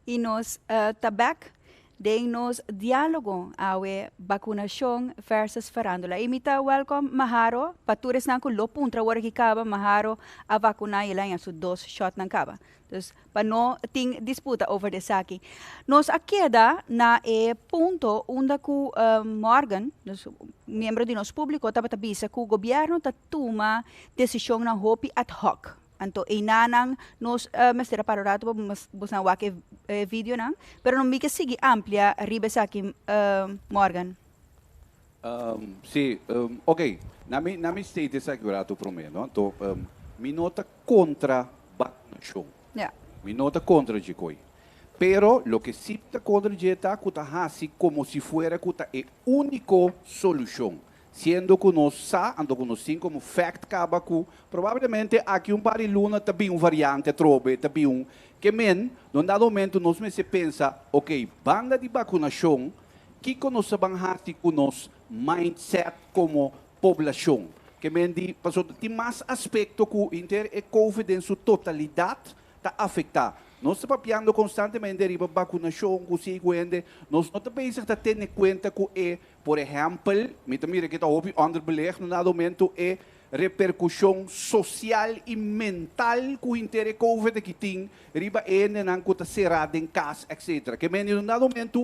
Y nos uh, ta back den nos diálogo awe vacunación versus farándula. Y mi ta welcome Maharo, pa tur esnan ku lo puntra ora ki kaba, Maharo a vacuna y el a haña su dos shot nan kaba. Dus pa no tin disputa over di esaki. Nos a keda na e punto unda ku Morgan, dus miembro di nos publico, tabata bisa ku gobierno ta tuma desishonnan hopi ad hoc. Anto einanan nos mester a para un rato pa bosnan wak e videonan, pero no mi ke sigui amplia riba esaki Morgan. Si, ok, na mi na mi state esaki un rato prome, no? Anto mi no ta kontra bakunashon. Mi no ta kontra dje koi. Pero loke si ta kontra dje ta ku ta hasi komo si fuera ku ta e úniko solushon. Siendo ku nos sa, anto ku nos tin komo fact kaba ku probablemente aki un par di luna ta bin un variante atrobe, ta bin un ke men, na un dado momento nos mester pensa, ok, banda di bakunashon, Kiko nos ta ban hasi ku nos mindset komo poblashon? Ke men di, pasobra tin mas aspekto ku henter e covid den su totalidat ta afektá. Nos ta papiando konstantemente riba bakunashon ku si ku hende, nos no ta bezig ta tene kuenta ku e, por ehèmpel, mi ta mira ke ta hopi onderbelicht na dado momento e reperkushon sosial i mental ku henter e covid aki tin riba e hendenan ku ta será den kas etcetera. Ke mende na dado momento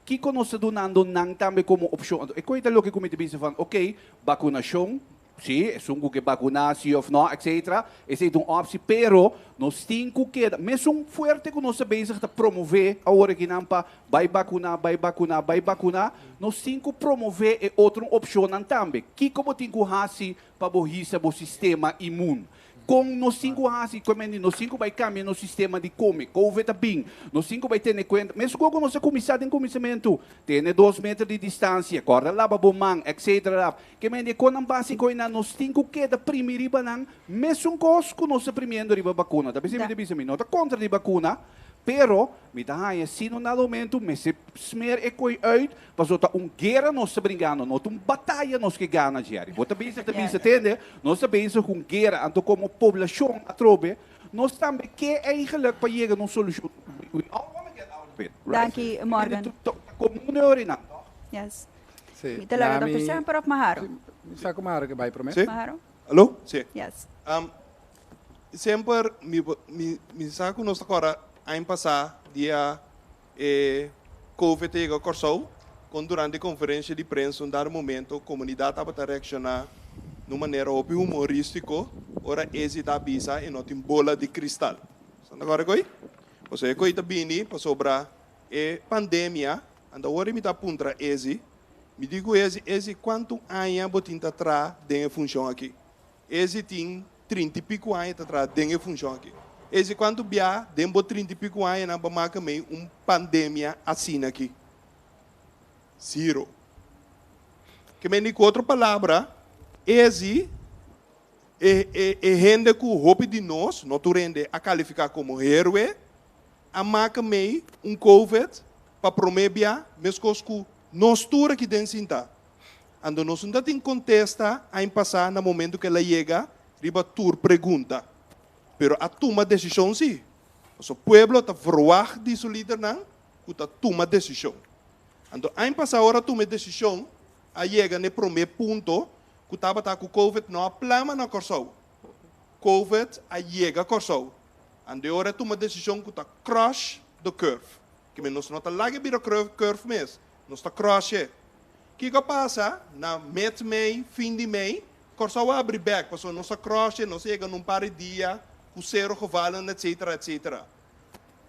kiko nos ta dunando nan tambe komo opshon. Anto e koe ta loke ku mi ta bisa van oke, bakunashon Sí, esun ku ke bakuná sí òf nò, etcetera, esei ta un opsi, pero nos tin ku keda mesun fuerte ku nos ta bezig ta promové awor akinan pa bai bakuná, bai bakuná, bai bakuná, nos tin ku promové e otro opshonnan tambe. Kiko bo tin ku hasi pa bo hisa bo sistema imun? Kon nos tin ku hasi? Ku mende nos tin ku bai kambia nos sistema di kome. Covid a bin. Nos tin ku bai tene kuenta. Mes ku nos a kuminsá den kuminsamentu, tene dos meter di distansia, kòrda laba bo man, etcetera. Ke mende konnan básiko einan nos tin ku keda primi riba nan mesun kos ku nos ta primiendo riba bakuna. Ta bisa mi ta bisa mi no ta kontra di bakuna, pero mi ta haña si no na momento mester smer e koi uit pasobra ta un guera nos ta bringando, no ta un bataya nos ke gana, Jerry. Bo ta bisa ta bisa tende, nos ta bezig ku un guera, anto komo poblashon atrobe nos tambe ke eigenlijk pa yega na un solushon. We all wanna get out of it, right? Danki, Morgan. Ta komun e ora einan, toch? Yes. Sí. Mi ta laga Nami- Dòkter Semper of Maharo? Mi sa ku Maharo ke bai promé. Sí. Maharo? Alo? Sí. Yes. Um, semper mi, mi, mi sa ku nos ta kòrda aña pasá dia e Covid a yega Kòrsou, kon durante konferensha di prensa un dado momento komunidat tabata reakshoná na un manera hopi humorístiko ora Ezi ta bisa e no tin bola di kristal. Sa ta kòrda ko'i? Pasobra e ko'i ta bini pasobra e pandemia Anto awor mi ta puntra Ezi, mi di ku Ezi, Ezi kuantu aña bo tin ta traha den e funshon aki? Ezi tin trinta i piku aña ta traha den e funshon aki. Ezi kuantu bia den bo trinta i piku añanan bo maka mei un pandemia asina aki? Zero. Ke men di ku otro palabra, Ezi e e e hende ku hopi di nos, no tur hende, a kalifiká komo héroe, a maka mei un covid pa prome bia meskos ku nos tur aki den sinta. Anto nos no ta tin kontesta ain pasa na momento ku el a yega riba tur pregunta. Pero a tuma desishon si. Pasobra pueblo ta verwagt di su lidernan ku ta tuma desishon. Anto ain pasa ora a tuma e desishon a yega na e prome punto ku tabata ku covid no a plama na Kòrsou. Covid a yega Kòrsou. Ando e ora e tuma desishon ku ta crush the curve. Ke men nos no ta laga e bira curve mes, nos ta crush e. Kiko a pasa? Na met mei, fin di mei, Kòrsou a abri bèk pasobra nos a crush e, nos a yega na un par di dia ku sero gevallen etcetera etcetera.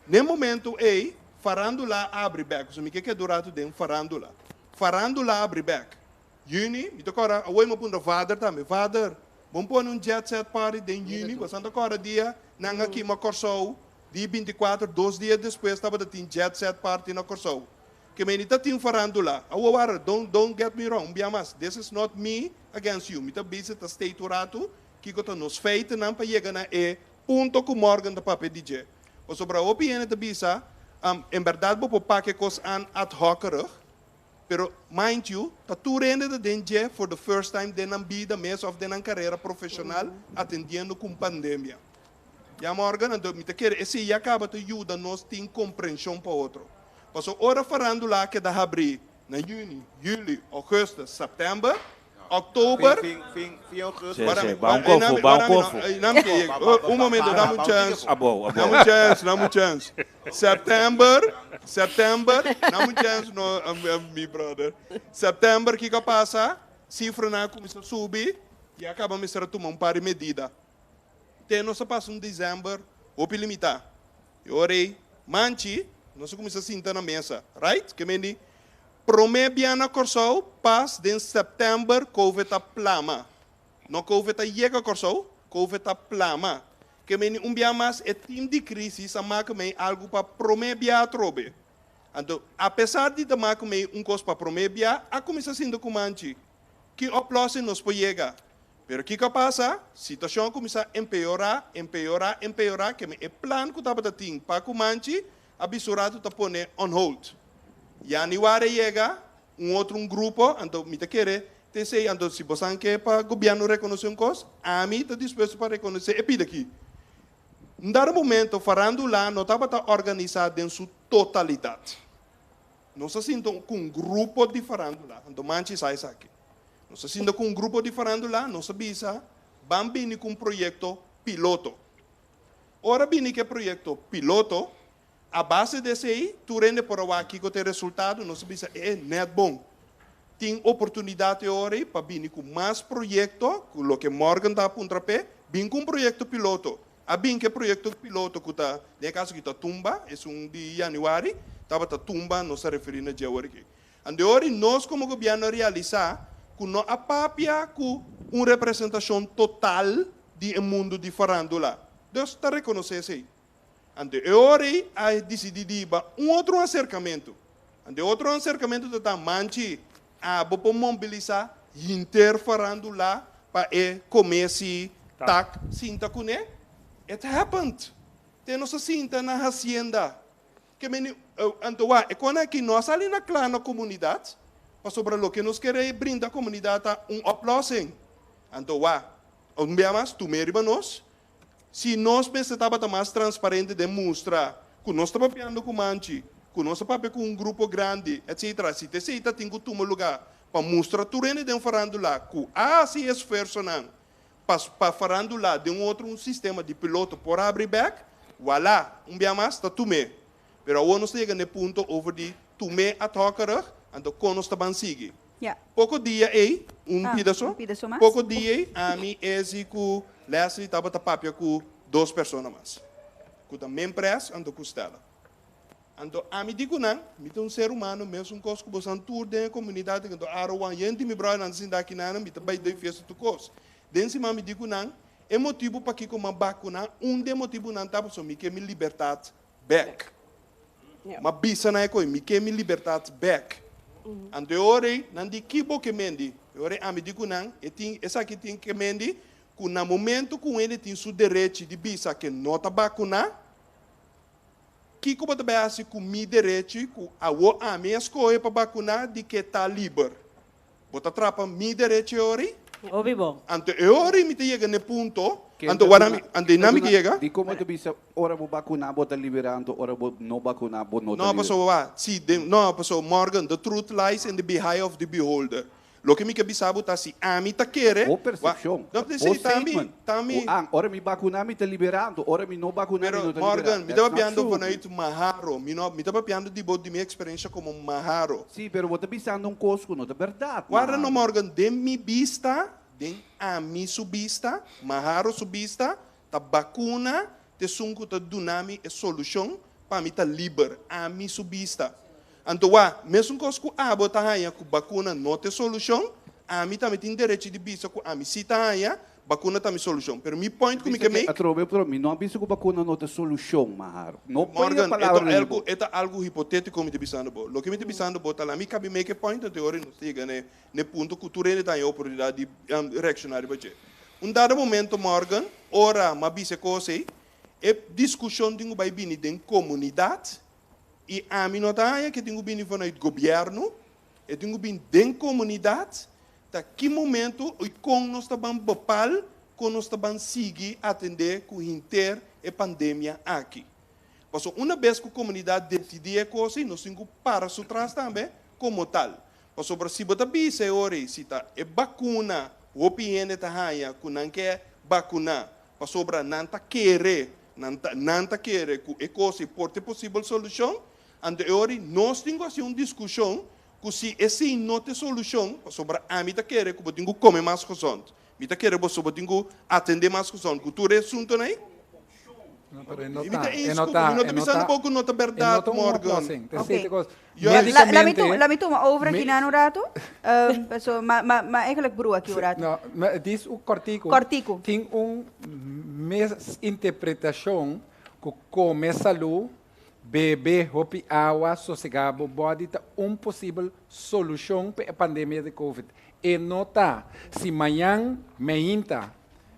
Na e momento ei, farándula a abri bèk, pasobra mi ke keda un ratu den farándula. Farándula a abri bèk. Juni, mi ta kòrda, awor mi a puntra vader tambe, Vader, bon pone un jet set party den juni, boso ta kòrda dia nan a kima Kòrsou, di 24, dos dia despues tabata tin jet set party na Kòrsou. Ke meni ta tin farandula. Awor wara, don't, don't get me wrong, un bia mas, this is not me against you, mi ta bisa ta state un ratu kiko ta nos feitennan pa yega na e punto ku Morgan ta papia di dje. Pasobra hopi hende ta bisa, en bèrdat bo por pak e kos an ad hoc-erig, Pero mind you, ta tur hende ta den dje for the first time den nan bida mes of den nan carera profesional atendiendo cu un pandemia. Ya Morgan, anto mi ta kere esey ya caba ta yuda nos tin comprension pa otro. Paso ora farandula a keda habri na juni, juli, augustus, september, oktober. Fin, fin, fin augustus. Sí, Wara sí, mi, ba un wara, eh, kofo, nami, ba un wara mi, no, kofo. eh, nami ke yega. Ba, ba, Un ba, momento, ba, dame un ba un chance. Abou, abou. Dame un chance, dame un chance. September, september, dame un chance, no, mi brother. September, kiko a pasa? Sifranan a kuminsá subi i a kaba mester a tuma un par di medida. Te nos a pasa un december hopi limitá. E ora ei, manchi, nos a kuminsá sinta na mesa, right? Ke men di, promé bia na Kòrsou, pas den sèptèmber covid a plama. No covid a yega Kòrsou, covid a plama. Ke men di, un bia mas e tim di krísis a maka mei algu pa promé bia atrobe. Anto, apesar di ta maka mei un kos pa promé bia, a kuminsá sinta ku manchi. Ki oplossing nos por yega? Pero kiko a pasa? Situashon a kuminsá empeorá, empeorá, empeorá, keme e plan ku tabata tin pa ku Manchi a bisa un ratu ta pone on hold. Yanüari a yega, un otro un grupo, anto mi ta kere ta esei, anto si bosan ke pa gobièrnu rekonosé un kos, ami ta dispuesto pa rekonosé e pida aki. Un dado momento farándula no tabata organisá den su totalidat. Nos a sinta ku un grupo di farándula, anto Manchi sa esaki. Nos a sinta ku un grupo di farándula, nos a bisa, ban bini ku un proyekto piloto. Ora bini ku e proyekto piloto, a base di esei, tur hende por a wak kiko ta e resultado, nos a bisa, e nèt bon. Tin oportunidat e ora ei pa bini ku mas proyekto, ku loke Morgan ta a puntra p'e, bin ku un proyekto piloto. A bin ku e proyekto piloto ku ta, den e kaso aki ta Tumba, esun di yanüari, tabata Tumba, nos a referí na dje awor aki. Ande ora nos komo gobièrnu a realisá ku no a papia ku un representashon total di e mundu di farándula. Dus ta rekonosé esei. Ante e ora ei a disidí di hiba un otro aserkamentu. Ante e otro aserkamentu ta ta, Manchi, abo por mobilisá hinter farándula pa e komesi tak sinta kuné? It happened! Te nos a sinta na hasienda. Ke meni, anto wak, e kona aki no a sali na kla na komunidat, pasobra loke nos kere brinda komunidat ta un oplossing. Anto wak, un bia mas, tum'é riba nos, Si nos mester tabata mas transparente den mustra ku nos ta papiando ku Manchi, ku nos ta papia ku un grupo grandi, etc. Si ta esei ta tin ku tuma lugá pa mustra tur hende den farandula ku a hasi esfuersonan pa pa farandula den un otro un sistema di piloto por habri bèk, wala, un bia mas ta tum'é. Pero awor nos ta yega na e punto over di tum'é ad hockerig, anto kon nos ta ban sigui? Ja. Poko dia ei, un Ah, pida so, un pida so mas. poko dia ei, ami, Ezi ku Leslie tabata papia ku dos persona mas, ku ta Mempres anto ku Stella. Anto ami di ku nan, mi ta un ser humano mesun kos ku bosan tur den e komunidat, anto Arowan yen di mi bròdernan ta sinta aki nan, mi ta bai den fiesta tur kos. Den siman mi di ku nan, e motibu pakiko mi a bakuna, un di e motibunan ta pasobra mi ke mi libertat bèk. M'a bisa nan e koe, Mi ke mi libertat bèk. Anto e ora ei, nan di, Ki bo ke mendi? E ora ei ami di ku nan, E tin, esaki tin ke mendi, ku na momento ku un hende tin su derechi di bisa ke no ta bakuná, kiko bo ta bai hasi ku mi derechi ku awor ami a skohe pa bakuná di ke ta liber? Bo ta trapa mi derecho e ora ei? Hopi bon. Anto e ora ei mi ta yega na e punto, anto wara mi, anto einan mi ta yega. Di como ta bisa ora bo bacuna bo ta libera anto ora bo no bacuna bo no ta No, libera? pasobra wa, si den, no, pasobra Morgan, the truth lies in the behind of the beholder. Loke mi ke bisa bo ta si ami ta kere, Bo wa, percepcion, no, bo si, ta mi, statement. ta mi. Ku an, ora mi bacuna mi ta libera anto ora mi no bacuna mi Pero, no ta libera. Morgan, mi ta That's not papiando true. vanuit Maharo, mi no, mi ta papiando di bo, di mi experiencia como Maharo. Sí, pero bo ta bisando un kos ku no ta bèrdat, Warda no Maharo. Morgan, den mi bista, den ami su bista, Maharo su bista, ta bakuna t'esun ku ta duna mi e solushon pa mi ta liber, ami su bista. Anto wak, mesun kos ku abo ta haña ku bakuna no t'e solushon, ami tambe tin derechi di bisa ku ami si ta haña Bakuna ta mi solushon. Pero mi point ku mi Bisa ke ke make. atrobe pero mi no a bisa ku bakuna no ta solushon, Maharo. No pone e Morgan, e palabra ta na mi algu, boka. e ta algu hipotétiko mi ta bisando bo. Loke mi ta bisando bo ta la mi kabi make e point anto e ora nos ta yega na e na e punto ku tur hende ta haña oportunidat di reakshoná riba dje. Un dado momento, Morgan, ora mi a bisa e kos ei, e diskushon tin ku bai bini den komunidat i ami no ta haña ke tin ku bini vanuit gobièrnu, e tin ku bini den komunidat Ta ki momento i kon nos ta ban bepal kon nos ta ban sigui atendé ku hinter e pandemia aki. Pasobra una bes ku komunidat desidí e kos ei, nos tin ku para su tras tambe komo tal. Pasobra si bo ta bisa e ora ei si ta e bakuna hopi hende ta haña ku nan ke bakuná pasobra nan ta kere nan ta nan ta kere ku e kos ei por ta e posibel solushon, anto e ora ei nos tin ku hasi un diskushon Ku si esei no ta e solushon, pasobra ami ta kere ku bo tin ku kome mas gezond. Mi ta kere boso bo tin ku atendé mas gezond ku tur e asuntonan ei. No, pero e no I mi ta, ta e eens no ku bo, ta, mi no ta e no bisando ta, bo ku no ta e no bèrdat, ta un Morgan. oplossing. Ta Ok. esei ta kos. Juist. La, la mi Médicamente, tuma, la mi tuma over me, aki nan un rato. Um, paso ma, ma, ma eigenlijk broer aki un rato. no, ma dis un kòrtiku. Kòrtiku. Tin un misinterpretashon ku kome salú Bebe hopi awa, sosegá bo body ta un posibel solushon pa e pandemia di covid. E no ta. Si mañan meinta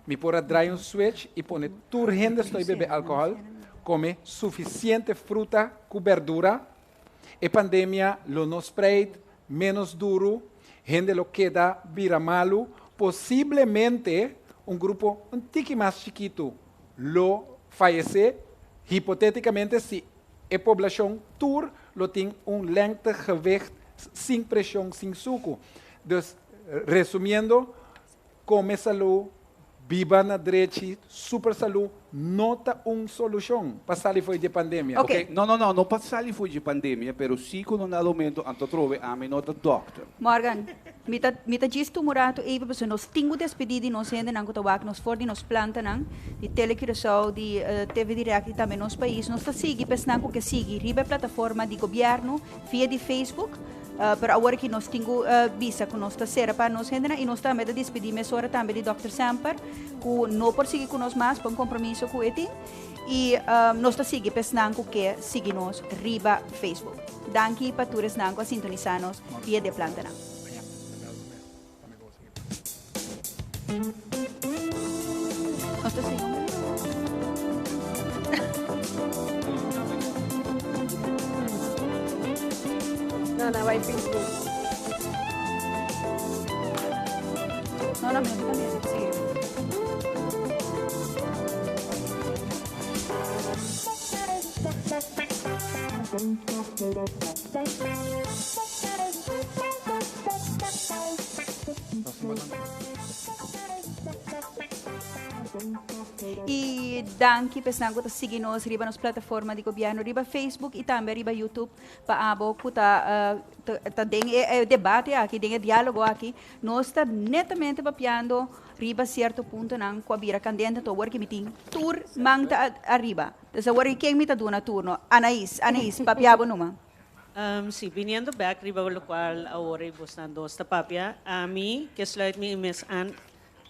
mi por a drai un switch i pone tur hende stoi bebe alkohòl, kome sufisiente fruta ku berdura, e pandemia lo no spreid ménos duru, hende lo keda bira malu, posiblemente un grupo un tiki mas chikitu lo. fayesé, hipotétikamente si e poblashon tur lo tin un lengte, gewicht, sin preshon, sin suku. Dus, resumiendo, kome salú, biba na drechi, super salú, no ta un solushon pa sali fo'i dje pandemia. Ok, no, no, no, no pa sali fo'i dje pandemia, pero si ku no na momento anto atrobe ami no ta dòkter. Morgan, mi ta mi ta djis tuma un ratu even pasobra nos tin ku despedí di nos hendenan ku ta wak nos for di nos plantanan di Tele Curaçao, di TV Direct i tambe Nos Pais. Nos ta sigui pa esnan ku ke sigui riba e plataforma di gobièrnu via di Facebook, pero awor aki nos tin ku bisa ku nos ta sera pa nos hendenan i nos tambe ta despedí mesora tambe di Dòkter Semper ku no por sigui ku nos mas pa un kompromiso ku e tin i nos ta sigui pa esnan ku ke sigui nos riba Facebook. Danki pa tur esnan ku a sintonisá nos via di e plantanan. Nos ta sigui un No, no, bai Facebook. No, no, mi no ta también. Sigui. Y danki pa esnan cu ta sigui nos riba nos plataforma di gobierno riba Facebook y tambe riba YouTube pa abo cu ta ta den e debate aki, den e dialogo aki. Nos ta netamente papiando riba cierto puntonan cu a bira candente, anto awor ki mi tin tur man ta ariba. Dus awor ki ken mi ta duna turno? Anaís, Anaís, papia bo numa. Si, biniendo bek riba lokual awor ei bosnan dos ta papia, ami ke sluit mi mes an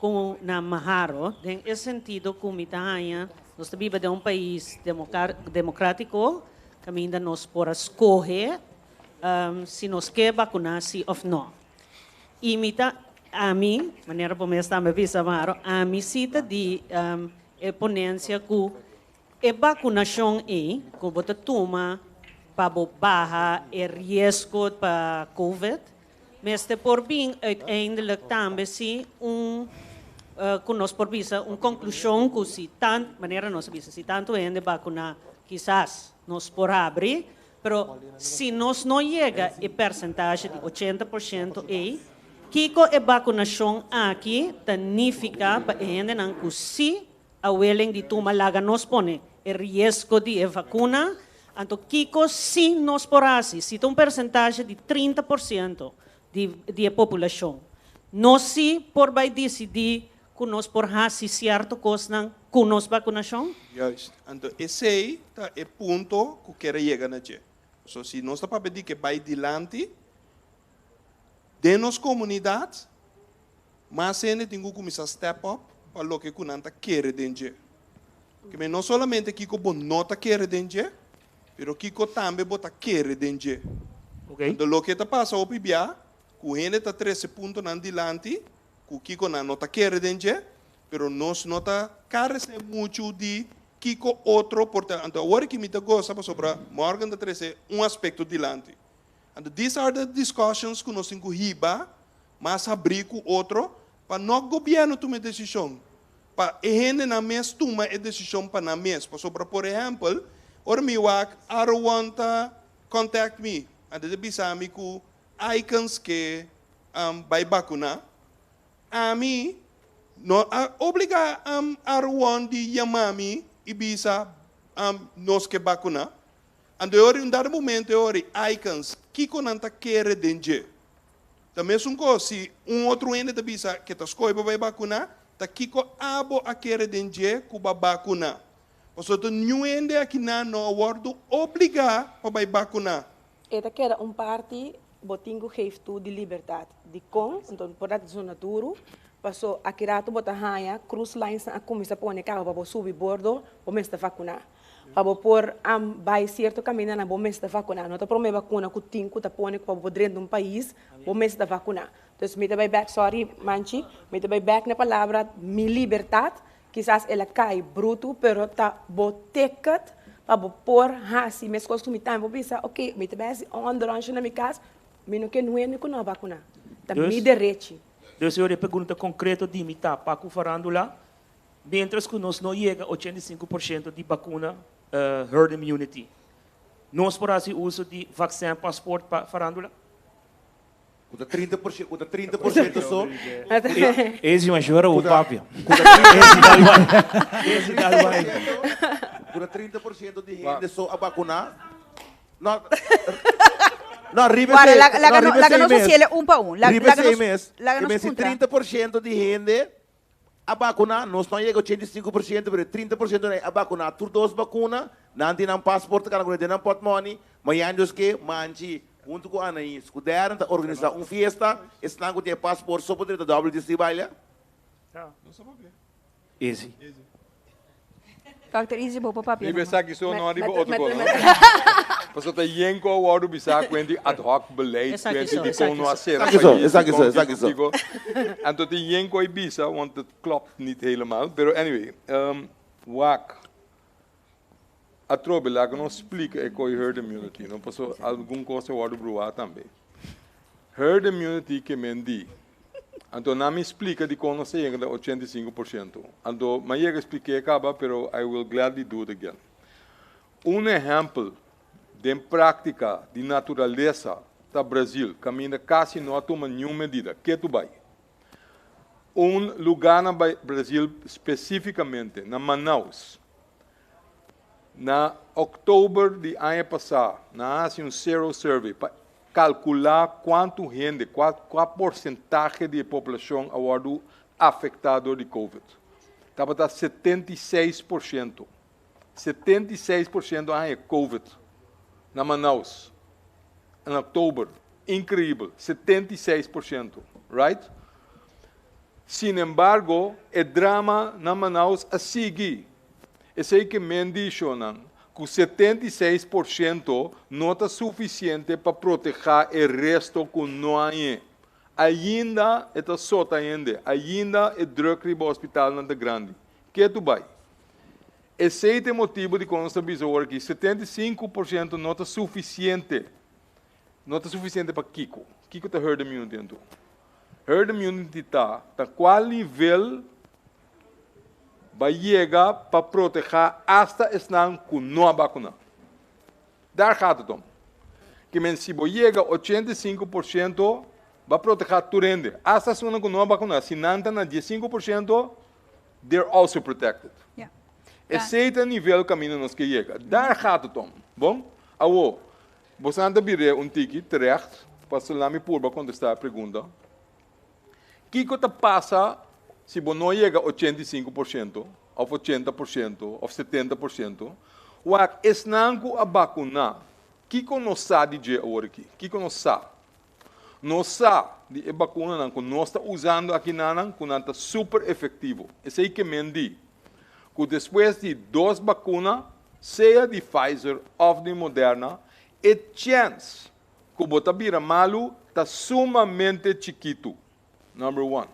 ku na Maharo den e sentido ku mi ta haña nos ta biba den un pais demokratiko kaminda nos por a skohe si nos ke bakuná si òf nò. I mi ta, ami, manera bo mes tambe bisa Maharo, ami si ta di e ponensia ku E bakunashon ei ku bo ta tuma pa bo baha e riesgo pa covid, mester por bin uiteindelijk tambe si un ku nos por bisa un konklushon ku si tan, manera nos a bisa, si tantu hende bakuná kisas nos por habri, pero si nos no yega e persentashe di ochenta por shento ei, kiko e bakunashon aki ta nifiká pa e hendenan ku si A willing di tuma laga nos pone e riesgo di e vacuna, anto kico si nos por haci? Si ta un percentahe di 30% di di e populacion, nos si por bay dicidi cu nos por haci cierto cosnan cu nos vacunacion? Juist. Anto esey ta e punto cu kier a yega na dje. So si nos ta papia di ke bay dilanti den nos comunidad, Mas hende tin ku kuminsá step up pa loke ku nan ta kere den dje. Keme no solamente kiko bo no ta kere den dje, pero kiko tambe bo ta kere den dje. Anto loke ta pasa hopi bia, ku hende ta trese puntonan dilanti ku kiko nan no ta kere den dje, pero nos no ta karesé muchu di kiko otro por ta. Anto awor aki mi ta gosa pasobra Morgan ta trese un aspekto dilanti. Anto these are the discussions ku nos tin ku hiba mas habrí ku otro pa no gobièrnu tuma e desishon, pa e hendenan mes tuma e desishon pa nan mes. Pasobra por ehèmpel, ora mi wak Arowan ta contact mi, anto e ta bisa mi ku Icons ke bai bakuná, ami no a obligá Arowan di yama mi i bisa nos ke bakuná. Anto e ora un dado momento e ora Icons kiko nan ta kere den dje? Ta mesun kos si un otro hende ta bisa ke ta skohe pa bai bakuná, ta kiko abo a kere den dje ku ba bakuná? Pasobra ta niun hende akinan no a wòrdu obligá pa bai bakuná. E ta keda un parti bo tin ku geef tu di libertat. Dikon? Anto por dat zona duru, paso aki ratu bo ta haña cruise linesnan a kuminsá pone kaba pa bo subi bordo, bo mester vakuná. Pa bo por bai sierto kamindanan bo mester ta vakuná. No ta promé vakuna ku tin ku ta pone ku pa bo por drenta un pais bo mester ta vakuná. Dus mi ta bai bèk, sorry Manchi, mi ta bai bèk na palabra mi libertat, kisas el a kai brutu pero ta bo ticket pa bo por hasi meskos ku mi tambe por bisa ok mi ta bai hasi un onderonsje na mi kas, mi no ke nuende ku no a vakuná. Ta mi derechi. Dus e ora e pregunta konkreto di mi ta, pa ku farándula? Mientras ku nos no yega 85% di bakuna herd immunity, nos por hasi uso di vaccin paspoort pa farándula? Ku ta 30%, ku ta 30% so. Ezi mas yora o papia. Ku ta Ezi dal bai. Ezi dal bai. Ku ta 30% di hende so a bakuná. No, no, riba Wara, esei, laga, laga no, no, riba laga esei nos mes. hasiele un pa un. La, Riba laga esei nos, mes. laga E nos mes si puntra. 30% di hende a bakuná, nos no a yega 85%, pero e 30% nan a bakuná tur dos bakuna, nan tin nan pasport, kana ku den nan pòtmòni, mañana Dios ke, manchi, huntu ku Anaïs, ku Darren ta organisá un fiesta, esnan ku tin e pasport so por drenta WTC baila. Easy. Dòkter Easy bo por papia Riba numa. esaki so no riba otro cosa no. Pasobra ta yen ku a wòrdu bisa kuenti ad hoc beleid, Esaki kuenti so, di kon esaki no a so. sera Esaki so, pais, esaki so, dikon esaki kiko so. kiko. Anto tin yen ku a bisa, want het klopt niet helemaal. Pero anyway, wak. Atrobe laga nos splika e koi herd immunity no paso algun kos a wòrdu bruá tambe. Herd immunity ke men di. Anto nan mi splika dikon nos ta yega na 85%. Anto mi a yega splik'é kaba pero I will gladly do it again. Un ehèmpel den práktika di naturalesa ta Brazil kaminda kasi no a tuma niun medida. Ketu bai. Un lugá na Brazil spesífikamente na Manaus. Na òktober di aña pasá nan a hasi un sero survey pa kalkulá kuantu hende, kua kua porsentahe di e poblashon a wòrdu afektá dor di covid. Tabata 76%. 76% a haña covid na Manaus na òktober. Inkreibel, 76%, right? Sinembargo, e drama na Manaus a sigui. Esei ke men di shonan ku 76% no ta sufisiente pa protehá e resto ku no hañ'é. Ainda e ta sota hende, ainda e drùk riba hospitalnan ta grandi. Ke tu bai? Esei ta e motibu dikon nos ta bisa awor aki, 75% no ta sufisiente. No ta sufisiente pa kiko? Kiko ta herd immunity anto? Herd immunity ta ta kua nivel ba yega pa protehá asta esnan ku no a bakuná. Daar gaat het om. Ke men si bo yega 85% ba protehá tur hende, asta esunnan ku no a bakuná, si nan ta na 15% they're also protected. Esei ta nivel kaminda nos ke yega. Daar gaat het om. Bon? Awo, bosan ta bir'é un tiki terecht, pasobra la mi purba kontestá e pregunta. Kiko ta pasa si bo no yega 85% òf 80% òf 70%? Wak, esnan ku a bakuná, kiko nos sa di dje awor aki? Kiko nos sa? Nos sa di e bakunanan ku nos ta usando akinanan ku nan ta super efektivo. Esei ke men di ku despues di dos bakuna, sea di Pfizer òf di Moderna, e chèns ku bo ta bira malu ta sumamente chikitu. Number one.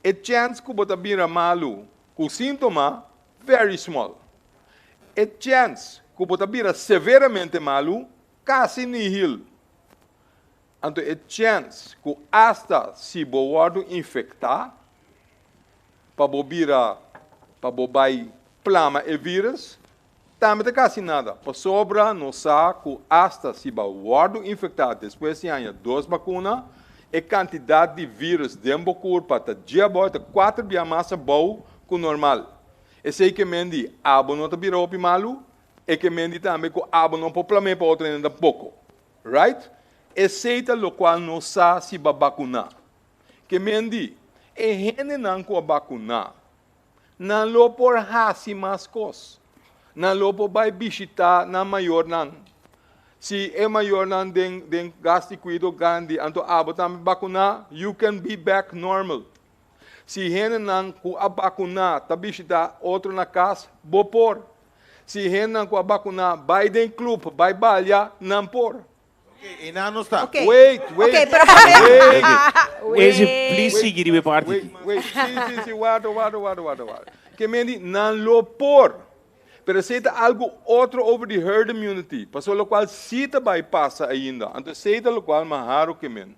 E chèns ku bo ta bira malu ku síntoma, very small. E chèns ku bo ta bira severamente malu, kasi nihil. Anto e chèns ku asta si bo wòrdu infektá, pa bo bira, pa bo bai plama e vírus, Tambe ta kasi nada, pasobra nos sa ku asta si bo wòrdu infektá despues di haña dos bakuna, e kantidat di vírus den bo kurpa ta dje abou, ta kuater bia mas abou ku normal. Esei ke men di abo no ta bira hopi malu, e ke men di tambe ku abo no por plam'é pa otro hende tampoko. Right? Esei ta lokual nos sa si bo a bakuná. Ke men di, e hendenan ku a bakuná, Nan lo por hasi mas kos. Nan lo por bai bishitá nan mayornan. Si e mayornan den den gas di kuido grandi, anto abo tambe bakuná, you can be back normal. Si hendenan ku a bakuná ta bishitá otro na kas, bo por. Si hendenan ku a bakuná bai den klup, bai balia, nan por. Oké, einan nos ta. Oké. Wait, wait. Oké, pero promé. Wait. Ezi, please sigui riba e parti Wait, aki. wait. Sí, sí, sí, warda, warda, warda, warda, warda. Ke men di nan lo por. Pero esei ta algu otro over di herd immunity, pasobra lokual sí ta bai pasa ainda. Anto esei ta lokual maharu ke men.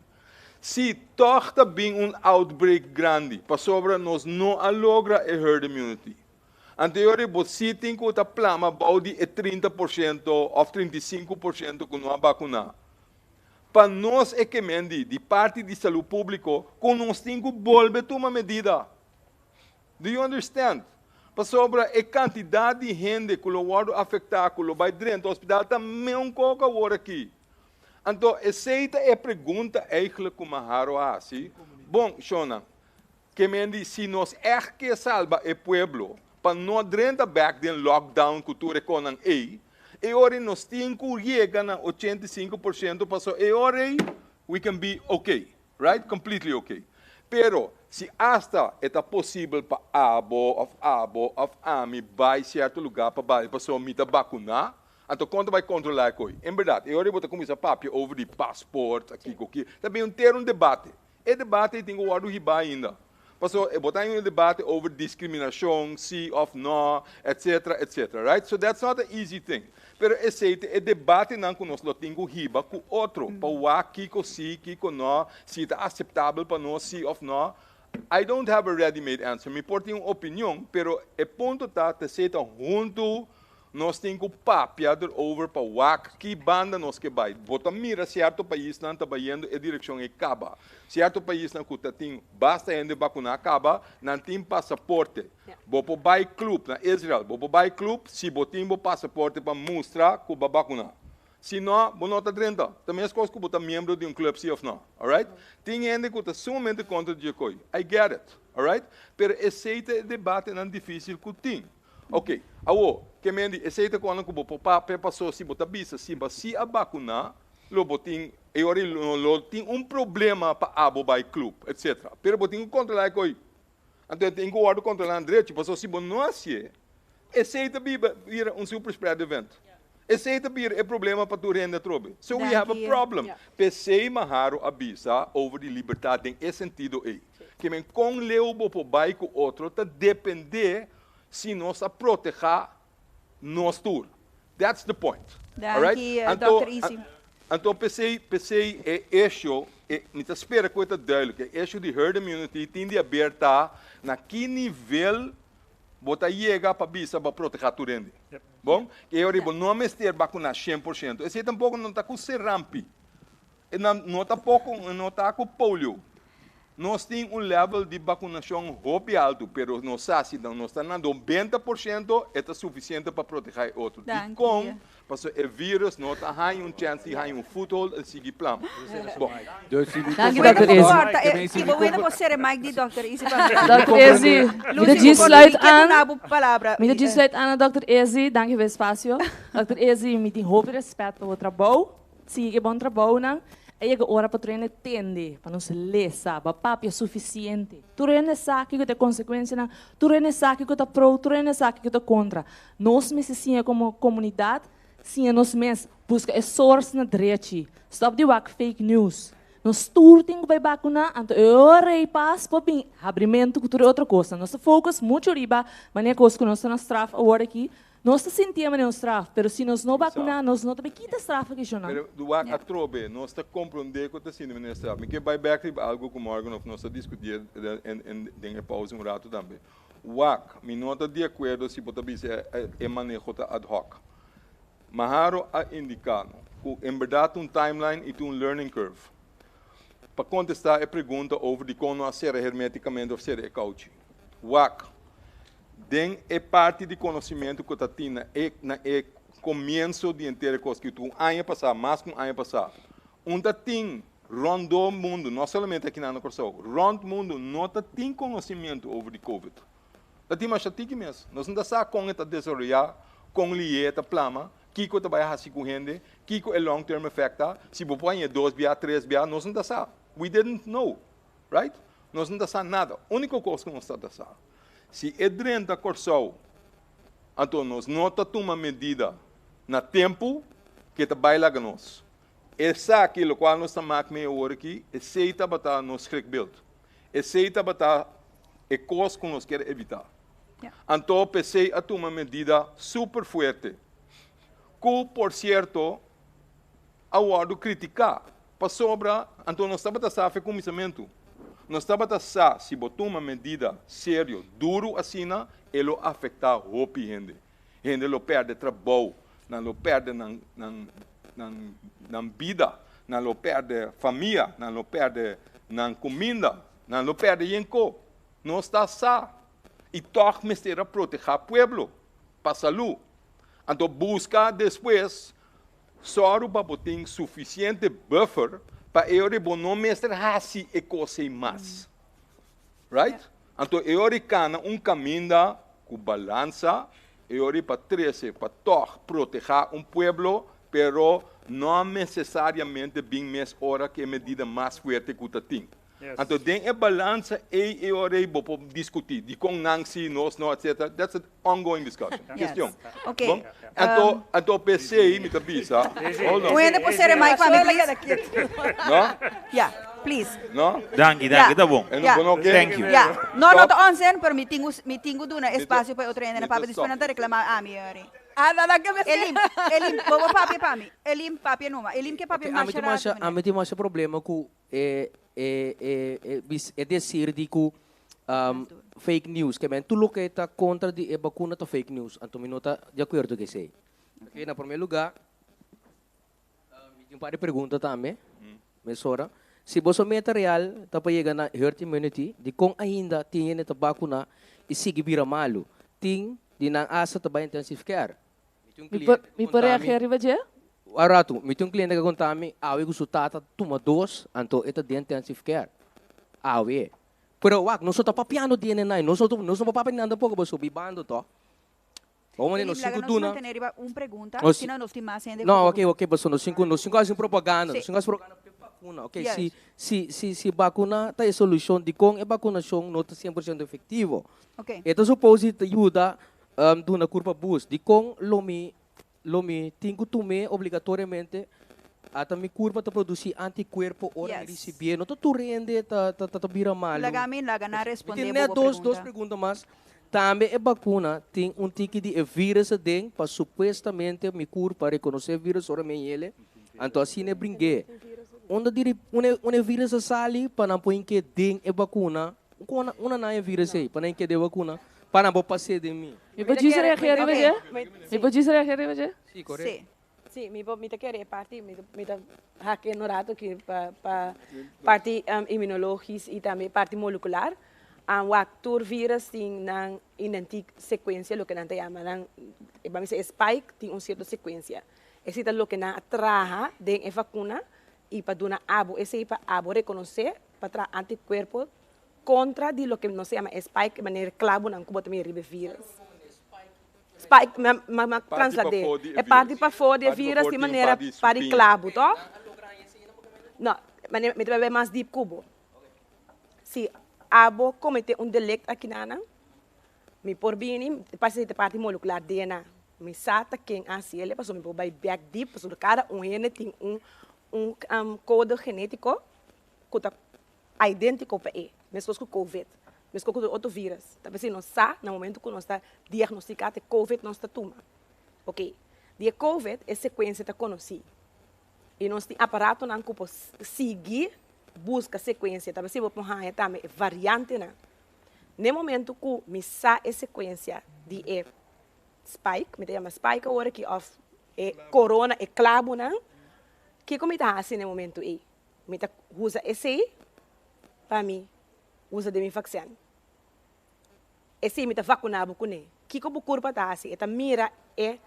Si tòg ta bin un outbreak grandi, pasobra nos no a logra e herd immunity. Anto e ora ei bo sí tin ku ta plama bou di e 30% òf 35% ku no a bakuná. Pa nos e kemen di di parti di salú públiko ku nos tin ku bolbe tuma medida. Do you understand? Pasobra e kantidat di hende ku lo wòrdu afektá, ku lo bai drenta hospital ta meun koko awor aki. Anto esei ta e pregunta eigelijk ku Maharo a hasi. Bon, shonnan, kemen di si nos ègt ke salba e pueblo pa no drenta bèk den lockdown ku tur e konan ei, E ora ei nos tin ku yega na 85% paso e ora ei we can be okay, right? Completely okay. Pero si asta e ta posibel pa abo of abo of ami bai sierto lugar pa bai paso mi ta bakuná, anto kon ta bai kontrolá e koi? En berdad, e ora ei bo ta kuminsá papia over di paspoort, kiko ki, ta bin henter un debate. E debate ei tin ku wòrdu hibá ainda. Paso e bo ta haña un debate over diskriminashon, si òf nò, etcetera, etcetera, right? So that's not an easy thing. Pero esei ta e debatenan ku nos lo tin ku hiba ku otro pa wak kiko si, kiko nò, si ta aseptabel pa nos si òf nò. I don't have a ready made answer. Mi por tin un opinion, pero e punto ta, ta esei ta huntu Nos tin ku papia erover pa wak ki banda nos ke bai. Bo ta mira sierto paisnan ta bayendo e direkshon ei kaba. Sierto paisnan ku ta tin basta hende bakuná kaba, nan tin pasaporte. Bo por bai klup na Israel, bo por bai klup si bo tin bo pasaporte pa mustra ku bo a bakuná. Si no, bo no ta drenta. Ta meskos ku bo ta miembro di un klup si òf no. Alright? Tin hende ku ta sumamente kontra dje koi. I get it. Alright? Pero esei ta e debatenan difísil ku tin. Ok, awo, ke men di esei ta kònde ku bo por papia paso si bo ta bisa si bo si a bakuná, lo bo tin, e ora ei lo lo tin un problema pa abo bai klup, etsetera. Pero bo tin ku kontrolá e koi. Anto e tin ku wòrdu kontrolá na drechi, paso si bo no hasié, esei ta biba bira un super spread event. Esei ta bira e problema pa tur hende atrobe. So we have a problem. P'esei Maharo a bisa over di libertat den e sentido ei. Ke men kon leu bo por bai ku otro ta dependé si nos a protehá nos tur. That's the point. Alright? Danki, Anto, Dòkter Izzy. anto p'esei, p'esei e issue, e, mi ta spera ku e ta duidelijk, e issue di herd immunity tin di haber ta na ki nivel bo ta yega pa bisa bo a protehá tur hende. Bon? E ora bo no mester bakuná 100%. Esei tampoko no ta ku serampi. E nan no ta poko, no ta ku polio. Nos tin un level di bakunashon hopi altu, pero nos sa si nos ta na 90% e ta sufisiente pa protehá e otro. Dikon? Pasobra e virus no ta haña un chèns di haña un foothold en sigui plama. Bon. Danki Dòkter Izzy. Bo wende por sere mic di Dòkter Izzy pa mi. Dòkter Izzy, mi ta djis sluit aan. Mi ta djis sluit aan na Dòkter Izzy. Danki pa e espasio. Dòkter Izzy, mi tin hopi rèspèt pa bo trabou. Sigui ku e bon trabounan. A yega ora pa tur hende tende, pa nos lesa, pa papia sufisiente. Tur hende sa kiko ta e konsekuensianan, tur hende sa kiko ta pro, tur hende sa kiko ta kontra. Nos mester siña komo komunidat, siña nos mes, buska e source na drechi. Stòp di wak fake news. Nos tur tin ku bai bakuná, anto e ora ei pas por bin habrimentu ku tur e otro kosnan. Nos ta focus muchu riba manera kos ku nos ta na straf awor aki, Nos ta sintié manera un straf, pero si nos no bakuná, nos no ta bay kita straf aki, shonnan. Pero wak atrobe, nos ta komprondé ku ta sinti manera straf. Mi ke bai bèk riba algu ku Morgan of nos a diskutié den e pausa un ratu tambe. Wak, mi no ta di akuerdo si bo ta bisa e maneho ta ad hoc. Maharo a indiká no ku en bèrdat ta un timeline i tin un learning curve. Pa kontestá e pregunta over dikon no a sera hermétikamente of sera e kouchi. Wak, Den e parti di conocimento cu ta tin na e na e comienzo di henter e cos cu un aña pasa, mas cu un aña pasa, un ta tin rondó mundo, no solamente aki na Corsou, rond mundo no ta tin conocimento over di covid. Ta tin masha tiki mes. Nos no ta sa con e ta desaroya, con lié e ta plama, kico ta bay haci cu hende, kico e long term effect ta, si bo por haña dos bia, tres bia, nos no ta sa. We didn't know. Right? Nos no ta sa nada. Unico cos cu nos ta ta sa, si e drenta Corsou, anto nos no ta tuma medida na tempo cu e ta bay laga nos. Esaki, locual nos ta mak mee awor aki, esey tabata nos schrikbeeld. Esey tabata e cos cu nos kier evita. Anto p'esey a tuma medida super fuerte, cu por cierto a wordo critica pasobra anto nos tabata sa fe cuminsamentu. Nos tabata sa si bo tuma medida serio, duru asina, e lo afektá hopi hende. Hende lo pèrdè trabou, nan lo pèrdè nan nan nan nan bida, nan lo pèrdè famia, nan lo pèrdè nan kuminda, nan lo pèrdè yenko. Nos ta sa i tòg mester a protehá pueblo pa salú. Anto buska despues sòru pa bo tin sufisiente buffer pa e ora bo no mester hasi e kos ei mas. Right? Anto e ora kana un kaminda ku balansa, e ora pa trese pa tòg protehá un pueblo, pero no nesesariamente bin mes ora ku e medida mas fuerte ku ta tin. Anto den e balansa ei e ora ei bo por diskutí dikon nan si, nos no, etcetera. That's an ongoing discussion. Kestion. Ok. Bon, anto, anto p'esei mi ta bisa, hold on. Un hende por sera e mic pa mi, please? No? Ya, please. No? Danki, danki, ta bon. E no, bo no ke? Thank you. Ya. No, no ta onzin, pero mi tin ku, mi tin ku duna espasio pa e otro hende na papia, despues nan ta reklamá ami e ora ei. Elim, Elim, bo bo papia pa mi. Elim, papia numa. Elim ke papia Ok, ami masha tin masha, rato, meneer. ami tin masha problema ku E e e e bis e desir di ku fake news ke men tur loke ta kontra di e bakuna ta fake news anto mi no ta di akuerdo ku esei. Oke na prome luga mi tin un par di pregunta tambe mesora si boso meta real ta pa yega na herd immunity dikon ainda tin hende ta bakuna i sigui bira malu tin di nan asta ta bai intensive care Mi tin un Mi cliente por ku mi por konta mi. reageer riba dje? Un ratu, mi tin un cliente ku konta mi awe ku su tata tuma dos, anto e ta den intensive care. Awe. Pero wak, nos no ta papiando di hende nai, nos no nos no por papia di nan tampoco, pasobra bibando to. Bo manera Elim, nos tin laga ku nos duna. mantené riba un pregunta, Nos si no nos tin mas hende ku No, por ok, ok, pasobra nos tin ku nos tin ku hasi un propaganda, Sí. nos tin ku hasi propaganda pa e bakuna. Ok, Yes. si si si si bakuna ta e solushon, dikon e bakunashon no ta 100% efektivo? Ok. E ta supos di ta yuda Duna kurpa bus. Dikon lo mi lo mi tin ku tum'é obligatoriamente? Ata mi kurpa ta produsí antikuerpo ora mi Yes. risibié. No ta tur hende ta ta ta bira malu. Laga mi laga nan Mi respondé tin bo net bo dos dos pregunta. pregunta mas. Tambe e bakuna tin un tiki di e vírus aden pa supuestamente mi kurpa rekonosé e vírus ora mi a yele. Anto asina e bring'é. Unda di unda e vírus a sali pa nan por hink'é den e bakuna? Kon unda nan e vírus ei pa nan hink'é den e bakuna? Pa nan por pas'é den mi. Mi por djis reageer riba dje? Mi por djis reageer riba dje? Sí, correcto. Sí, mi por, mi ta kere e parti, mi ta, mi ta hak e no rato aki pa, pa parti immunologisch y tambe parti molecular. Wak tur virus tin nan identiek secuencia, loke nan ta yama nan, e ban bisa e spike tin un cierto secuencia. Esei ta loke nan a traha den e vacuna y pa duna abo esei pa abo reconoce pa traha anticuerpo Kontra di loke nos ta yama e spike, e manera klabunan ku bo ta mira riba e vírus. Spike, mi a mi a translad'é. E parti pafó di e vírus tin manera par di klabu, tòg? No, manera mi ta bai mas dip ku bo. Si abo kometé un delict akinanan, mi por bini, parse ta parti molekular DNA. Mi sa ta ken a hasi el, pasobra mi por bai bèk dip, pasobra kada un hende tin un un kode genétiko ku ta Idéntiko pa e, meskos ku covid, meskos ku tur otro vírus. Ta p'esei nos sa na momentu ku nos ta diagnostiká te covid nos ta tuma. Oke, di e covid e sekuensia ta konosí i nos tin aparatonan ku por sigui buska sekuensia. Ta p'esei bo por haña tambe e variantenan. Na e momentu ku mi sa e sekuensia di e spike, mi ta yama spike awor aki, òf e korona, e klabunan, kiko mi ta hasi na e momentu ei? Mi ta usa esei pa mi usa den mi vaksin. Esei mi ta vakuna bo kuné. Kiko bo kurpa ta hasi? E ta mira e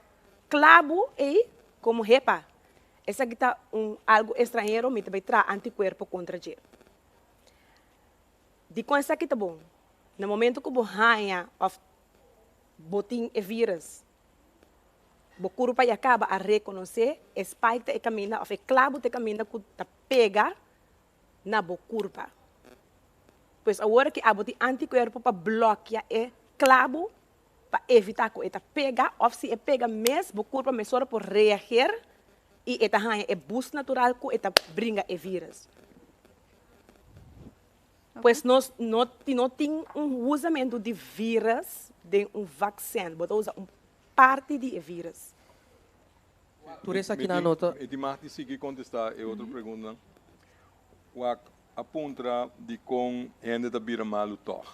klabu ei komo hepa. Esaki ta un algu estranhero, mi ta bai traha antikuerpo kontra dje. Dikon esaki ta bon? Na momento ku bo haña òf bo tin e vírus, Bo kurpa ya kaba a rekonosé e spike ta e kaminda òf e klabu ta e kaminda ku ta pega na bo kurpa. Pues awor ki abo tin antikuerpo pa blòkia e klabu pa evitá ku e ta pega òf si e pega mes bo kurpa mesora por reager i e ta haña e boost natural ku e ta bringa e vírus. Pues nos no no tin un usamentu di vírus den un vaksin, bo ta usa un parti di e vírus. Tur esaki nan no ta. Mi tin mag di sigui kontestá e otro preguntanan. Wak, a puntra dikon hende ta bira malu tòg.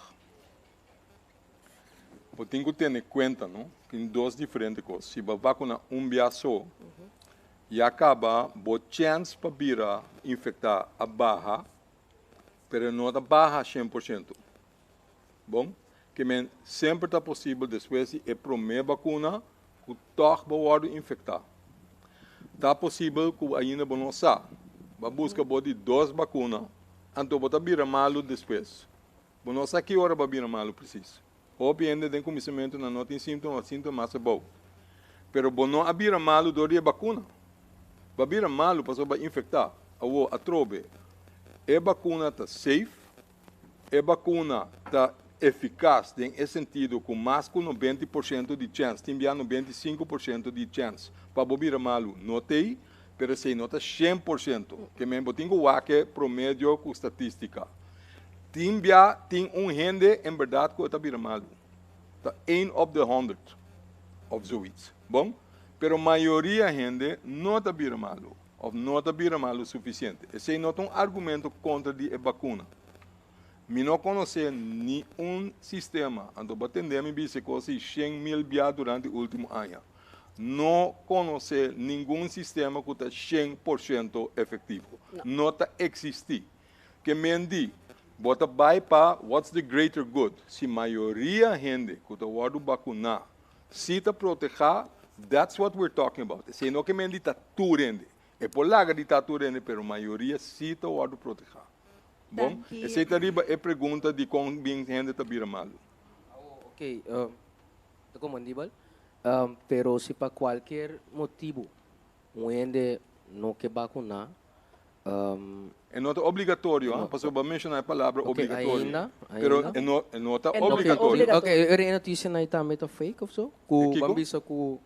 Bo tin ku tene kuenta no, tin dos diferente kos. Si bo vakuna un bia so, ya kaba bo chèns pa bira infektá a baha, pero e no ta baha 100%. Bon, ke men semper ta posibel despues di e promé bakuna ku tòg bo wòrdu infektá. Ta posibel ku ainda bo no sa. Bo a buska bo di dos bakuna, anto bo ta bira malu despues. Bo no sa ki ora bo a bira malu presis. Hopi hende den kuminsamentu nan no tin síntoma òf síntoma mas abou. Pero bo no a bira malu dor di e bakuna. Bo a bira malu pasobra bo a infektá. Awor, atrobe, e bakuna ta safe, e bakuna ta efikas den e sentido ku mas ku 90% di chèns, tin bia 95% di chèns pa bo bira malu no t'ei, pero esei no ta 100%. Ke men bo tin ku wak e promedio ku statistika. Tin bia tin un hende en berdad cu e ta bira malu. Ta een op de honderd of zoiets. Bon, pero mayoria hende no ta bira malu of no ta bira malu suficiente. Esey no ta un argumento contra di e vacuna. Mi no conoce ni un sistema, anto bo a tende mi bisa e cos ey 100,000 bia durante ultimo aña. No conoce ningun sistema cu ta 100% efectivo. No ta existi. Ke men di, bo ta bai pa what's the greater good? Si mayoria hende ku ta wòrdu bakuná si ta protehá, that's what we're talking about. Esei no ke men di ta tur hende. E por laga di ta tur hende, pero mayoria si ta wòrdu protehá. Bon, esei ta riba e pregunta dikon bin hende ta bira malu. Ok, ta komandibel. Pero si pa kualkier motibu un hende no ke bakuná, E no ta obligatorio, ha? Pasobra bo a menshoná e palabra Ok, obligatorio. ainda, Pero ainda. e no, e no ta E no ta obligatorio. Ok, e noticia nan tambe ta fake of so? Ku E kiko? ban bisa ku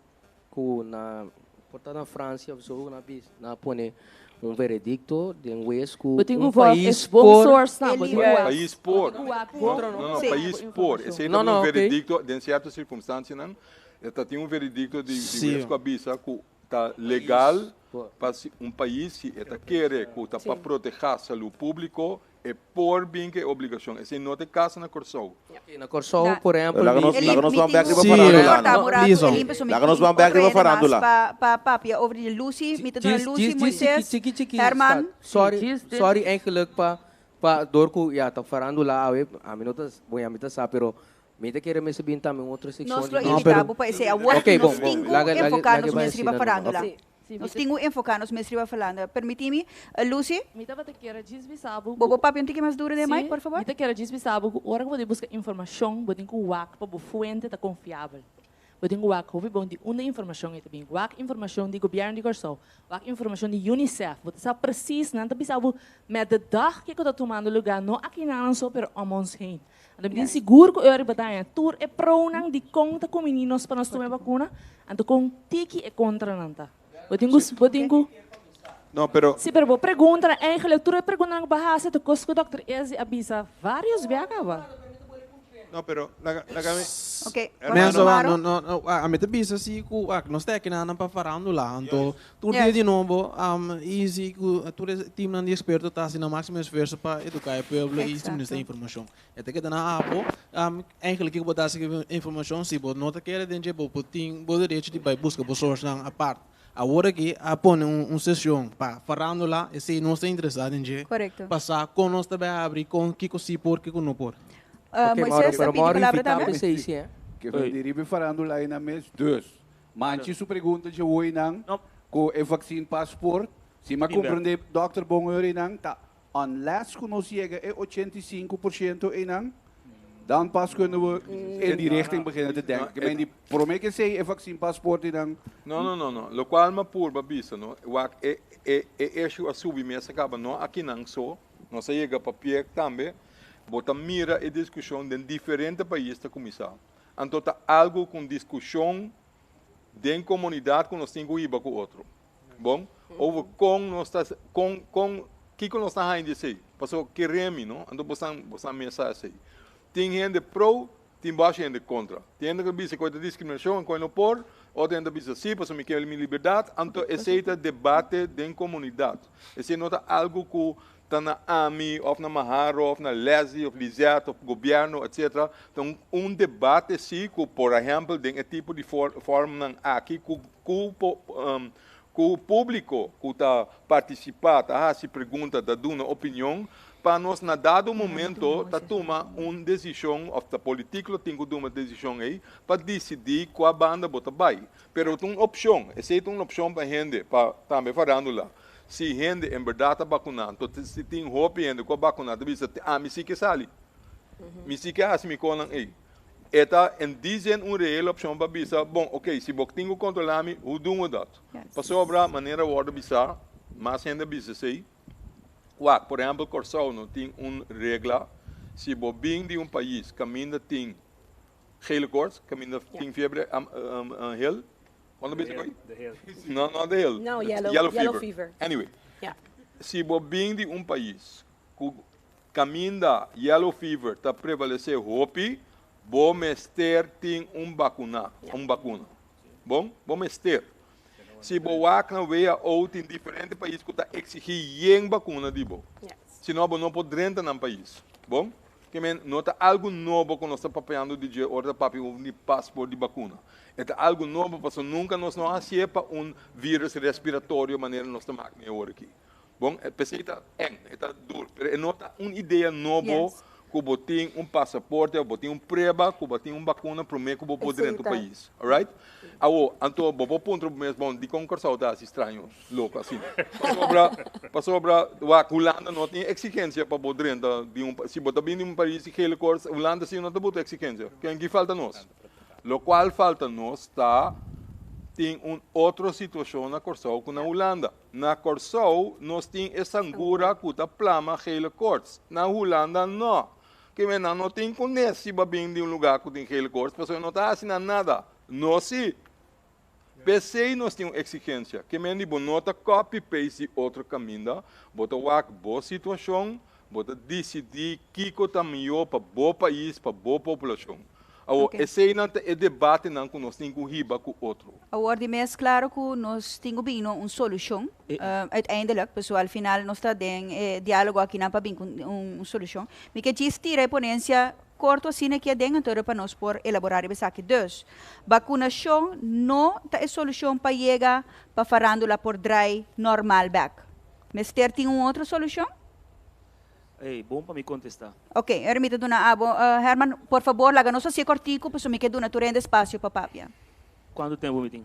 ku na por ta na Francia of so nan bis nan a pone un veredicto den wes ku Bo tin un ku volg pais es bon por source nan, bo tin ku wak. Pais por. Bo tin ku wak No, bon no, no, Sí. pais por. Esei ta No, un no, ok. veredicto den cierto circunstancianan, e ta tin un veredicto di di Sí. wes ku a bisa ku Ta legal pa si un pais si e ta kere ku ta pa protehá salú públiko e por bin ku e obligashon. Esei no ta e kaso na Kòrsou. Na Kòrsou por ehèmpel Laga nos mi. laga nos ban bèk riba Sí, farándula. no, Lison. Laga nos ban bèk riba farándula. Pa pa papia over di Lucy, mi ta duna Lucy, Moises, Chiki chiki Herman. Sorry, sorry eigenlijk pa pa dor ku ya ta farándula awe ami no ta bon ya mi ta sa pero Mi ta kere mester bin tambe un otro seccion Nos lo di. invita bo pa esey. Awor Ok, nos bon, bon. tin cu Laga, laga, enfoca laga nos bai mes riba asina no. farándula. Ok. Sí, Nos mi tin cu enfoca nos mes riba farándula. Permiti mi, Lucy? Mi tabata kere djis bisa bo Bo cu por papia un tiki mas duro den Sí, mic, por favor? mi ta kere djis bisa bo cu ora cu bo tin busca informacion, bo tin cu wak pa bo fuente ta confiabel. Bo tin ku wak hopi bon di unda informashon ei ta bin. Wak informashon di gobièrnu di Kòrsou, wak informashon di UNICEF. Bo ta sa presis, nan ta bisa bo met de dag kiko ta tumando lugá, no aki nan so pero om ons heen. Anto mi tin sigur ku Eury bo ta haña tur e pronan di kon ta kumini nos pa nos tuma e bakuna, anto kon tiki e kontranan ta. Bo tin ku, bo tin ku. No, pero. Sí, pero bo preguntanan eigenlijk tur e preguntanan ku bo a hasi ta kos ku dòkter Ezi a bisa vários bia kaba. No, pero laga, laga mi. Ok, Menso, ah, no, no, no, ah, ami ta bisa si ku ah, nos ta ekinan pa farándula, anto tur dia di nobo, um, easy ku tur e teamnan di eksperto ta hasi nan máksimo esfuerso pa eduká e pueblo i suministrá informashon. E ta keda na abo, um, eigenlijk kiko bo ta hasi ku e informashon, si bo no ta kere den dje, bo por tin bo derecho di bai buska bo sourcenan apart. Awor aki a pone un un sesion pa farándula, esei nos ta interesá den dje, Korekto. pa sa kon nos ta bai habri, kon kiko si por, kiko no por. Uh, Ok, Mauro, Moisés a pero pidi Mauro palabra invitá tambe. p'esei si, eh? Ke ven di riba e farándula ei nan mes. Dus, Manchi su pregunta dje hoy nan ku e vaccine paspoort, si mi a komprendé dòkter bon hoor ei nan, ta unless ku nos yega e 85% ei nan, dan pas kunnen we in die richting beginnen te denken. Ke men di promé ke esei e vaccine paspoort ei nan. No, no, no, no. Lokual mi a purba bisa, no, wak e e e issue a subi mes a kaba no akinan so, nos a yega pa piek tambe. Bo ta mira e diskushon den diferente pais ta kuminsá. Anto ta algu ku un diskushon den komunidat ku nos tin ku hiba ku otro. Bon, over kon nos ta kon kon kiko nos ta haña di esei. Pasobra keremi, no? Anto bo san bo san mes sa esei. Tin hende pro, tin bashi hende kontra. Tin hende ku ta bisa ku e ta diskriminashon, ku e no por, otro hende ta bisa si pasobra mi ke mi liberdat. Anto esei ta debate den komunidat. Esei no ta algu ku. ta na ami of na Maharo of na Leslie of Lisette of gobierno etc. Ta un un debate si cu por ehempel den e tipo di forumnan aki cu cu cu publico cu ta participa ta haci pregunta ta duna opinion pa nos na dado momento ta tuma un decision of ta politiek lo tin cu tuma decision ey pa dicidi cua banda bo ta bay. Pero ta un opcion, esey ta un opcion pa hende pa tambe farandula. Si hende en berdad ta bakuná, anto si tin hopi hende ku a bakuná ta bisa, Ami si ke sali. Mi si ke hasi mi konan ei. E ta en die zin un reële opshon pa bisa, Bon, oké, si bo tin ku kontrolá mi, hoe doen we dat? Pasobra, manera wòrdu bisá, mas hende a bisa esei, wak, por ehèmpel Kòrsou no tin un regla, si bo bin di un pais kaminda tin gele koorts, kaminda tin fiebre hel, Cuando bisa koy? The hill. No, no the hill. No, yellow, yellow yellow fever. fever. Anyway. Yeah. Si bo bin di un pais ku kaminda yellow fever ta prevalesé hopi, bo mester tin un bakuna, un bakuna. Bon? Bo mester. Si bo wak na WHO tin diferente pais ku ta eksigí yen bakuna di bo. Si no bo no por drenta nan pais. Bon? Ke men no ta algu nobo ku nos ta papiando di dje ora ta papia over di paspoort di bakuna. E ta algu nobo pasobra nunka nos no a hasié pa un virus respiratorio manera nos ta mak mi awor aki. Bon, p'esei ta eng, e ta dur, pero e no ta un idea nobo ku bo tin un pasaporte òf bo tin un prueba ku bo tin un bakuna promé ku bo por drenta un pais. Alright? Awor, anto bo por puntra bo mes, bon, dikon Kòrsou ta hasi straño loko asina? Pasobra, pasobra, wak, Hulanda no tin eksigensia pa bo drenta di un, si bo ta bini di un pais di gele koorts, Hulanda si no ta buta eksigensia. Ken ki falta nos? Lokual falta nos ta tin un otro situashon na Kòrsou ku na Hulanda. Na Kòrsou nos tin e sangura ku ta plama gele koorts, na Hulanda no. Ke men nan no tin kuné si bo a bin di un lugá ku tin gele koorts, pasobra no ta hasi nan nada. Nos si. P'esei nos tin un eksigensia. Ke men di bo no ta copy paste di otro kaminda, bo ta wak bo situashon, bo ta disidí kiko ta mihó pa bo pais, pa bo populashon. Awor, eseinan ta e debatenan ku nos tin ku hiba ku otro. Awor di mes klaro ku nos tin ku bini un solushon uiteindelijk, pasobra al final nos ta den e dialogo akinan pa bin ku un solushon. Mi ke djis tira e ponensia korto asina aki aden anto pa nos por elaborá riba esaki. Dus, bakunashon no ta e solushon pa yega pa farándula por drai normal bèk. Mester tin un otro solushon? Ey, bon pa mi contesta. Ok, ahora mi ta duna abo. Herman, por fabor laga nos hacié cortico pasobra mi ke duna tur hende espacio pa papia. Cuanto tempo mi tin?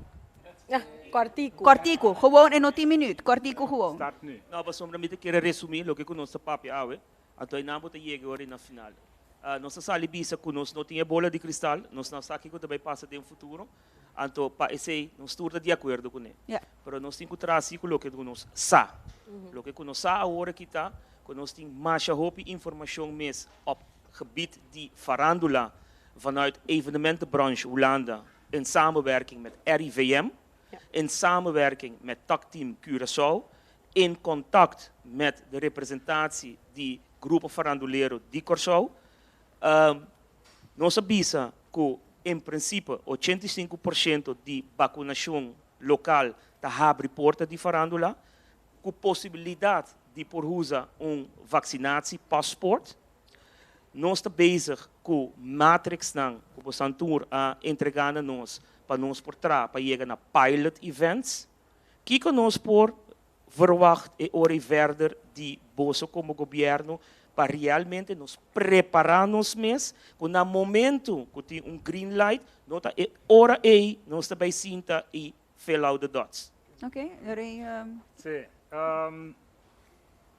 Cortico. Cortico, gewoon e no tin minuut. Cortico gewoon. Start nu. No, pasobra mi ta kere resumi loke cu nos ta papia awe, anto eynan bo ta yega ora na final. Nos ta sali bisa cu nos no tin e bola di cristal, nos no sa kico ta bay pasa den futuro, anto pa esey nos tur ta di acuerdo cune. Pero nos tin cu traha si cu loke cu nos sa. Loke cu nos sa awor aki ta cu nos tin masha hopi informacion mes op gebied di farandula vanuit evenementenbranche Hulanda in samenwerking met RIVM, in samenwerking met Takteam Curaçao, in contact met de representatie di Grupo Farandulero di Kòrsou. Nos a bisa ku en prinsipe 85% di bakunashon lokal ta habri porta di farandula, ku posibilidat di por usa un vaksinatie paspoort. Nos ta bezig ku matrixnan ku bosan tur a entregá na nos pa nos por traha pa yega na pilot events. Kiko nos por verwacht e ora i verder di boso komo gobièrnu pa realmente nos prepará nos mes ku na momentu ku tin un green light no ta e ora ei nos ta bai sinta i fill out the dots. Ok, Rey. Sí.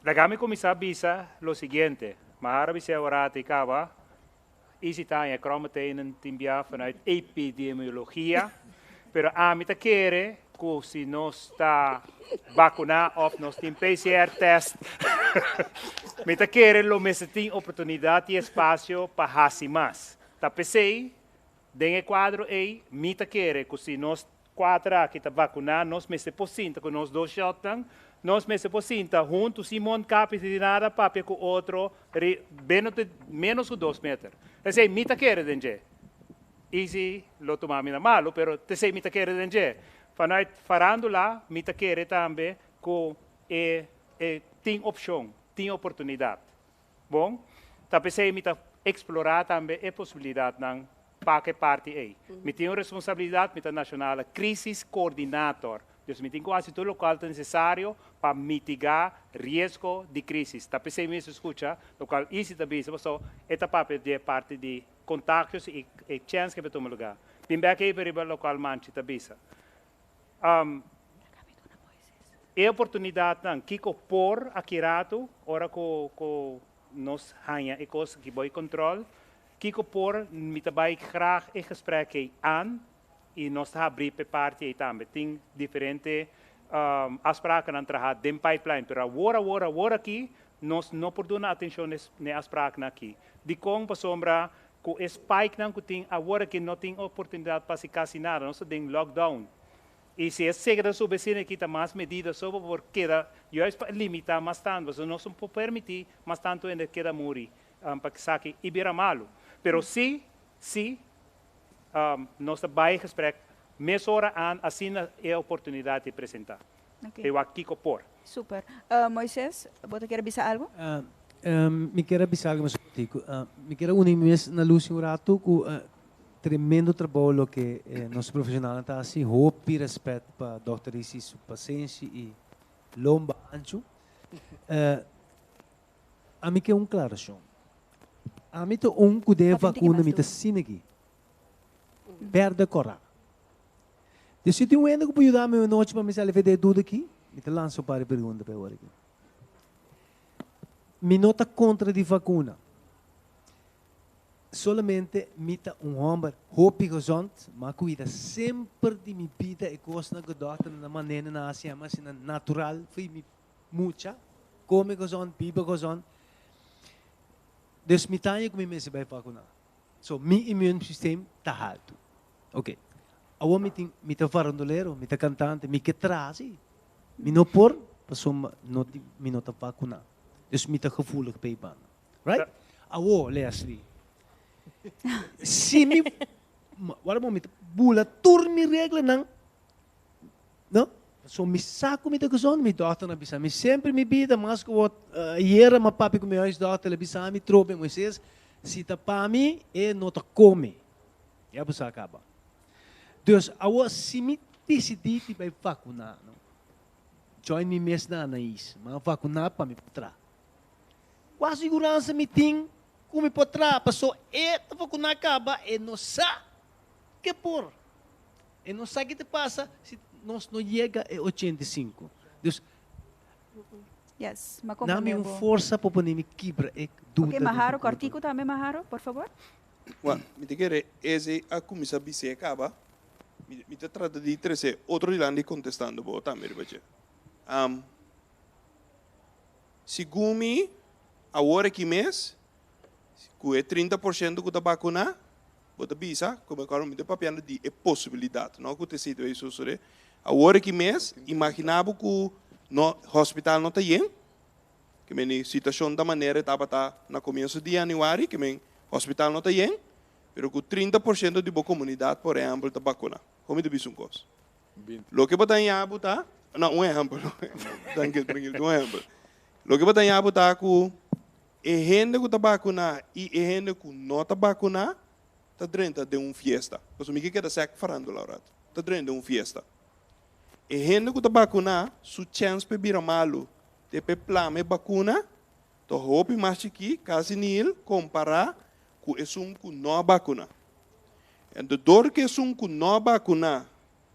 Laga mi kuminsá bisa lo siguiente, Mahara bis'é ora ti kaba, Easy ta haña kromme tenen tin bia vanuit epidemiologia, pero ami ta kere ku si nos ta bakuná òf nos tin PCR test, mi ta kere lo mester tin oportunidat i espasio pa hasi mas. Ta p'esei, den e kuadro ei, mi ta kere ku si nos kuater aki ta vakuná, nos mester por sinta ku nos dos shotnan, nos mester por sinta huntu sin mondkapjes ni nada, papia ku otro ri ménos ku dos meter. Esei mi ta kere den dje. Easy lo tuma mi na malu, pero t'esei mi ta kere den dje. Vanuit farándula mi ta kere tambe ku e e tin opshon. Tin oportunidat. Bon, ta p'esei mi ta eksplorá tambe e posibilidatnan pa ku e parti ei. Mi tin un responsabilidat, mi ta Nationale Crisis Coördinator, dus mi tin ku hasi tur lokual ta nesesario pa mitigá riesgo di krísis. Ta p'esei mi mester skucha lokual Izzy ta bisa, pasobra e ta papia di e parti di kontagios i e chèns ku e por tuma lugá. Bin bèk ei riba lokual Manchi ta bisa. E oportunidatnan, kiko por aki ratu, ora ku ku nos haña e kos aki boi kontròl, kiko por, mi ta bai graag e gesprek ei aan i nos ta habrí p'e parti ei tambe. Tin diferente afsprakennan trahá den pipeline, pero awor awor awor aki nos no por duna atenshon n'e afspraaknan aki. Dikon? Pasobra ku e spikenan ku tin awor aki no tin oportunidat pa hasi kasi nada, nos ta den lockdown. I si e sega ta subi asina e kita mas medida so pa por keda juist pa limita mas tantu pasobra nos no por permiti mas tantu hende keda muri pa esaki i bira malu. Pero si si nos ta bai gesprek mesora aan asina e oportunidat di presenta. Ok. E wak kiko por. Super. Moises, bo ta kier a bisa algo? Mi kier a bisa algo mas cortico. Mi kier a uni mi mes na Lucy un rato cu Tremendo trabou loke nos profesionalnan ta haci. Hopi respet pa Dòkter Isi su pasenshi y lomba anchu. Ami ke un klaracion. Ami ta un cu den e vacuna mi ta sinigi. Berde cora. Dus si tin un hende cu por yuda mi un nochi pa mi sali fe den e duda aki, mi ta lansa un par di pregunta pa e ora aki. Mi no ta contra di vacuna. Solamente mi ta un homber hopi gezond, ma cuida semper di mi bida e cosnan cu dokternan a manene na haci ama asina natural fo'i mi mucha, come gezond, biba gezond. Dus mi ta haña cu mi mester bay vacuna. So mi immune systeem ta halto. Ok. Awor mi tin, mi ta farandulero, mi ta cantante, mi ke traha si. Mi no por pasobra no tin, mi no ta vacuna. Dus mi ta gevoelig p'e banda. Right? Awo, Leslie. Si mi, wara bo, mi ta bula tur mi reglanan, no? So mi sa ku mi ta gezond, mi dòkternan a bisa mi semper mi bida, mas ku wòt ayera mi a papia ku mi huisdòkter, el a bisa mi trobe, Moises, si ta pa mi, e no ta kome. Ya bo sa kaba. Dus, awo, si mi disidí di bai vakuná, no? Join mi mes na Anaís, mi a vakuná pa mi por traha. Kua siguransa mi tin ku mi por traha? Paso e ta vakuná kaba, e no sa ke por. E no sa ke ta pasa si nos no yega e 85. Dus, Yes, m'a na mi comprende un bo. forsa pa pone mi kibra e duda Ok, den mi Maharo, kurpa. kòrtiku tambe Maharo, por fabor. Wak, mi ta kere ese a kuminsá bis'é kaba. Mi mi ta trata di trese otro dilanti kontestando bo tambe riba dje. Segun mi, awor aki mes, ku e 30% ku ta bakuná, bo ta bisa, ku mi akorda mi ta papiando di e posibilidat, no ku ta esei ta bay sosodé. Awor aki mes, imaginá bo ku no hospital no ta yen, ke men e situashon ta manera e tabata na komienso di yanüari, ke men hospital no ta yen, pero ku 30% di bo komunidat, por ehèmpel, ta bakuná. Kon mi ta bisa un kos? Loke bo ta haña bo ta, no, un ehèmpel, trankil, trankil, un ehèmpel. Loke bo ta haña bo ta ku e hende ku ta bakuná i e hende ku no ta bakuná ta drenta den un fiesta. Pasobra mi ke keda sèk farándula un ratu. Ta drenta den un fiesta. E hende ku ta bakuná su chèns pa e bira malu te pa e plama e bakuna ta hopi mas chikí, kasi nihil, kompará ku esun ku no a bakuná. Anto dor ku esun ku no a bakuná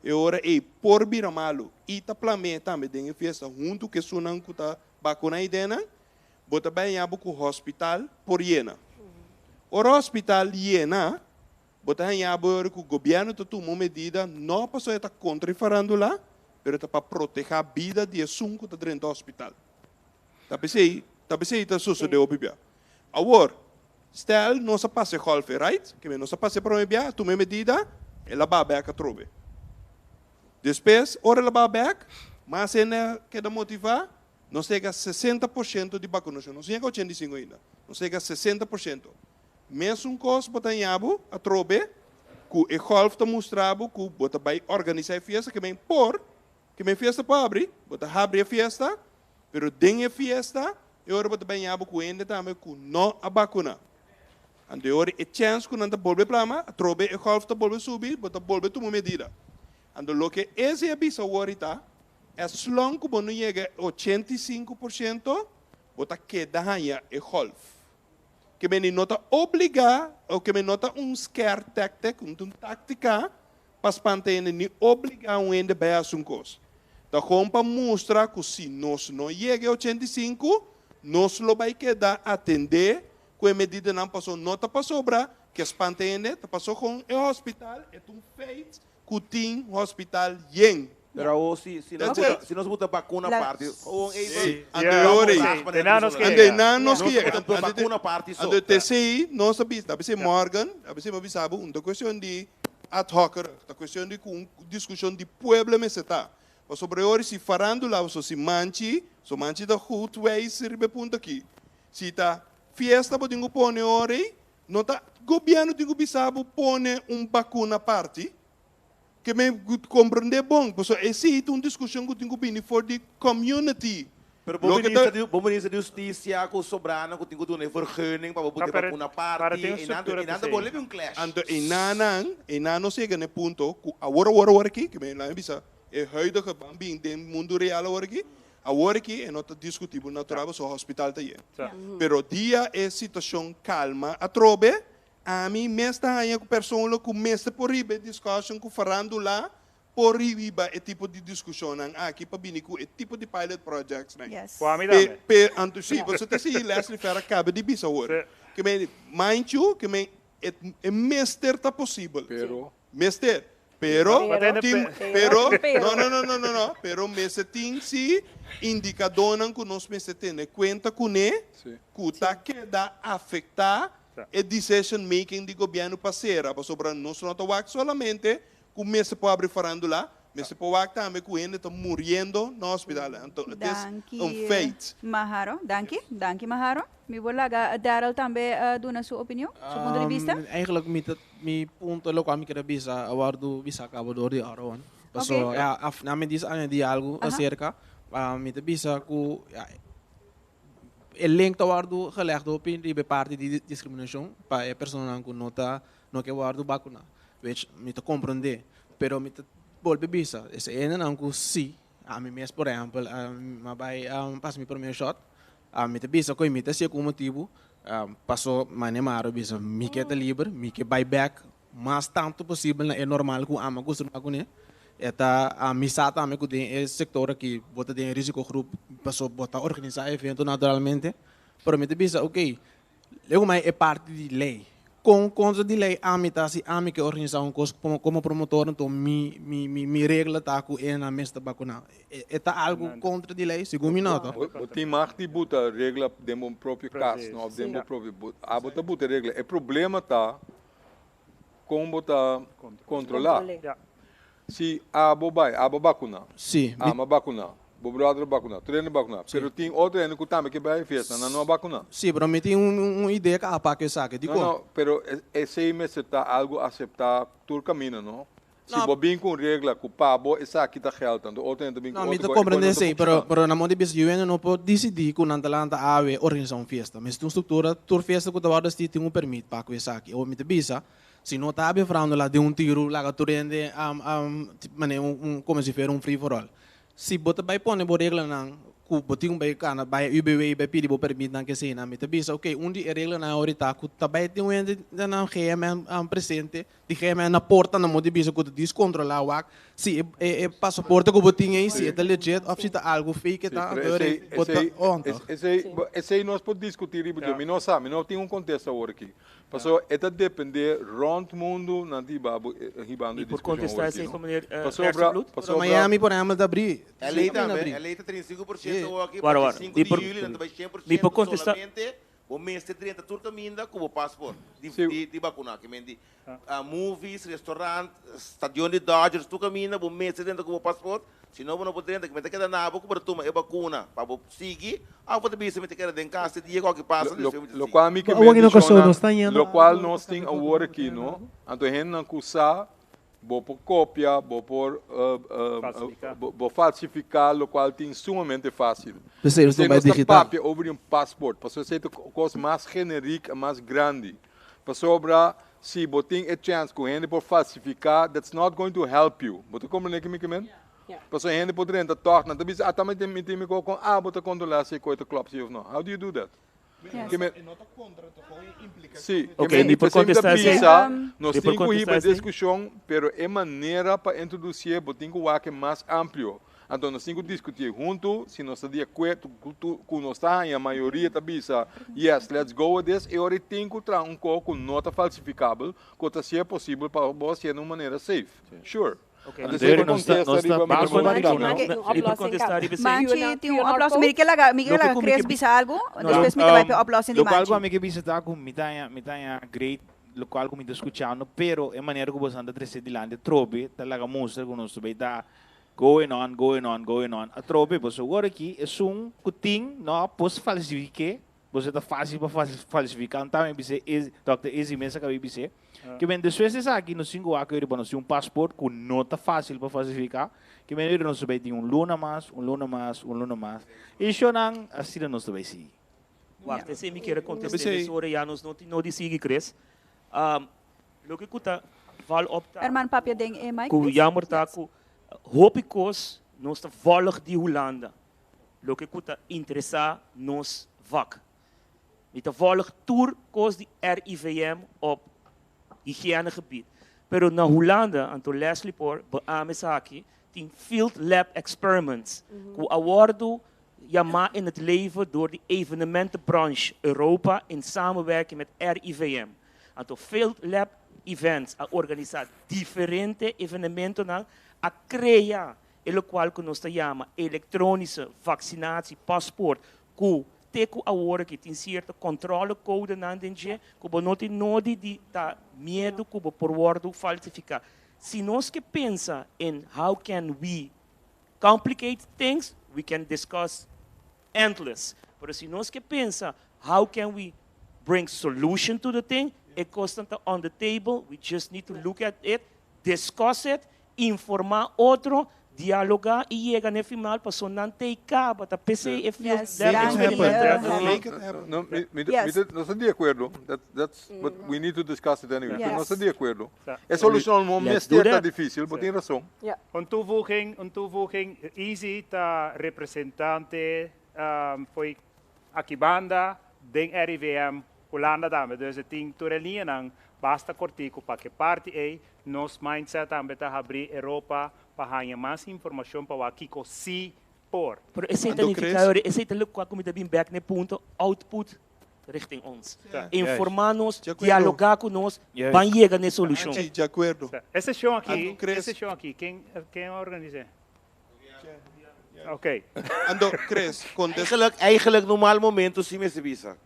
e ora ei por bira malu i ta plam'é tambe den e fiesta huntu ku esunnan ku ta bakuná idenan, bo ta bai haña bo ku hospital por yena. Ora hospital yena, bo ta haña bo e ora ku gobièrnu ta tuma un medida no pasobra e ta kontra e farandula, pero ta pa protehá bida di esun ku ta drenta hospital. Ta p'esei, ta p'esei ta sosodé hopi bia. Awor, stel nos a pasa e golf e, right? Ke men nos a pasa e prome bia, a tuma e medida, el a baha bek atrobe. Despues, ora el a baha bek, mas hende a keda motivá, nos yega 60% di bakunashon. Nos no yega 85 ainda, nos yega 60%. Mesun kos bo ta haña bo atrobe ku e golf ta mustra bo ku bo ta bai organisá e fiesta, ke men por, ke men fiesta por habri, bo ta habri e fiesta, pero den e fiesta. E ora bo ta baña bo ku hende tambe ku no a bakuna. Anto e ora e chèns ku nan ta bolbe plama, atrobe e gòlf ta bolbe subi, bo ta bolbe tuma medida. Anto loke ezi a bisa awor ta, as long ku bo no yega e 85%, bo ta keda haña e gòlf. Ke meni no ta obligá, o ke meni no ta un scare tactic, un táktika pa spanta hende ni obligá un hende bai hasi un kos. Ta gewoon pa mustra ku si nos no yega e 85, nos lo bai keda atendé ku e medidanan paso no ta pasobra ke spanta hende, ta paso gewoon e hospital e ta un feit ku tin hospital yen. Pero awor si si nos buta si nos buta bakuna parti gewoon even Sí, anto e ora ei. Anto e nan nos ke yega. Bakuna parti so. Anto TCI nos ta bisa, ta bisa Morgan, ta bisa mi a bisa bo un ta kuestion di ad hoc, ta kuestion di ku un diskushon di pueblo mester ta. Pasobra e ora si farandula so si manchi, so manchi ta goed wijs riba e punto aki. Si ta fiesta bo tin ku pone ora ei, no ta gobièrnu tin ku bisa bo pone un bakuna parti. Ke men komprendé bon, pasobra esei ta un diskushon ku tin ku bini for di community. Pero bo minister di bo minister di hustisia ku sobranan ku tin ku duna e vergunning pa bo pudi bakuna parti, einan einan ta bolbe un clash. Anto einanan, einan nos yega na e punto ku awor awor awor aki, ke men laga mi bisa e huidige ban bin den mundu real awor aki, awor aki e no ta diskutibel natural pasobra hospital ta yen. Pero dia e situashon kalma atrobe, Ami mes ta haña ku persoonlijk ku mester por riba e discussion ku farandula por riba e tipo di discusionnan aki pa bini ku e tipo di pilot projects nan. Yes. Ku ami Pe tambe. pe anto si, pasobra ta si Leslie Ferra kaba di bisa awor. Sí. Ke men mind you, ke men e e mester ta posibel. Pero. Mester. Pero Pero. tin Pero. pero no no no no no no pero mester tin si indikadónan ku nos mester tene kuenta kuné Sí. ku ta keda afektá E decision making di gobierno pa cera, pasobra nos no ta wak solamente cu mester por abri farandula, mester por wak tambe cu hende ta muriendo na hospital. Anto het is Danki een feit. Maharo. Danki. Danki Maharo. Mi por laga Daryl tambe duna su opinion, su punto di bista? Eigenlijk mi ta mi punto locual mi kier a bisa a wordo bisa cabo door di Aaron. Paso ya af na mi dis añadi algo acerca, mi ta bisa cu ya E link ta wòrdu gelegd hopi riba e parti di diskriminashon pa e personanan ku no ta no ke wòrdu bakuná, which mi ta komprondé, pero mi ta bolbe bisa esei hendenan ku si, ami mes por ehèmpel mi a bai pasa mi promé shòt, mi ta bisa ku mi ta hasié ku un motibu, paso mane maro bisa mi ke ta liber, mi ke bai bèk mas tantu posibel na e normal ku ami a kustumbrá kuné. E ta mi sa tambe ku den e sektor aki bo ta den e risikogroep paso bo ta organisá evento naturalmente, pero mi ta bisa ok, lego mai e parti di lei. Kon kontra di lei ami ta si ami ke organisá un kos komo promotor anto mi mi mi regla ta ku e nan mes ta bakuná. E ta algu kontra di lei? Segun mi no ta. Bo tin mag di buta regla den bo propio kas no òf den bo propio abo ta buta regla. E problema ta Kon bo ta kontrolá? Si abo bai, abo bakuná. Ama bakuná, bo bròder bakuná, tur hende bakuná. Pero tin otro hende ku tambe ke bai e fiesta, nan no a bakuná. Sí, pero mi tin un idea ku a papia esaki. Dikon? No, no, pero esei mester ta algu aseptá tur kaminda, no? Si bo bin ku un regla ku pa bo esaki ta geld, anto otro hende ta bin ku No, mi otro ta kos, e komprende kos no ta esei, pero funshoná. pero na modo di bisa yu hende no por disidí ku nan ta lanta awe organisá un fiesta. Mester tin un struktura, tur fiesta ku ta wòrdu hastí tin un permit pa ku esaki. Awor mi ta bisa, si no ta habia frándula den un tiru laga tur hende manera un un komo si fuera un free for all. Si bo ta bai pone bo reglanan ku bo tin ku bai kana bai UBW bai pidi bo permitnan ke eseinan mi ta bisa ok un di e reglanan ahorita ku ta bai tin un hende na GMN presente di GMN na porta nan bo di bisa ku ta diskontrolá wak si e pasaporte ku bo tin ei si e ta legit òf si ta algu fake e ta anto bo ta on toch. Esei nos por diskutí riba dje mi no sa mi no tin un kontesta awor aki Pasobra e ta depende rond mundu nan ta hiba bo hibando Mi e por discusion contesta awor esei aki, pa no? meneer Pasobra, Gerstenbluth? Pero pasobra. Miami por ehempel ta abri. LA Sí, tambe, abri. LA ta 35% awor aki, Wara, pa wara. di Mi 5 di por juli nan ta bai 100 por mi por ciento contesta. solamente bo mester drenta tur caminda cu bo paspoort di Sí. di di vacuna. Ki men di movies, restaurant, stadion di Dodgers, tur caminda bo mester drenta cu bo paspoort, si no bo no por drenta. Ki men ta keda na bo cu bo ta tuma e vacuna pa bo sigui of bo ta bisa mi ta keda den cas te dia cu aki pasa Lo, despues mi ta lo sigui. cual mi ke Awor ki no mendiciona, nos ta yendo lo cual algo nos pa tin cambia awor todo aki, por no? Anto hendenan cu sa. Bo por copia, bo por bo falsifica, locual tin sumamente facil. P'esei nos ta bai Nos ta digital. papia over di un paspoort, pasobra esei ta cos mas generiek en mas grandi. Pasobra si bo tin e chance cu hende por falsifica, that's not going to help you. Bo ta comprende kico mi ke men? Pasobra hende por drenta toch, nan ta bisa, ah, ta mi tin mi tin mi co, con abo ta controla si e coi ta klop si of no? How do you do that? Sí, Ok, mi por contesta esei? Bisa, nos Mi por tin cu hiba contesta esei? discusion, pero e manera pa introducié bo tin cu wak e mas amplio. Anto nos tin cu discutié hunto, si nos ta di acuerdo, cu nos ta haña mayoria ta bisa, yes, let's go with this, e ora e tin cu traha un co cu no ta falsificabel, cu ta hacié posibel pa bo hacié na un manera safe. Sure. Ok. Anto esei ta contesta riba mi pregunta tambe. Mi por contesta riba esei? Manchi tin un oplossing. Mi ke laga, mi ke Loke laga ku mi Chris ke bisa algu, despues mi ta bai pa e oplossing di Lokual ku Manchi. ami ke bisa ta ku mi ta haña, mi ta haña great lokual ku mi ta skuchando, pero e manera ku boso ta trese dilanti atrobe ta laga mustra ku nos ta bay ta going on, going on, going on atrobe. Pasobra awor aki esun ku tin no por falsifiké. Boso ta fácil pa falsifiká. Un tambe bis'é, Dòkter Izzy mes a kaba di bis'é, ke men despues di esaki nos tin ku wak riba nos tin un pasport ku no ta fácil pa falsifiká, ke men nos ta bai tin un luna mas, un luna mas, un luna mas. I shownan asina nos ta bai sigui. Wak, esei mi kier a kontest'é mesora, ya nos no tin nodi sigui, Chris. Loke ku ta val op ta. Herman papia den e mic, Ku please. jammer ta ku hopi kos nos ta vòlg di Hulanda. Loke ku ta interesá nos vak. Mi ta vòlg tur kos di RIVM op higiënegebied. Pero na Hulanda, anto Leslie por beaam esaki, tin field lab experiments ku a wòrdu yamá in het leven door di evenementenbranche Europa in samenwerking met RIVM. Anto field lab events a organisá diferente evenementonan, a krea E lokual ku nos ta yama elektronische vaccinatie paspoort ku te ku awor aki tin sierto controle codenan den dje ku bo no tin nodi di ta miedu ku bo por wordu falsifiká. Si nos ke pensa in how can we complicate things, we can discuss endless. Pero si nos ke pensa how can we bring solution to the thing, e kosnan ta on the table, we just need to look at it, discuss it, informá otro, dialogá i yega na e final paso nan ta e kaba, ta p'esei e field Yes, lab danki. experiment. Make it happen. No, mi, mi, Yes. mi no ta di akuerdo. That, that's, but we need to discuss it anyway. Yes. No ta di akuerdo. E solushon no Let's mester do ta that. difísil, bo tin rason. Ja. Un toevoeging, un toevoeging. Easy ta representante um, foi aki banda den RIVM Hulanda tambe. Dus e tin tur e liñanan basta kortiku pa ke parti ei nos mindset tambe ta habrí Europa pa haña mas informashon pa wak kiko sí por. Pero esei ta Ando nifiká Chris? ora, esei ta lokual ku mi ta bin bèk na e punto output richting ons. Ja. Informá nos, De acuerdo. dialogá ku nos, Juist. ban yega na e solushon. Anchi, de acuerdo. E seshon aki, Ando e Chris? seshon aki, ken ken a organis'é? Ok. Ando Chris, contest Eigenlijk, eigenlijk normaal momento si mester bisa.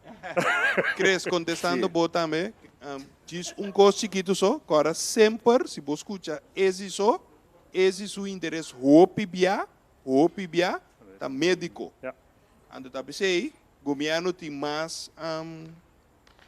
Chris, contestando Sí. bo tambe, um, djis un cos chiquito so, cora semper, si bo scucha ezi so, ezi su interes hopi bia, hopi bia, ta medico. Ja. Anto ta pesey, gobierno tin mas um,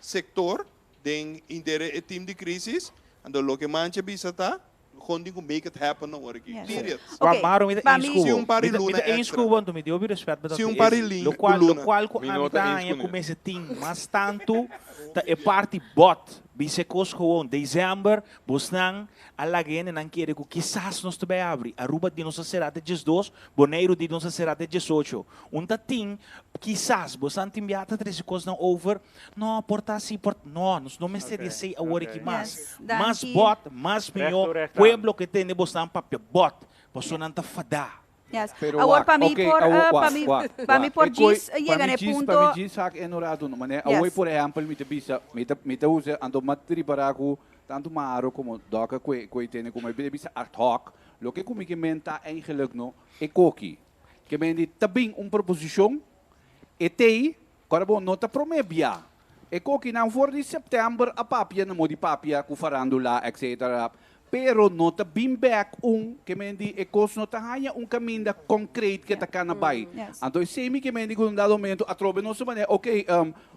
sector den intere e team di crisis, anto loke Manche bisa ta, Gewoon tin ku make it happen awor aki. Yes. Period. Ok, Wa maro mi ta pa eens mi- ku Si bo. un par di Mi ta- mi luna ta eens extra. ku bo, anto mi tin hopi respet pa Si Dr. un par di Izzy. lin- Lokual, luna. lokual ku Mi ami no ta ta eens haña ku ku ne. mester tin mas tantu ta e parti bot. Bisa e kos gewoon. December, bosnan a laga hendenan kere ku kisas nos ta bai abri. Aruba di nos a sera te 12, Boneiru di nos a sera te 18. Un ta tin, kisas, bosnan tin bia ta trese kosnan over. No, por ta así, por No, nos no mester di esei awor aki mas. Yes, Mas danki. bot, mas mihó. Recht toe, recht aan. Pueblo ke tende bosnan papia bot, pasobra nan ta fadá. Yes. Pero Awor wak, pa mi oké, por, awor, eh, pa wak, mi, wak, pa mi wak. por E koi- djis pa yega mi na e djis- punto. Pa mi djis hak en orato no, mané awor Yes. por ehempel mi ta bisa, mi ta mi ta usa anto m'a ripará ku tantu Maro komo Doka ku e ku e tene komo e bisa ad hoc, loke ku mi ke men ta eigenlijk no e koki. Ke men di ta bin un proposishon, e tei Kòrda bo no ta promé bia. E kokinan for di sèptèmber a papia na modi papia ku farándula etc. Pero no ta bin bek un ke men di e kos no ta haña un kaminda konkreet ke ta kana bai. Anto esei mi ke men di ku un dado momento atrobe nos ta manera oké,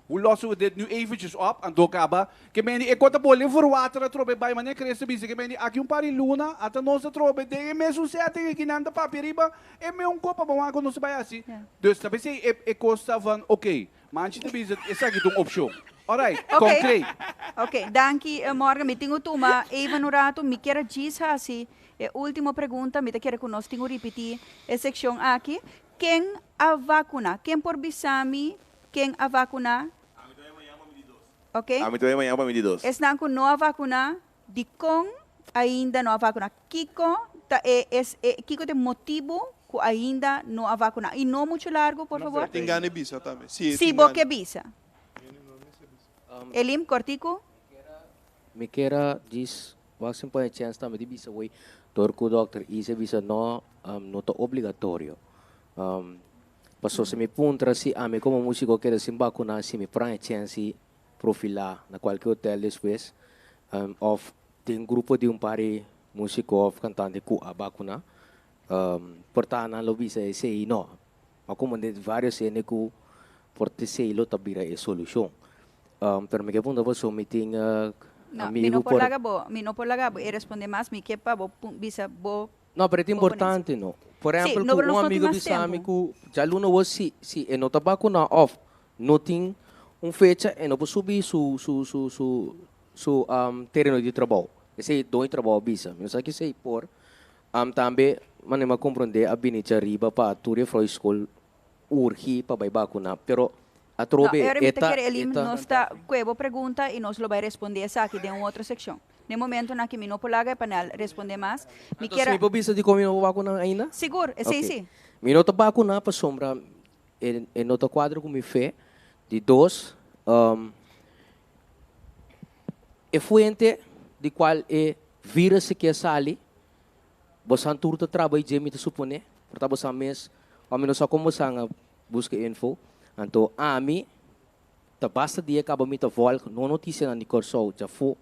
hoe lossen we dit nu eventjes op? Anto kaba ke men di e kos ta bole verwater atrobe bai manera Chris ta bisa ke men di aki un par di luna ata nos atrobe den e mesun setting aki nan ta papia riba e meun kopa bo wak ku nos ta bai hasi. Dus ta p'esei e kos ta van oké. Manchi ta bisa esaki ta un opcion. Alright, Ok. concreet. Ok, danki Morgan. Mi tin cu tuma even un rato. Mi kier a djis haci e ultimo pregunta. Mi ta kere cu nos tin cu ripiti e seccion aki. Ken a vacuna? Ken por bisa mi ken a vacuna? Ok. Ami ta bay mañana pa mi di dos. Esnan cu no a vacuna, dicon ainda no a vacuna? Kico ta e, es, e, kico ta e motibo cu ainda no a vacuna? Y no mucho largo, por favor. Tin gana di bisa tambe. Si, Si tin bo gana. ke bisa. Elim, cortico. Mi kier a djis wak sin pone chens tambe di bisa wey dor cu dokter Ise bisa no, no ta obligatorio. Paso si mi puntra si ami como musico keda sin vacuna si mi por haña chens di profilá na kualke hotel despues òf den grupo di un par di músiko òf kantante ku a bakuná por ta nan lo bisa esei no. Ma komo den vários hende ku por ta esei lo ta bira e solushon. Pero mi ke punta pasobra mi tin No, mi amigu no por por laga bo, mi no por laga bo e responde mas, mi ke pa bo bisa bo No, pero e ta bo ponencia. importante no. Por Sí, ehèmpel no, ku pero un nos no tin amigu mas bisa mi tempu. ku djaluna wou si si e no ta bakuná òf No tin un fecha e no por subi su su su su su tereno di trabou. Esei doño di trabou a bisa. Mi no sa kisei por. Tambe manera mi a comprende a bini djariba pa tur e vrouw skol urgi pa bai bakuna. Pero No, atrobe e ora mi e ta ta kere e Elim, ta. nos ta kue bo pregunta y nos lo bai responde esaki den un otro seccion. Den momentonan aki mi no por laga e panel responde mas. Mi Entonces kier a. mi por bisa dikon mi no por bakuna ainda? Sigur, esei Ok. si. Mi no ta bakuna pasobra E e no ta cuadra cu mi fe. Di dos, e fuente di cual e virus si kier sali, bosan tur ta traba y dje mi ta supone, por ta bosan mes, o mi no sa con bosan a busca info. Anto ami ta basta dia caba mi ta volg no noticianan di Corsou djafo,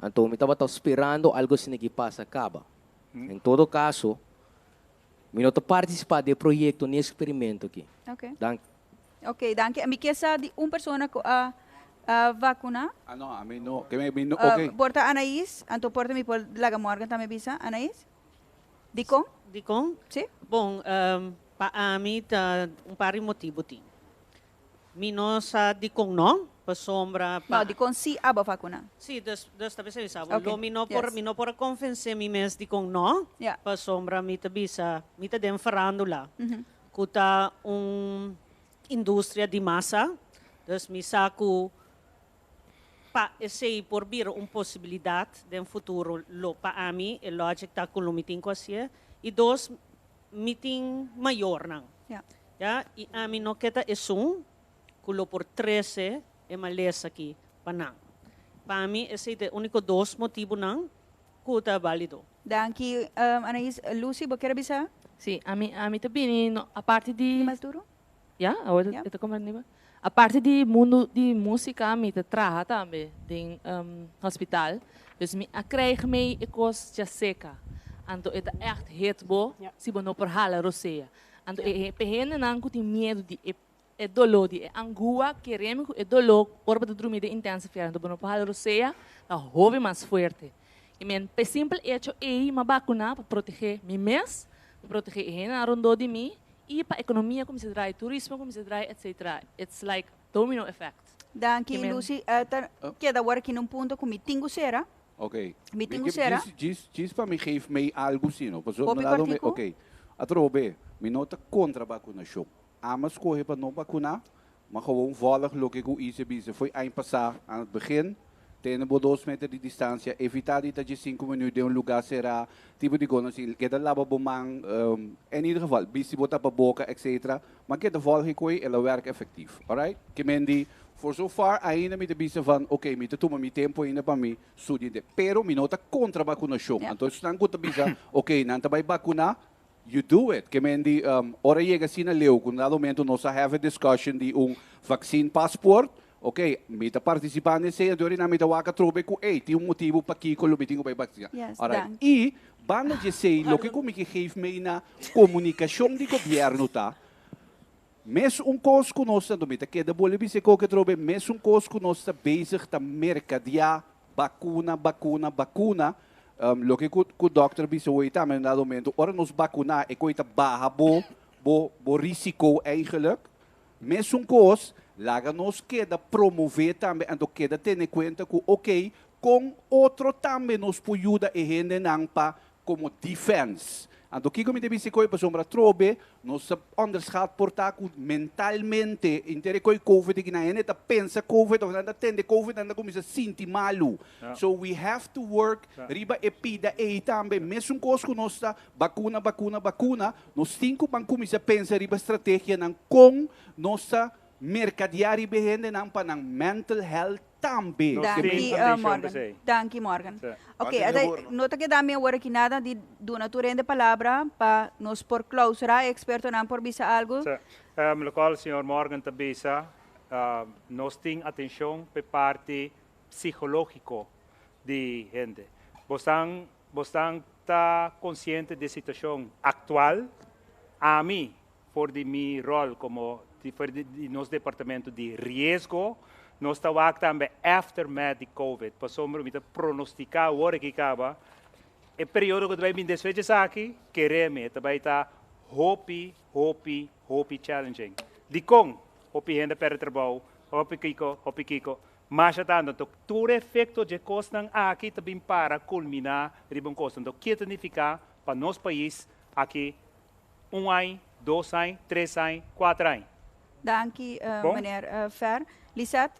anto mi tabata sperando algo asina ki pasa caba. En todo caso, Mi no ta partisipá den e proyekto ni eksperimento aki. Ok. Danki. Ok, danki. Mi ke sa di un persona ku a a vakuná. Ah no, ami no. Ke mi no, ok. Por ta Anaís, anto por ta mi por laga Morgan tambe bisa. Anaís? Dikon? Dikon? Sí. Bon, pa ami ta un par di motibu tin. Mi no sa dikon no, pasobra pa. No, dikon sí abo vakuná. Sí, dus, dus ta bisa bisa bo. Ok, Lo mi no por, yes. mi no por a konvensé mi mes dikon no, Ja. pasobra mi ta bisa, mi ta den farándula, Mhm. ku ta un industria di masa, dus mi sa ku pa esei por bira un posibilidat den futuro, lo pa ami e logic ta ku lo mi tin ku hasié. I dos, mi tin mayornan. Ja. Ya, i ami no ke ta esun ku lo por trese e malesa aki pa nan. Pa mi esei ta e úniko dos motibunan ku ta bálido. Danki, Anaís. Lucy, bo kier a bisa? Sí, ami, ami ta bini no, aparte di. Tin mas duru? Ya, awor Ya. e ta komprendibel. Aparte di mundu di músika, mi ta traha tambe den hospital. Dus mi a krijg mee e kos djaseka. Anto e ta ègt hit bo si bo no por hala rosea. Anto e pe hendenan ku tin miedu di e e doló, di e angua, kere mi ku e doló ora bo ta drumi den intensive care, anto bo no por hala rosea, ta hopi mas fuerte. I men p'e simpel echo ei m'a bakuná pa protegé mi mes, pa protegé e hendenan rondó di mi i pa ekonomia kuminsá drai, turismo kuminsá drai, etcetera. It's like domino effect. Danki Ki men. Lucy. Ta keda awor aki na un punto ku mi tin ku sera. Ok. Mi tin ku sera. Djis, djis, djis pa mi geef mei algu si no. Pasobra Hopi mi lado me, kòrtiku. ok. Atrobe, mi no ta kontra bakunashon. Ama skohe pa no bakuná, ma gewoon volg loke ku ICE bisa. Foi aña pasá, aan het begin, tene bo dos meter di distansia, evitá di ta dje sinku minuut den un lugá será, tipo di kos asina. Keda laba bo man, en ieder geval, bisti bo tapaboka, etcetera. Ma keda volg e koe, el a werk efektief. Alright? Ke men di, for so far ainda mi ta bisa van, ok, mi ta tuma mi tempo ainda pa mi studia de, pero mi no ta kontra bakunashon. Anto esnan ku ta bisa, ok, nan ta bai bakuná, you do it. Ke men di, ora yega asina leu ku na dado momento nos a have a discussion di un vaccine paspoort, Ok, mi ta partisipá na esei, anto orina mi ta wak atrobe ku ey, tin un motibu pakiko lo mi tin ku bai vaksiná. Yes, Alright. dank. I banda di esei, loke ku mi ke geef mee na komunikashon di gobièrnu ta, mes un kos ku nos ta, anto mi ta keda bolbe bisa e koke atrobe, mes un kos ku nos ta bezig ta merkadiá bakuna, bakuna, bakuna, loke ku ku dòkter a bisa hoy tambe na un dado momento, ora nos bakuná e koe ta baha bo bo bo risiko eigenlijk. Mesun kos, laga nos keda promové tambe anto keda tene kuenta ku oke, kon otro tambe nos por yuda e hendenan pa komo defense. Anto kiko mi ta bisa koe pasobra atrobe nos ta onderschat por ta ku mentalmente inter e koe covid aki nan hende ta pensa covid of nan ta tende covid nan ta kuminsa sinti malu. So we have to work riba e pida ei tambe. Mesun kos ku nos ta bakuna bakuna bakuna Nos tin ku ban kuminsá pensa riba strategianan kon nos ta merkadeá riba e hendenan pa nan mental health tambe. Danki Morgan. Danki Morgan. Ok, no ta keda mi awor aki nada di duna tur hende palabra pa nos por klausurá, e ekspertonan por bisa algu. Lokual señor Morgan ta bisa, nos tin atenshon pa e parti psikológiko di hende. Bosnan Bosnan ta konsiente di e situashon aktual? Ami, for di mi ròl komo for di nos departamento di riesgo, nos ta wak tambe aftermath di covid, pasobra mi ta pronostiká awor aki kaba e periodo ku ta bai bin despues di esaki, kere mi, e ta bai ta hopi, hopi, hopi challenging. Dikon? Hopi hende a pèrdè trabou, hopi kiko, hopi kiko. Masha tantu, anto tur efekto dje kosnan aki ta bin para kulminá riba un kos. Anto ke ta nifiká pa nos pais aki un añ, dos añ, tres añ, kuater añ? Danki, meneer Fer. Lisette,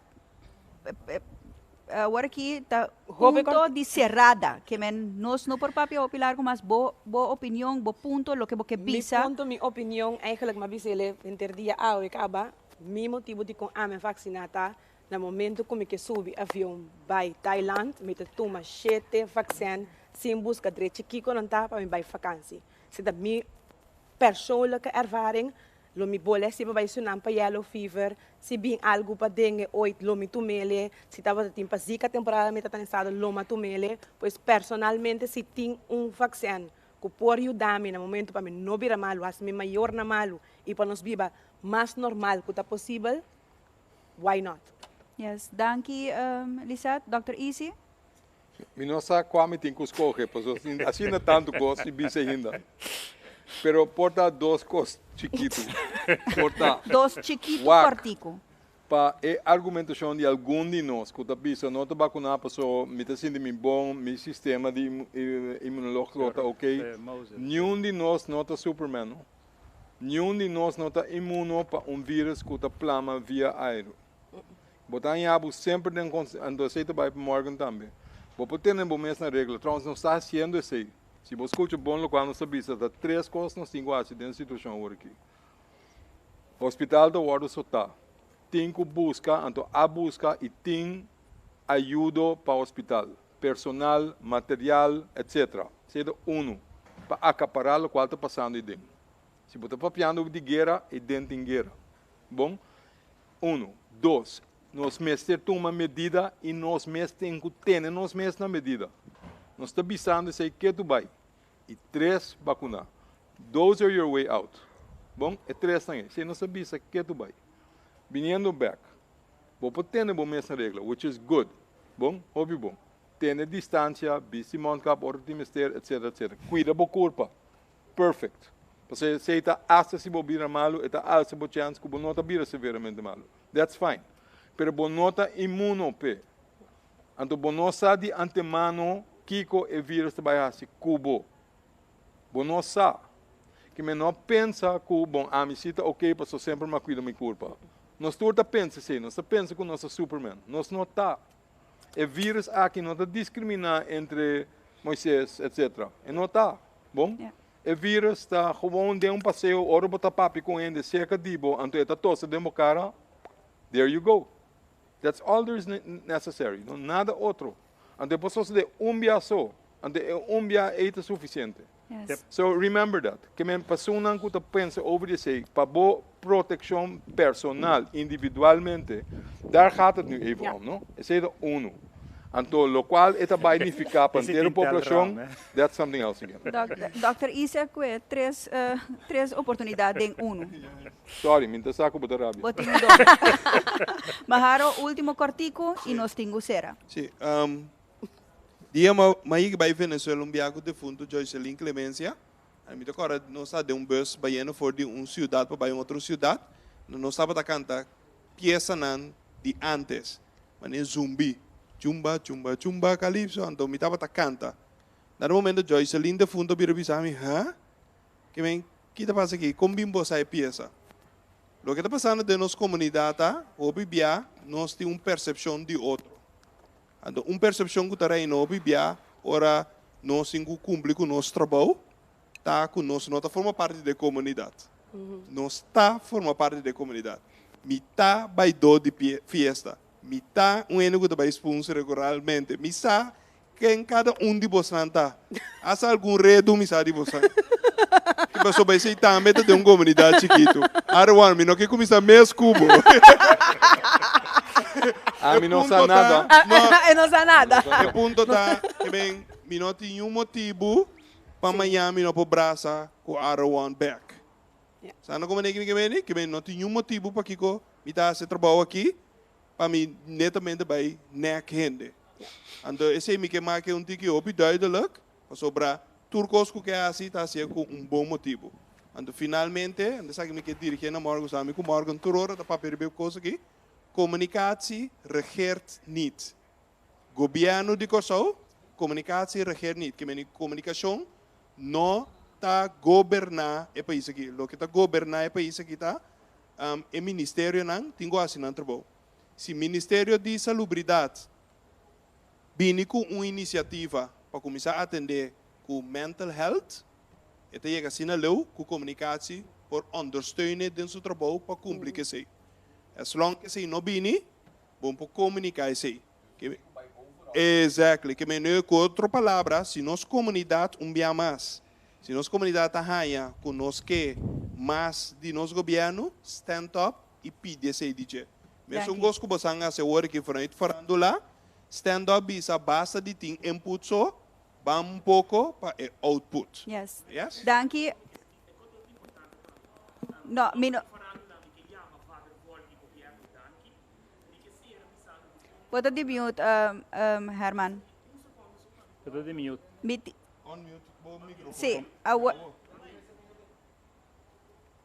awor aki ta punto di serada, ke men nos no por papia hopi largu mas bo bo opinion, bo punto, loke bo ke bisa. Mi punto, mi opinion, eigenlijk mi a bisa el'e henter dia awe kaba, mi motibu dikon ami a vaksiná ta Na momento ku mi ke subi avion bai Thailand, mi ta tuma shete vaksin sin buska drechi kiko nan ta pa mi bai fakansi. Si ta mi persoonlijke ervaring, lo mi bole si pa bai Surinam pa yellow fever, si bin algu pa dengue ooit lo mi tumele, si tabata tin pa zika temporada mi ta ta na estado lo mi a tumele. Pues personalmente si tin un vaksin ku por yuda mi na momento pa mi no bira malu, hasi mi mayornan malu i pa nos biba mas normal ku ta posibel, Why not? Yes, danki Lisette. Dòkter Isi? Mi no sa kua mi tin ku skohe, pasobra tin asina tantu kos di bisa ainda. Pero por ta dos kos chikitu. Por ta. Dos chikitu kòrtiku. Pa e argumentashon di algun di nos ku ta bisa no ta bakuná pasobra mi ta sinti mi bon, mi sistema di imunológiko ta oké. Niun di nos no ta Superman, no. Niun di nos no ta inmuno pa un virus ku ta plama via airu. Bo ta haña bo semper den anto esei ta bai pa Morgan tambe. Bo por tene bo mes na regla. Trouwens nos ta hasiendo esei. Si bo skucha bon lokual nos ta bisa ta tres kos nos tin ku hasi den situashon awor aki. Hospital ta wòrdu sotá. Tin ku buska anto a buska i tin ayudo pa hospital. personal, material, etc. Esei ta unu, pa akapará lokual ta pasando ei den. Si bo ta papiando di guera, ei den tin guera. Bon? Unu. Dos, nos mester tuma medida i nos mes tin ku tene nos mes na medida. Nos ta bisando esei ketu bai. I tres, bakuná. Those are your way out. Bon? E tresnan ei. Esei nos ta bisa ketu bai. Biniendo bèk. Bo por tene bo mes na regla, which is good. Bon, hopi bon. Tene distancia, bisti mondkap ora tin mester, etc. Etc. Cuida bo curpa. Perfect. Pasobra esey ta hasta si bo bira malu, e ta alsa bo chance cu bo no ta bira severamente malu. That's fine. Pero bo no ta inmuno p'e. Anto bo no sa di antemano kico e virus ta bay haci cu bo. Bo no sa. Ke mi no pensa ku bon ami si ta ok paso semper mi a kuida mi kurpa. Nos tur ta pensa esei, nos ta pensa ku nos ta superman. Nos no ta. E virus aki no ta diskriminá entre Moises etc. E no ta. Bon? E virus ta gewoon den un paseo ora bo ta papia ku un hende serka di bo anto e ta tosa den bo kara, there you go. That's all there is necessary. No nada otro. Anto e por sosodé un bia so. Anto e un bia ei ta sufisiente. Yes. So remember that. Ke men personan ku ta pensa over di esei, pa bo protekshon personal, individualmente, daar gaat het nu even om, no? Esei ta unu. Anto lokual e ta bai nifiká pa entero poblashon, that's something else again. Dòkter Isa kue tres tres oportunidat den unu. Sorry, mi no ta sa ku bo ta rabia. Bo tin don. Maharo, ultimo kòrtiku i nos tin ku sera. Sí, dia ma ma yega bai Venezuela un bia ku defuntu Joycelyn Clemencia, a mi ta kòrda nos ta den un bus bayendo for di un siudat pa bai un otro siudat, nos tabata kanta piesanan di antes, manera Zumbi, Chumba, chumba, chumba calypso, anto mi tabata kanta. Na e momento Joycelyn defuntu a bira bisa mi, ha? Ke men, ki ta pasa aki? Kon bin bo sa e piesa? Loke ta pasando den nos komunidat ta, hopi bia nos tin un persepshon di otro. Anto un persepshon ku ta reina hopi bia ora nos tin ku kumpli ku nos trabou ta ku nos no ta forma parti di e komunidat. Nos ta forma parti di e komunidat. Mi ta baidó di fiesta. Mi ta un hende ku ta bai spunsu regularmente. Mi sa Ken kada un di bosnan ta? Hasta algun redu mi sa di bosnan. Ki pasobra esei tambe ta den un komunidat chikitu. Arwan, mi no ke kuminsá mes ku bo. Ami no sa nada. E no sa nada. E punto ta ke ben mi no tin niun motibu pa mañan mi no por brasa ku Arwan bek. Sa no komo mi ke bini? Ke ben no tin niun motibu pakiko mi ta hasi e trabou aki pa mi netamente bai nek hende. Anto esei mi ke make un tiki hopi duidelijk, pasobra tur kos ku ke hasi ta hasié ku un bon motibu. Anto finalmente, anto esaki mi ke dirigié na Morgan, sa mi ku Morgan tur ora ta papia riba e kos aki, Communicatie regeert niet. Gobièrnu di Kòrsou, communicatie regeert niet. Ke meni komunikashon no ta goberná e pais aki. Loke ta goberná e pais aki ta e ministerionan tin ku hasi nan trabou. Si Ministerio di Salubridat bini ku un inisiativa pa kuminsá atendé ku mental health, e ta yega asina leu ku komunikasi por ondersteun'e den su trabou pa kumpli ku esei. As long ku esei no bini, bon por komuniká esei. Exactly. Ke mene ku otro palabra, si nos komunidat un bia mas, si nos komunidat ta haña ku nos ke mas di nos gobièrnu, stand up i pidi esei di dje. Mesun kos ku bosan hasi awor aki vanuit farandula, stand up bisa basta di tin input so, ban un poko pa e output. Yes. Yes? Danki. No, mi no. Bo ta di mute, Herman. Bo ta di mute. Mi ti. Unmute bo microfoon. Si, awor.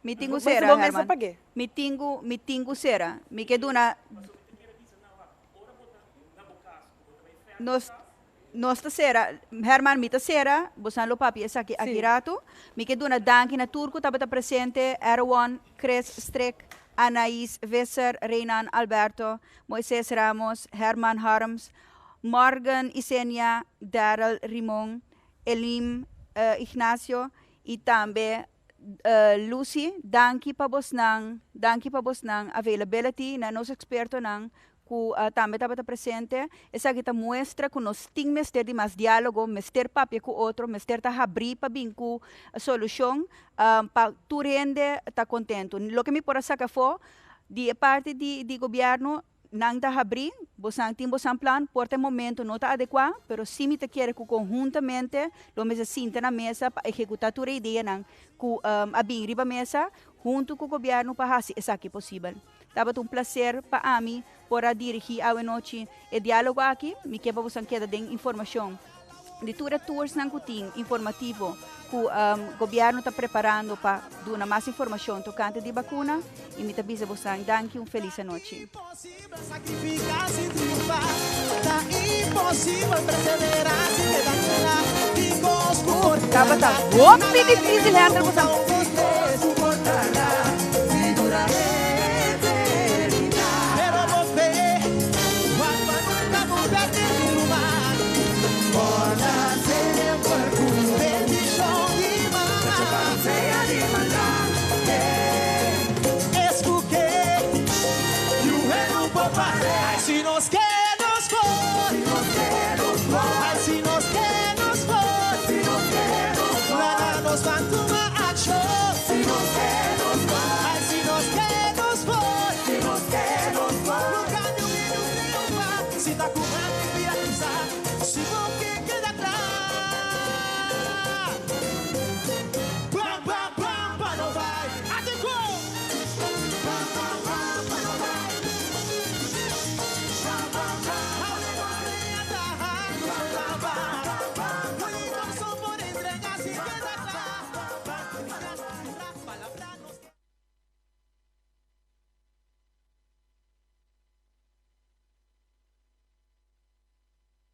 Mi tin ku sera, Herman. Mi tin ku, mi tin ku sera. Mi ke duna. Nos, nos ta sera. Herman, mi ta sera. Bosan lo papia esaki aki ratu. Mi ke duna danki na tur ku tabata presente, Erwon, Chris Strik, Anaïs Visser, Reynan Alberto, Moises Ramos, Herman Harms, Morgan Isenia, Daryl Rimon, Elim Ignacio i tambe Lucy, danki pa bosnan, danki pa bosnan availability na nos expertonan cu tambe tabata presente. Esaki ta muestra cu nos tin mester di mas dialogo, mester papia cu otro, mester ta habri pa bin cu solucion pa tur hende ta contento. Loke mi por a saca afo di e parti di gobierno, Nan ta habrí, bosan tin bosan plan, por ta e momento no ta adekuá, pero sí mi ta kere ku konhuntamente lo mester sinta na mesa pa ehekutá tur e ideanan ku a bin riba mesa huntu ku gobièrnu pa hasi esaki posibel. Tabata un plaser pa ami por a dirigí awenochi e diálogo aki. Mi ke pa bosan keda den informashon di tur e toursnan ku tin informativo ku gobièrnu ta preparando pa duna mas informashon tokante di bakuna i mi ta bisa bosan danki un felis anochi. Tabata hopi difícil henter bosan. Ta ku.